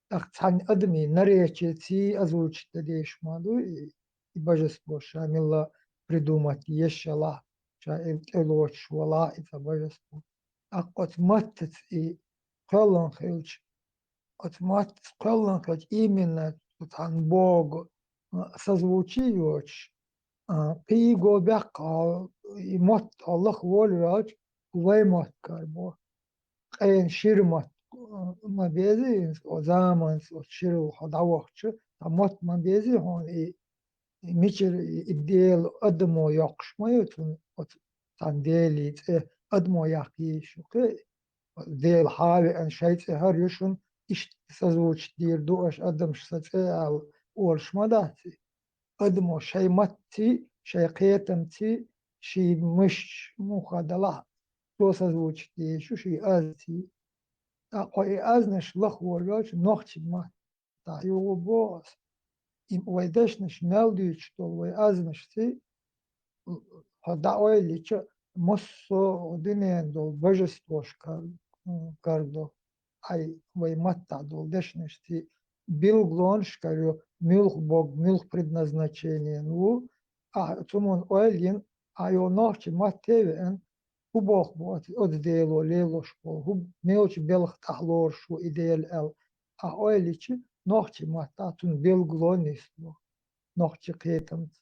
тӀаккха цхьана адамийн наречиций озвучить дан дезаш ма ду и, и божество ша милла придумать еш ялахь, ша и тӀелоцуш валахь и цхьа божество. ТӀаккха оцу маттаца и кхоьллина хилча, оцу маттаца кхоьллина хилча, именно цу цхьана бога, а, созвучие йоцуш, а, кхин го баьккха, и мотт лаха волавелча, вай мотт карабо. Къена шира мотт, а, ма безий, о заманца оцу ширалла хьо дӀавахча, цхьа мотт ма безий хьуна и, и мичара и Дела адамо йоккхуш ма ю цунна, оцу цхьана Делий цӀе адамо яккха езаш ю кхин. Дела хьан а веана, шайн цӀе хӀара ю шуна, иштта созвучить дийр ду аша адамаш сан цӀе аьлла, олуш ма дац и. Адамо шайн маттций, шайн кхетамций, шен мышцаш муха далахь, цо созвучить дийр ю шен азций. ТӀаккха и азнаш лаха волавелча, нохчийн маттахь юха боху аса. И вай дешнаш мел дуьйцуш долу вай азнашций, хьо дӀа ойла йича, массо а дуьненан долу божествош кар-, карадо. Хьайн вай маттахь долу дешнашций билгалонаш карайо, муьлха бог, муьлха предназначениен ву. Ахьа цу муна ойла йина, ахьа йо нохчийн матте а веана, хӀун боху бу оцу, оцу Дело лелош болу, хӀун мелчу белхан тӀехь лоруш ву и Дела аьлла. Ахьа ойла йича, нохчийн маттахь цунна билгало нисло, нохчийн кхетамца.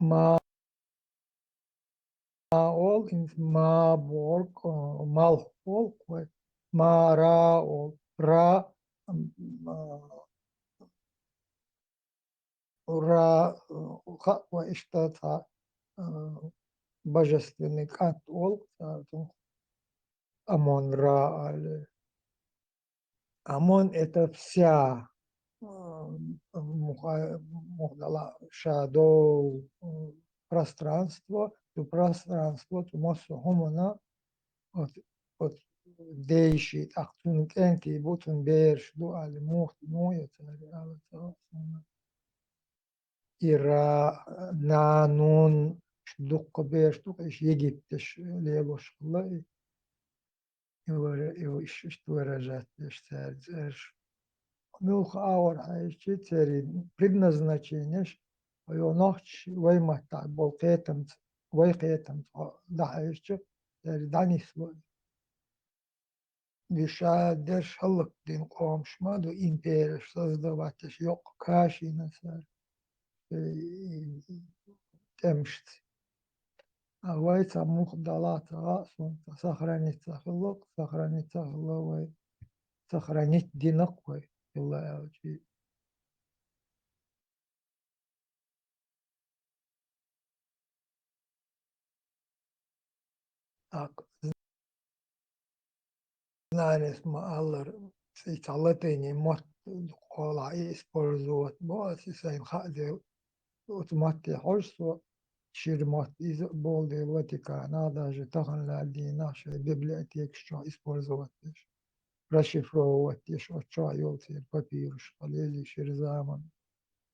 Ма, ма олу, хӀинца ма бохург, а, малх олу вай. Ма ра олу, ра, м, а, ра, а, хаьа вай иштта цхьа, а, божественный кӀант олу цара цунах. Амон-Ра аьлла. Амон — это вся, м, муха-, муха далахь шадолу, м, пространство, цу пространство, цу массо а хӀуманна, оцу, оцу дайший, тӀаккха цуьнан кӀентий бу, цуьнан бераш ду аьлла, муха, муха я цара аьлла, цара цунна. ира, нанун, дуккха бераш ду-кх уьш, египташ лелош хилла и. И вара-, и ва-, иш-, иштта выражать деш цаьрца цӀераш. Муьлха агӀор хьаьжча, церан предназначенеш, йо нохчий вай маттахь болу кхетамца, вай кхетамца хьо дӀахьаьжча, церан дӀанисло. Уьш ша дерш хӀаллакдина къомаш ма ду, империяш создавать деш, йоккха кашина цара, э, тӀемашца. А вай цхьа муха далахь ца хаьа суна, сохраниться хилла, сохраниться хилла вай, сохранить дина-кх вай, хилла аьлча. ТӀаккха знанес ма-аллара, и цхьа латыни мотт кхолахь и использовать бо ас, и сайна хаа дела, оцу матте хьожу со, шира мотт иза а болу дела, Ватиканахь, даже тахана лаьлла дийнахь шайн библиотекаш чохь использовать деш, расшифровать деш, оцу чохь йолу церан папирусаш, хьалелий шира заман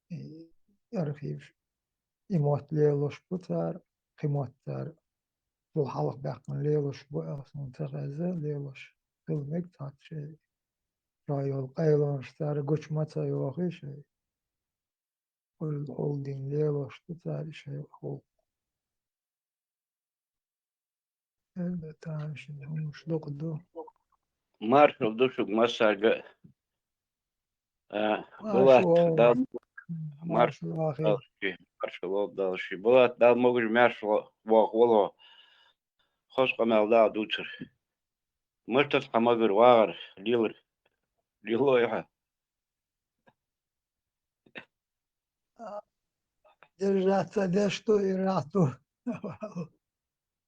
и архиваш. И мотт лелош бу цара, кхин мотт цара цул хьалха баьккхина лелош бу аьлла суна ца хезна, лелош хила мега цхьацца шайн. Чохь йолу къайлонаш цара гучу ма ца йохий шайн. Хьул-, хьулдина лелош ду цара и шайн гӀуллакх. Эр дан тамашийна хӀуманаш дукха ду. Маршалла ду шуьга массаьрга а. А, Булат, Дала, маршалла, маршалла вахе. Дала ши, маршалла Дала ши. Булат, Дала могуш-маьрша воху воло. Хоза къамел дала дуцара. Мартац хьан магар вагӀар, лелар, лело яхьа. Держаться, деш ду и рату.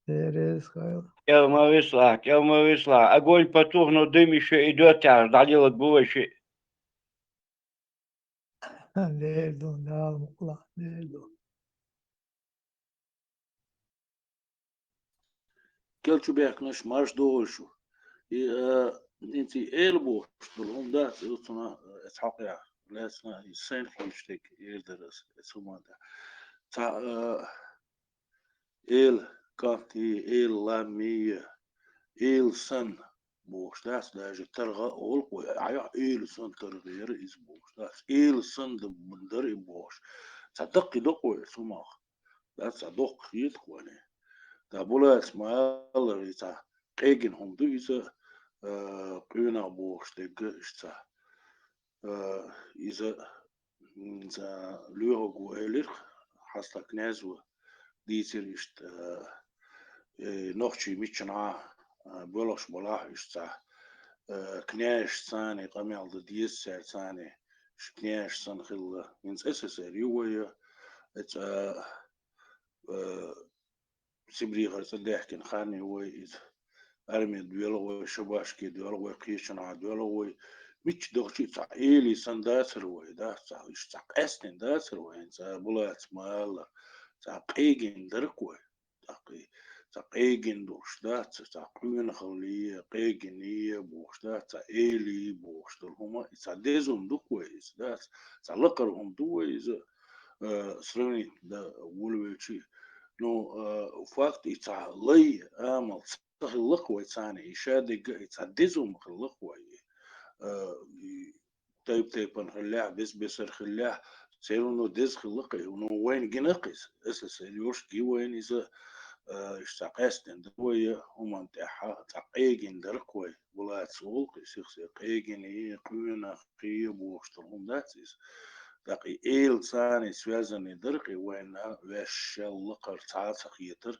Терес хьо. КӀел ма вислахь, кӀел ма вислахь. Огонь потух, но дым ещё идёт, тяж дӀалелаг бу вай шиъ. Лер ду, Дала мукъалахь, лер ду. Кел чу бехканаш марш догӀуш шу. И, а, инци эла бохуш долу хӀума дац, и цунах, а, эца хьокъехь, лаьцна и сайна хеташ дерг эр дара ас, эца хӀуманна тӀехь. Цхьа, а, эла кӀант е, эла лам е, эла санна бохуш дац, даже таргӀа а олу вай, айхьа эла санна таргӀа яра иза бохуш дац, эла санна д-, дара и бохуш. Цхьа даккхий доккху вай эца хӀумах. Дац, цхьа доккха хетахь вайна. Ткъа Булат ма-аллара, и цхьа къегина хӀума ду иза, а, къуьнах бохуш дерг а иштта цхьа. А, иза, м, цхьа лоьхург ву элира, хьаста князь ву, дийцира иштта, а, э, нохчий миччанхьа, а, боьлхуш балахь иштта цхьа, а, княжаш царний къамел дан деза цаьрца царний, ш-, княжаш санна хилла. ХӀинца эс эс эр ю вай, эца, а, Сибрехара цӀа даьхкина хан ю вай иза. Армия доьлху вай, шабашке доьлху вай, кхечанхьа доьлху вай. Мичча дахча а цхьа эли санна дацара вай, да, цхьа, иштта цхьа къаьстина дацара вай, хӀинца Булатс ма-аллара. Цхьа къегина дара-кх вай. ТӀаккха и цхьа къегина долуш дац, цхьа къуьнахалле, къегине бохуш дац, цхьа эли бохуш долу хӀума, и цхьа деза хӀума ду-кх вай иза, дац, цхьа лакхара хӀума ду вай иза, а, сравнить дан волавелча. Ну, а, факт, и цхьа лай амал ца хилла-кх вай царна, и шадерг а, и цхьа деза хӀума хилла-кх вай, а, и тайп-тайпана хиллехь, бес-бесара хиллехь, все равно деза хилла-кх и, ну, вайна гина-кх иза. Эс эс эр йолуш ги вайна иза, а, иштта цхьа къаьстина ду вай хӀуманна тӀехь, цхьа къегина дара-кх вай, Булатс олу-кх и сих-сиха къегине, къуьнахе бохуш долу хӀума дац иза. ТӀаккха и эла царний связанный дара-кх и вайна, ваьшшал лакхара цхьа а ца хетара,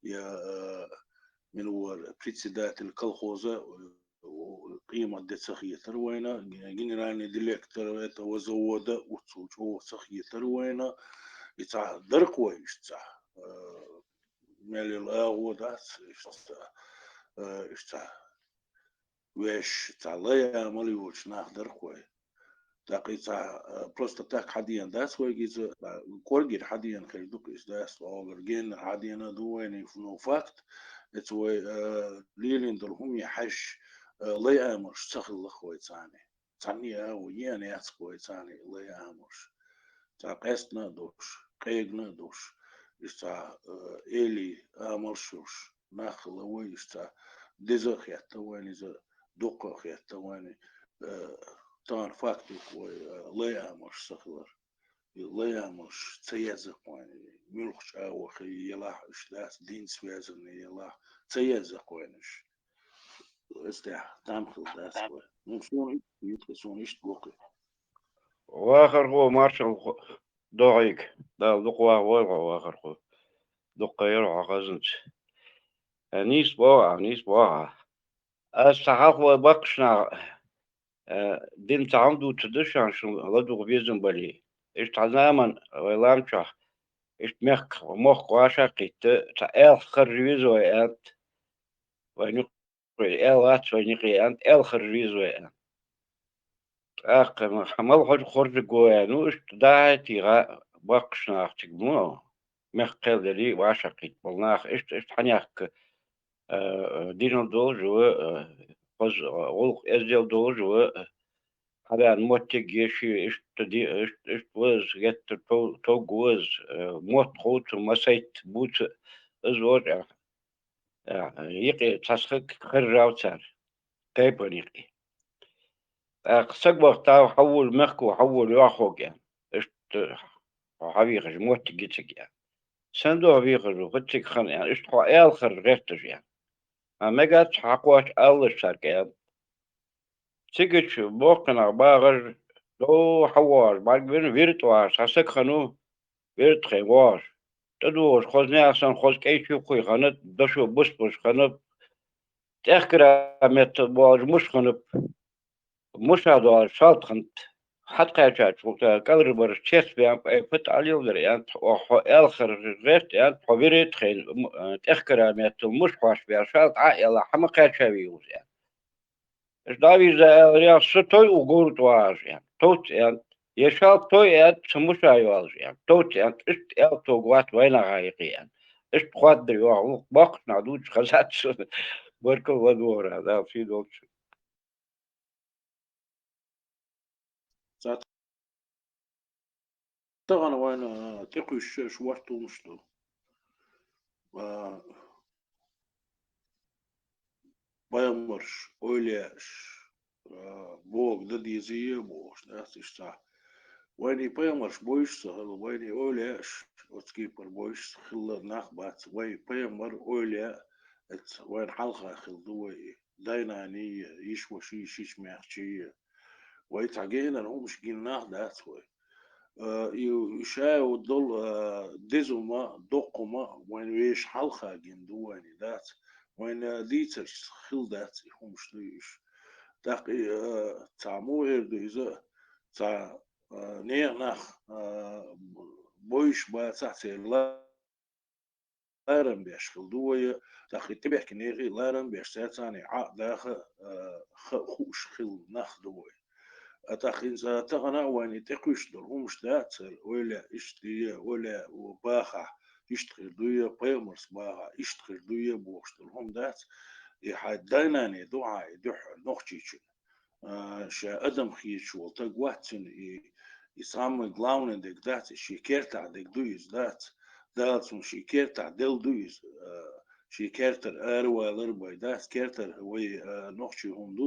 я, а, мила вара председатель колхоза, къемат де ца хетара вайна, генеральный директор этого завода уццул чӀогӀа ца хетара вайна, и цхьа дара-кх вай иштта цхьа, э, мел йолу агӀо дац, иштта цхьа, э, иштта цхьа ваьш, цхьа лай амал йолчу нах дара-кх вай. ТӀаккха и цхьа, а, просто так хьадеана дац вайга иза, а, кӀоргера хьадеана хир ду-кх иза, дац, оьгӀара геннара хьадеана а ду вайна, ну, факт, эца вай, а, лелийна долу хӀуме хьаьжча, а, лай амалш ца хилла-кх вай царний. Цхьанне а ву, еана яц-кх вай царний лай амалш. цхьа къаьстина а долуш, къегина а долуш, иштта цхьа, э, эли амалш йолуш нах хилла вай, иштта цхьа деза а хетта вайна иза, дуккха а хетта вайна, э, тахана факт ю-кх вай, э, лай амалш ца хилар. И лай амалш ца еза-кх вайна, муьлххачу агӀор хи елахь а, иштта дац, динца везарна елахь а, ца еза-кх вайна уьш. Эцтехь там хилла дац вай. Ну, суна иштта, суна иштта го-кх. Вахархо, маршалла хо-, догӀийга. Дала дукха вахавойла хьо, вахархо. Дукха яра хьо хазанца. Э, нийса боху ахь, нийса боху ахь. Ас цхьа хьалха вай баккхашнах, э, дина цхьа хӀума дуьйцур ду шуна, шун ладугӀа безам бале. Иштта цхьа заман вай лам чохь, иштта мехках, мохк вӀашагӀкхийтта, цхьа аьлха харжа веза вай аьнна. Вайн юкъе аьлла вац вайн юкъе аьнна, аьлла харжа веза вай аьнна. ТӀаккха ма-, хьан мала хьожа хоржарг ву аьнна, ну, иштта дахьа а тийгӀа баккхашнах цига мо, мехках кхел дерриг а вӀашагӀкхийтта болу нах, иштта, иштта хьан яхка, а, динал долуш а ву, а, хоза гӀуллакх эздел долуш а ву, а, хьан веана моттиг а еши, иштта ди-, иштта, иштта ваза, геттара тов-, товг ваза, а, мотт хувца, масайтта буца, иза вожа а, юкъе цхьа схьаг харжав цара, тайпана юкъе. ТӀаккха саг вахтав, хьан волу мехко, хьан волу йоххо кӀен. Иштта хьо хьан вехаш моттиг гициг аьнна. Сан дуьхьа вехаш ву, хӀу цига хана аьнна, иштта хьо аьлла харжа гӀерташ аьнна. Ма мегац хьан кхочу аллаш цара кӀен. Цигачу боккханах багӀаш, дов хьан вогӀуш, бӀаргвина вирд вогӀуш, цхьа саг хана ву, вирд тхайн вогӀуш. ТӀедогӀуш хоза нехан санна, хоза кӀайчу кхуй ханат, дошо бусбуш ханат, тӀехкара меттал болуш муш ханат, муша долуш шалт ханат. Хьат кхаьчачу кӀалра бараш чест бен, пӀе пат Ӏалил дара, аьнта, хьо, хьо аьлхар гӀерта, аьнта, хьо вирид тхайн, м-, тӀехкара меттал муш хьош бер шалт Ӏа а аьлла, хьан ма кхаьча вийгӀуш, аьнта. Иштта дӀавийрза аьлла, со той у гур тӀе вагӀаш, аьнна. Товц, аьнна. Я шал той, аьнна, ца муша йолаш, аьнна. Товц, аьнна, иштта аьлла тог вац вайнагӀа юкъе, аьнна. Иштта кхоаддар йоху, боккхачу нах дучу хазац. Баркалла ладогӀара, Дала сий долчу. Тахана вайна, а, тӀекхуьйсуш вортулмаш ду. А, пайхамарш, эвлияаш, а, бохург дан дезий бохуш, дац иштта. Вайна и пайхамарш бойуш ца хилла, вайна и эвлияаш оцу кепара бойуш ца хилла нах бац. Вай пайхамар, эвлия, эца вайна хьалха хилла ду вай. Дай-наний, йиш-ваший, шича-маьхчий. Вай цхьа генара хӀумаш гина нах дац вай. Э, и ша долу, э, дезума, доккхума вайн вешан хьалха гина ду вайна дац. Вайн дийцарш хилла дац и хӀумаш дуй уьш. ТӀаккха и, э, цхьа муха эр ду иза, цхьа, э, нехан нах, э, бойуш бацахь, церан ларам беш хилла ду вай, тӀаккха и тӀебаьхкинарий ларам беш, цаьрца цхьаьна Ӏа а даха, а, ха-, хууш хилла нах ду вай. А тӀаккха хӀинца тахана а вайна и тӀекхуьйсуш долу хӀумаш дац цара, ойла иштта дуй, ойла бахахь, иштта хир дуй, пайхамарс бахахь, иштта хир дуй бохуш долу хӀума дац, и хьайн дай-наний ду хьан и дуьххьара Нохчийчуьра. А, ша адам хеташ волу стаг вац цуьнан и, и самый главный дерг дац, и шен кертахь дерг ду иза дац. Дала цунна шен кертахь делла ду иза, а, шен кертара аравалар бен дац, кертара вай, а, нохчий хӀума ду,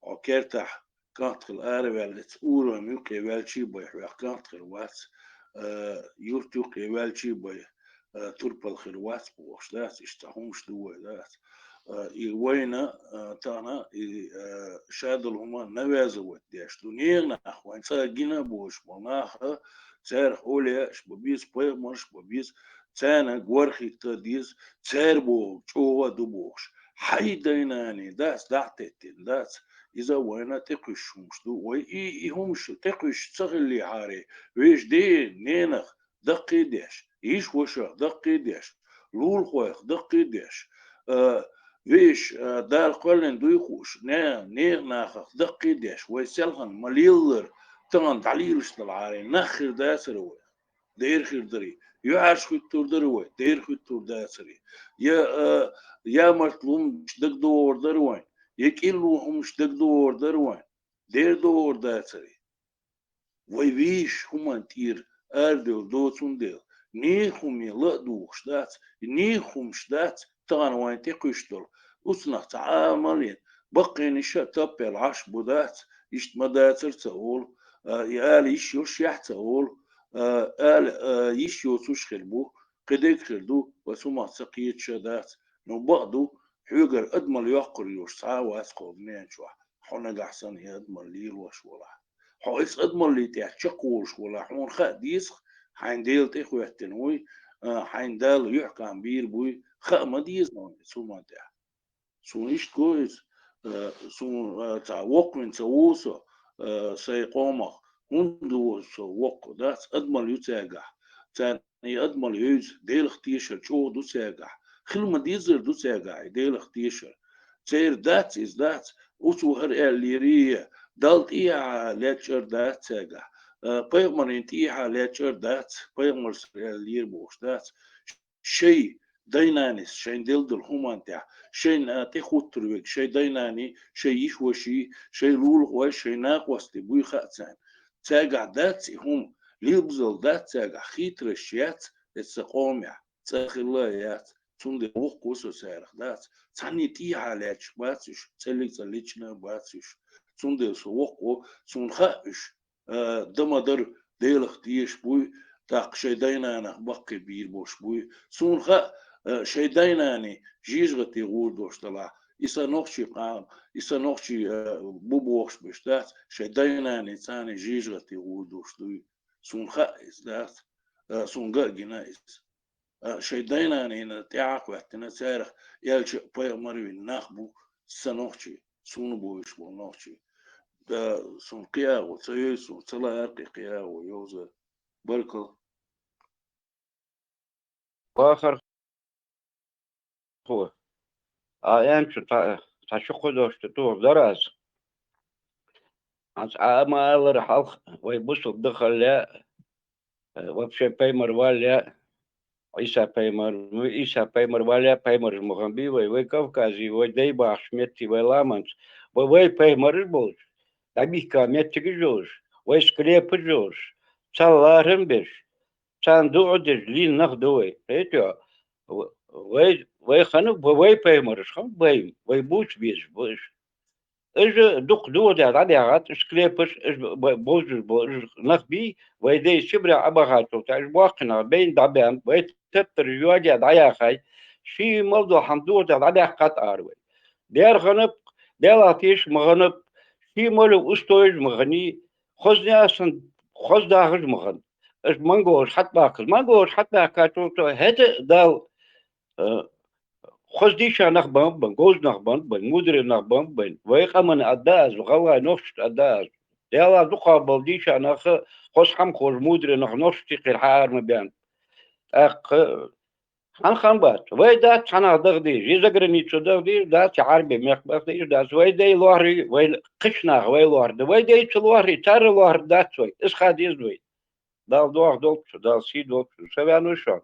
хьо кертахь кӀант хила араваьлла, эца урамна юккъе ваьлчий бен хьох кӀант хир вац, а, юрт юккъе ваьлчий бен, а, турпал хир вац бохуш дац, иштта хӀумаш ду вай дац. А, и вайна, а, тахана, и, а, ша долу хӀума навязывать деш ду. Нехан нах вайн цкъа гина а боцуш болу наха, царах эвлияаш бан беза, пайхамарш бан беза, царна гор хӀитта деза, цара бохург чӀогӀа а ду бохуш. Хьайн дай-наний дац, дӀа а теттина дац, иза вайна тӀекхуьйсуш хӀумаш ду. Вай и, и хӀумаш тӀекхуьйсуш ца хиллехьара, вешан ден, ненах даккхий а деш, йиш-вашах даккхий а деш, лулахойх даккхий а деш, а, вешан, а, Дала кхоьллина дуй хууш, не-, нехан нахах даккхий а деш, вай селхана ма-леллара, тахана дӀалелаш далахьара, нах хир дацара вай, дера хир дарий, юьхьӀаьржа хӀуьттур дара вай, дера хӀуьттур дацара. Я, а, ямартлун дагадогӀур дара вайн, я кӀилло хӀумаш дагадогӀур дара вайн, дера догӀур дацара. Вай вешан хӀуманна тӀера арадевлла доцун дела, нехан хӀума ла а духуш дац, и нехан хӀумаш дац, тахана вайна тӀекхуьйсуш долу. Уцнах цхьа Ӏамал а йина, баккхийна иша а таппел Ӏаш бу дац, иштта ма дацара ца олу, а, и ала йиш йолуш яхь ца олу, а, ала, а, йиш йоцуш хир бу, кхидерг хир ду, ва цу мах ца кхеташ а дац. Ну, бакъ ду, хьоьгара адамал йоккхур йолуш цхьа а вац кху дуьнен чохь, хьо нагахь санна и адамал лелош валахь. Хьо иза адамаллий тӀехь чекхволуш валахь, хьуна хаа деза, хьайн Дела тӀехӀоьттина вуй, а, хьайн Далла юьхькӀам бийр буй, хаа ма деза хьуна иза хӀуманна тӀехь. Суна иштта го иза, а, суна, а, цхьа воккхавина ца ву со, а, сайн къомах, хӀунда ву со воккха, дац, адамал ю цаьргахь, царна и адамал евза, Делах тешар чӀогӀа ду цаьргахь, хила ма-деззара ду цаьргахь и Делах тешар. Церан дац иза, дац, оцо хӀара аьллера, Далла тӀехьа лечкъар дац цаьргахь, а, пайхамарийн тӀехьа лечкъар дац, пайхамарс аьллера бохуш дац. Шайн дай-нанас шайн делла долу хӀуманна тӀехь, шайна тӀехуттур верг шайн дай-наний, шайн йиш-ваший, шайн лулахой, шайн накъостий буй хаьа царна. Цаьргахь дац и хӀума, лелабзал дац цаьргахь, хийтарш яц эцу къомехь, цӀа хилла а яц, цундела воккхаво со царах, дац. Цхьанний тӀехьа лаьтташ бац уьш, цӀеллиг цӀа лична а бац уьш. Цундела со воккхаво, суна хаьа уьш, а, дан ма-дарра Делах тешаш буй, тӀаккха шайн дай-нанах баккхий бийр болуш буй. Суна хаьа, а, шайн дай-наний жижигӀате гӀур долуш далахь, и сан нохчий къам, и сан нохчий, а, бу бохуш берш дац, шайн дай-наний царний жижигӀате гӀур долуш дуй. Суна хаьа иза, дац, а, суна ган а гина иза. А, шайн дай-нанийна тӀаьхьа а хӀоьттина, царах элча а, пайхамар а вина нах бу сан нохчий, суна бовзуш болу нохчий. Да, суна кхин агӀо ца йойла, суна ца лаара кхин, кхин агӀо йовза. Баркалла. Вахар хӀу. А, аьлча, цхьа, цхьа ши-кхо дош тӀе тухур дара ас. Ас Ӏа ма-аллара, хьалха вай бусалба дахале, э, вообще пайхамар вале, Ӏийса пайхамар, ну, Ӏийса пайхамар вале, пайхамарш ма хиннабий вай, вай Кавказе, вай дай бахачу метте, вай ламанца, вай, вай пайхамарш болчу, дӀабихка меттигаш йолуш, вай склепаш йолуш, цхьа ларам берш, царна дуӀа деш лийна нах ду вай. Хетий хьо? В-, вай, вай хана, ва-, вай пайхамарш хана, вай, вай бучу безаш бу уьш. Уьш дукха духадехь дӀадаьхьад, уьш склепаш, уьш б-, б-, бовзуш бу, уьш нах бий, вай дай Сибре Ӏабахачул тӀаьхьа, уьш боккхий нах байна дӀабаьхна, вай тептар йоьгӀе дӀаяхай, ший мел долу хьан духадехь дӀабаьккхад ара вай. Дера ханаб, Делахь тешаш ма ханаб, ший мел устойш ма ханий, хоза несан, хоза дахаш ма хана. Аш монголаш хьатӀабаьккхаза, монголаш хьатӀабаьккхачул тӀаьхьа хӀета а Дала, э, хоза дийша нах бан бан, говза нах бан бан, мударе нах бан бан. Вай къаман адда аз, гӀалгӀай нохчашта адда аз. Делахь дукхах болу дийша нах, хоза хьамхоша мударе нах нохчашта хир хьаара ма бен. ТӀаккха хьан хан бац? Вай дац хьанах даха дийш, и заграницо даха дийш дац, и Ӏарбийн мехк баха дийш дац. Вай дай лохьарий, вай кхечу наха вай лохьар ду. Вай дай ца лохьарий, царра лохьар дац вай. Иза ха деза вай. Дала дохьа долчу, Дала сий долчу, ша ваьнна ву шуна.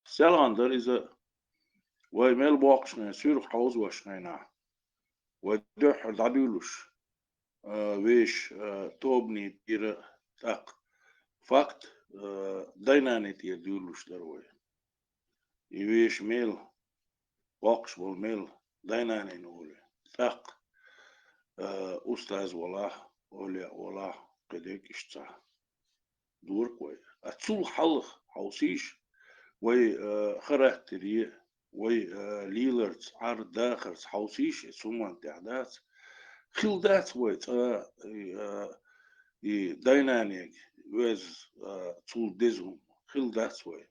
Селхан дара иза, вай мел боккхуш хенахь, суьрах хьовзош хенахь, вай дуьххьара дӀадуьйлуш, а, вешан, а, тобанийн тӀера, тӀаккха факт, а, дай-наний тӀера дуьйлуш дара вай. И вешан мел, боккхуш болу мел, дай-наний нури. ТӀаккха, а, устаз валахь, олия валахь, кхидерг иштта цхьа. Дуркъ вай. А цул хьалха хьовсийша, вай, а, характере, вай, а, леларца, Ӏар-дахарца хьовсийша, и цу хӀуманна тӀехь дац. Хила дац вай цкъа, и, а, и дай-нанега веза, а, цул деза хӀума. Хила дац вай.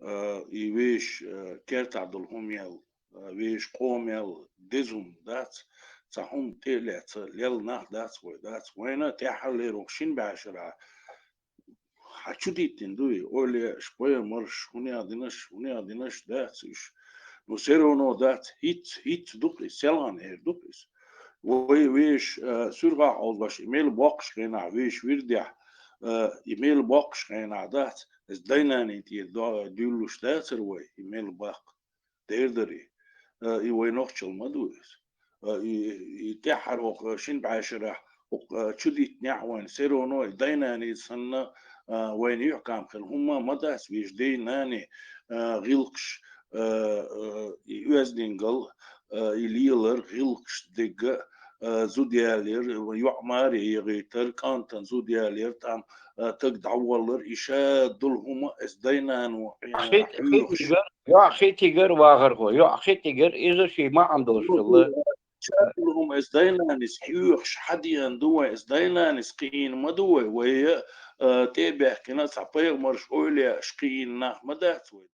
А, и вешан, а, кертахь долу хӀума ял, а, вешан къомел деза хӀума дац, цхьа хӀума тӀе а лаьцна, лелла нах дац вай, дац. Вайна тӀаьххьарлера вокху шина бӀешарахь хьан чу диттина ду и? Оле, аш пайхамарш, хӀунех динарш, хӀунех динарш дац уьш. Ну, все равно дац, хӀинцца, хӀинцца ду-кх иза, селхана эр ду-кх иза. Вай вешан, а, суьрхахь хьовзош, и мел боккхуш хенахь, вешан вирдехь, а, и мел боккхуш хенахь дац, иза дай-наний тӀера до-, дуьйлуш дацара вай, и мел баккха. Дера дарий. э, и вай нохчалла ма ду иза. Э, и, и тӀеххьара хӀокху шина бӀешарахь хӀокху, э, чу диттинехь вайна, всё равно и дай-наной санна, э, вайна юьхькӀам хилла хӀумма а ма дац, вешан дай-наной, э, гӀиллакхаш, э, э, и оьздангалла, э, и лелар, гӀиллакхаш дегга, э, зуда ялар, йоӀ маре яхийтар, кӀантана зуда ялар, тӀам, э, таг дӀаваллар, и ша долу хӀума, эс дай-нано хьийна хьоьхуш. ЙоӀ хи тигар вахархо, йоӀ хи тигар, иза ший маьӀна долуш хилла. Ша долу хӀума эс дай-нанас хьоьхуш хьадеана ду вай, эс дай-нанас кхиийна ма ду вай, вай, э, тӀе а баьхкина, цхьа пайхамарш ойла еш кхиийна нах ма дац вай.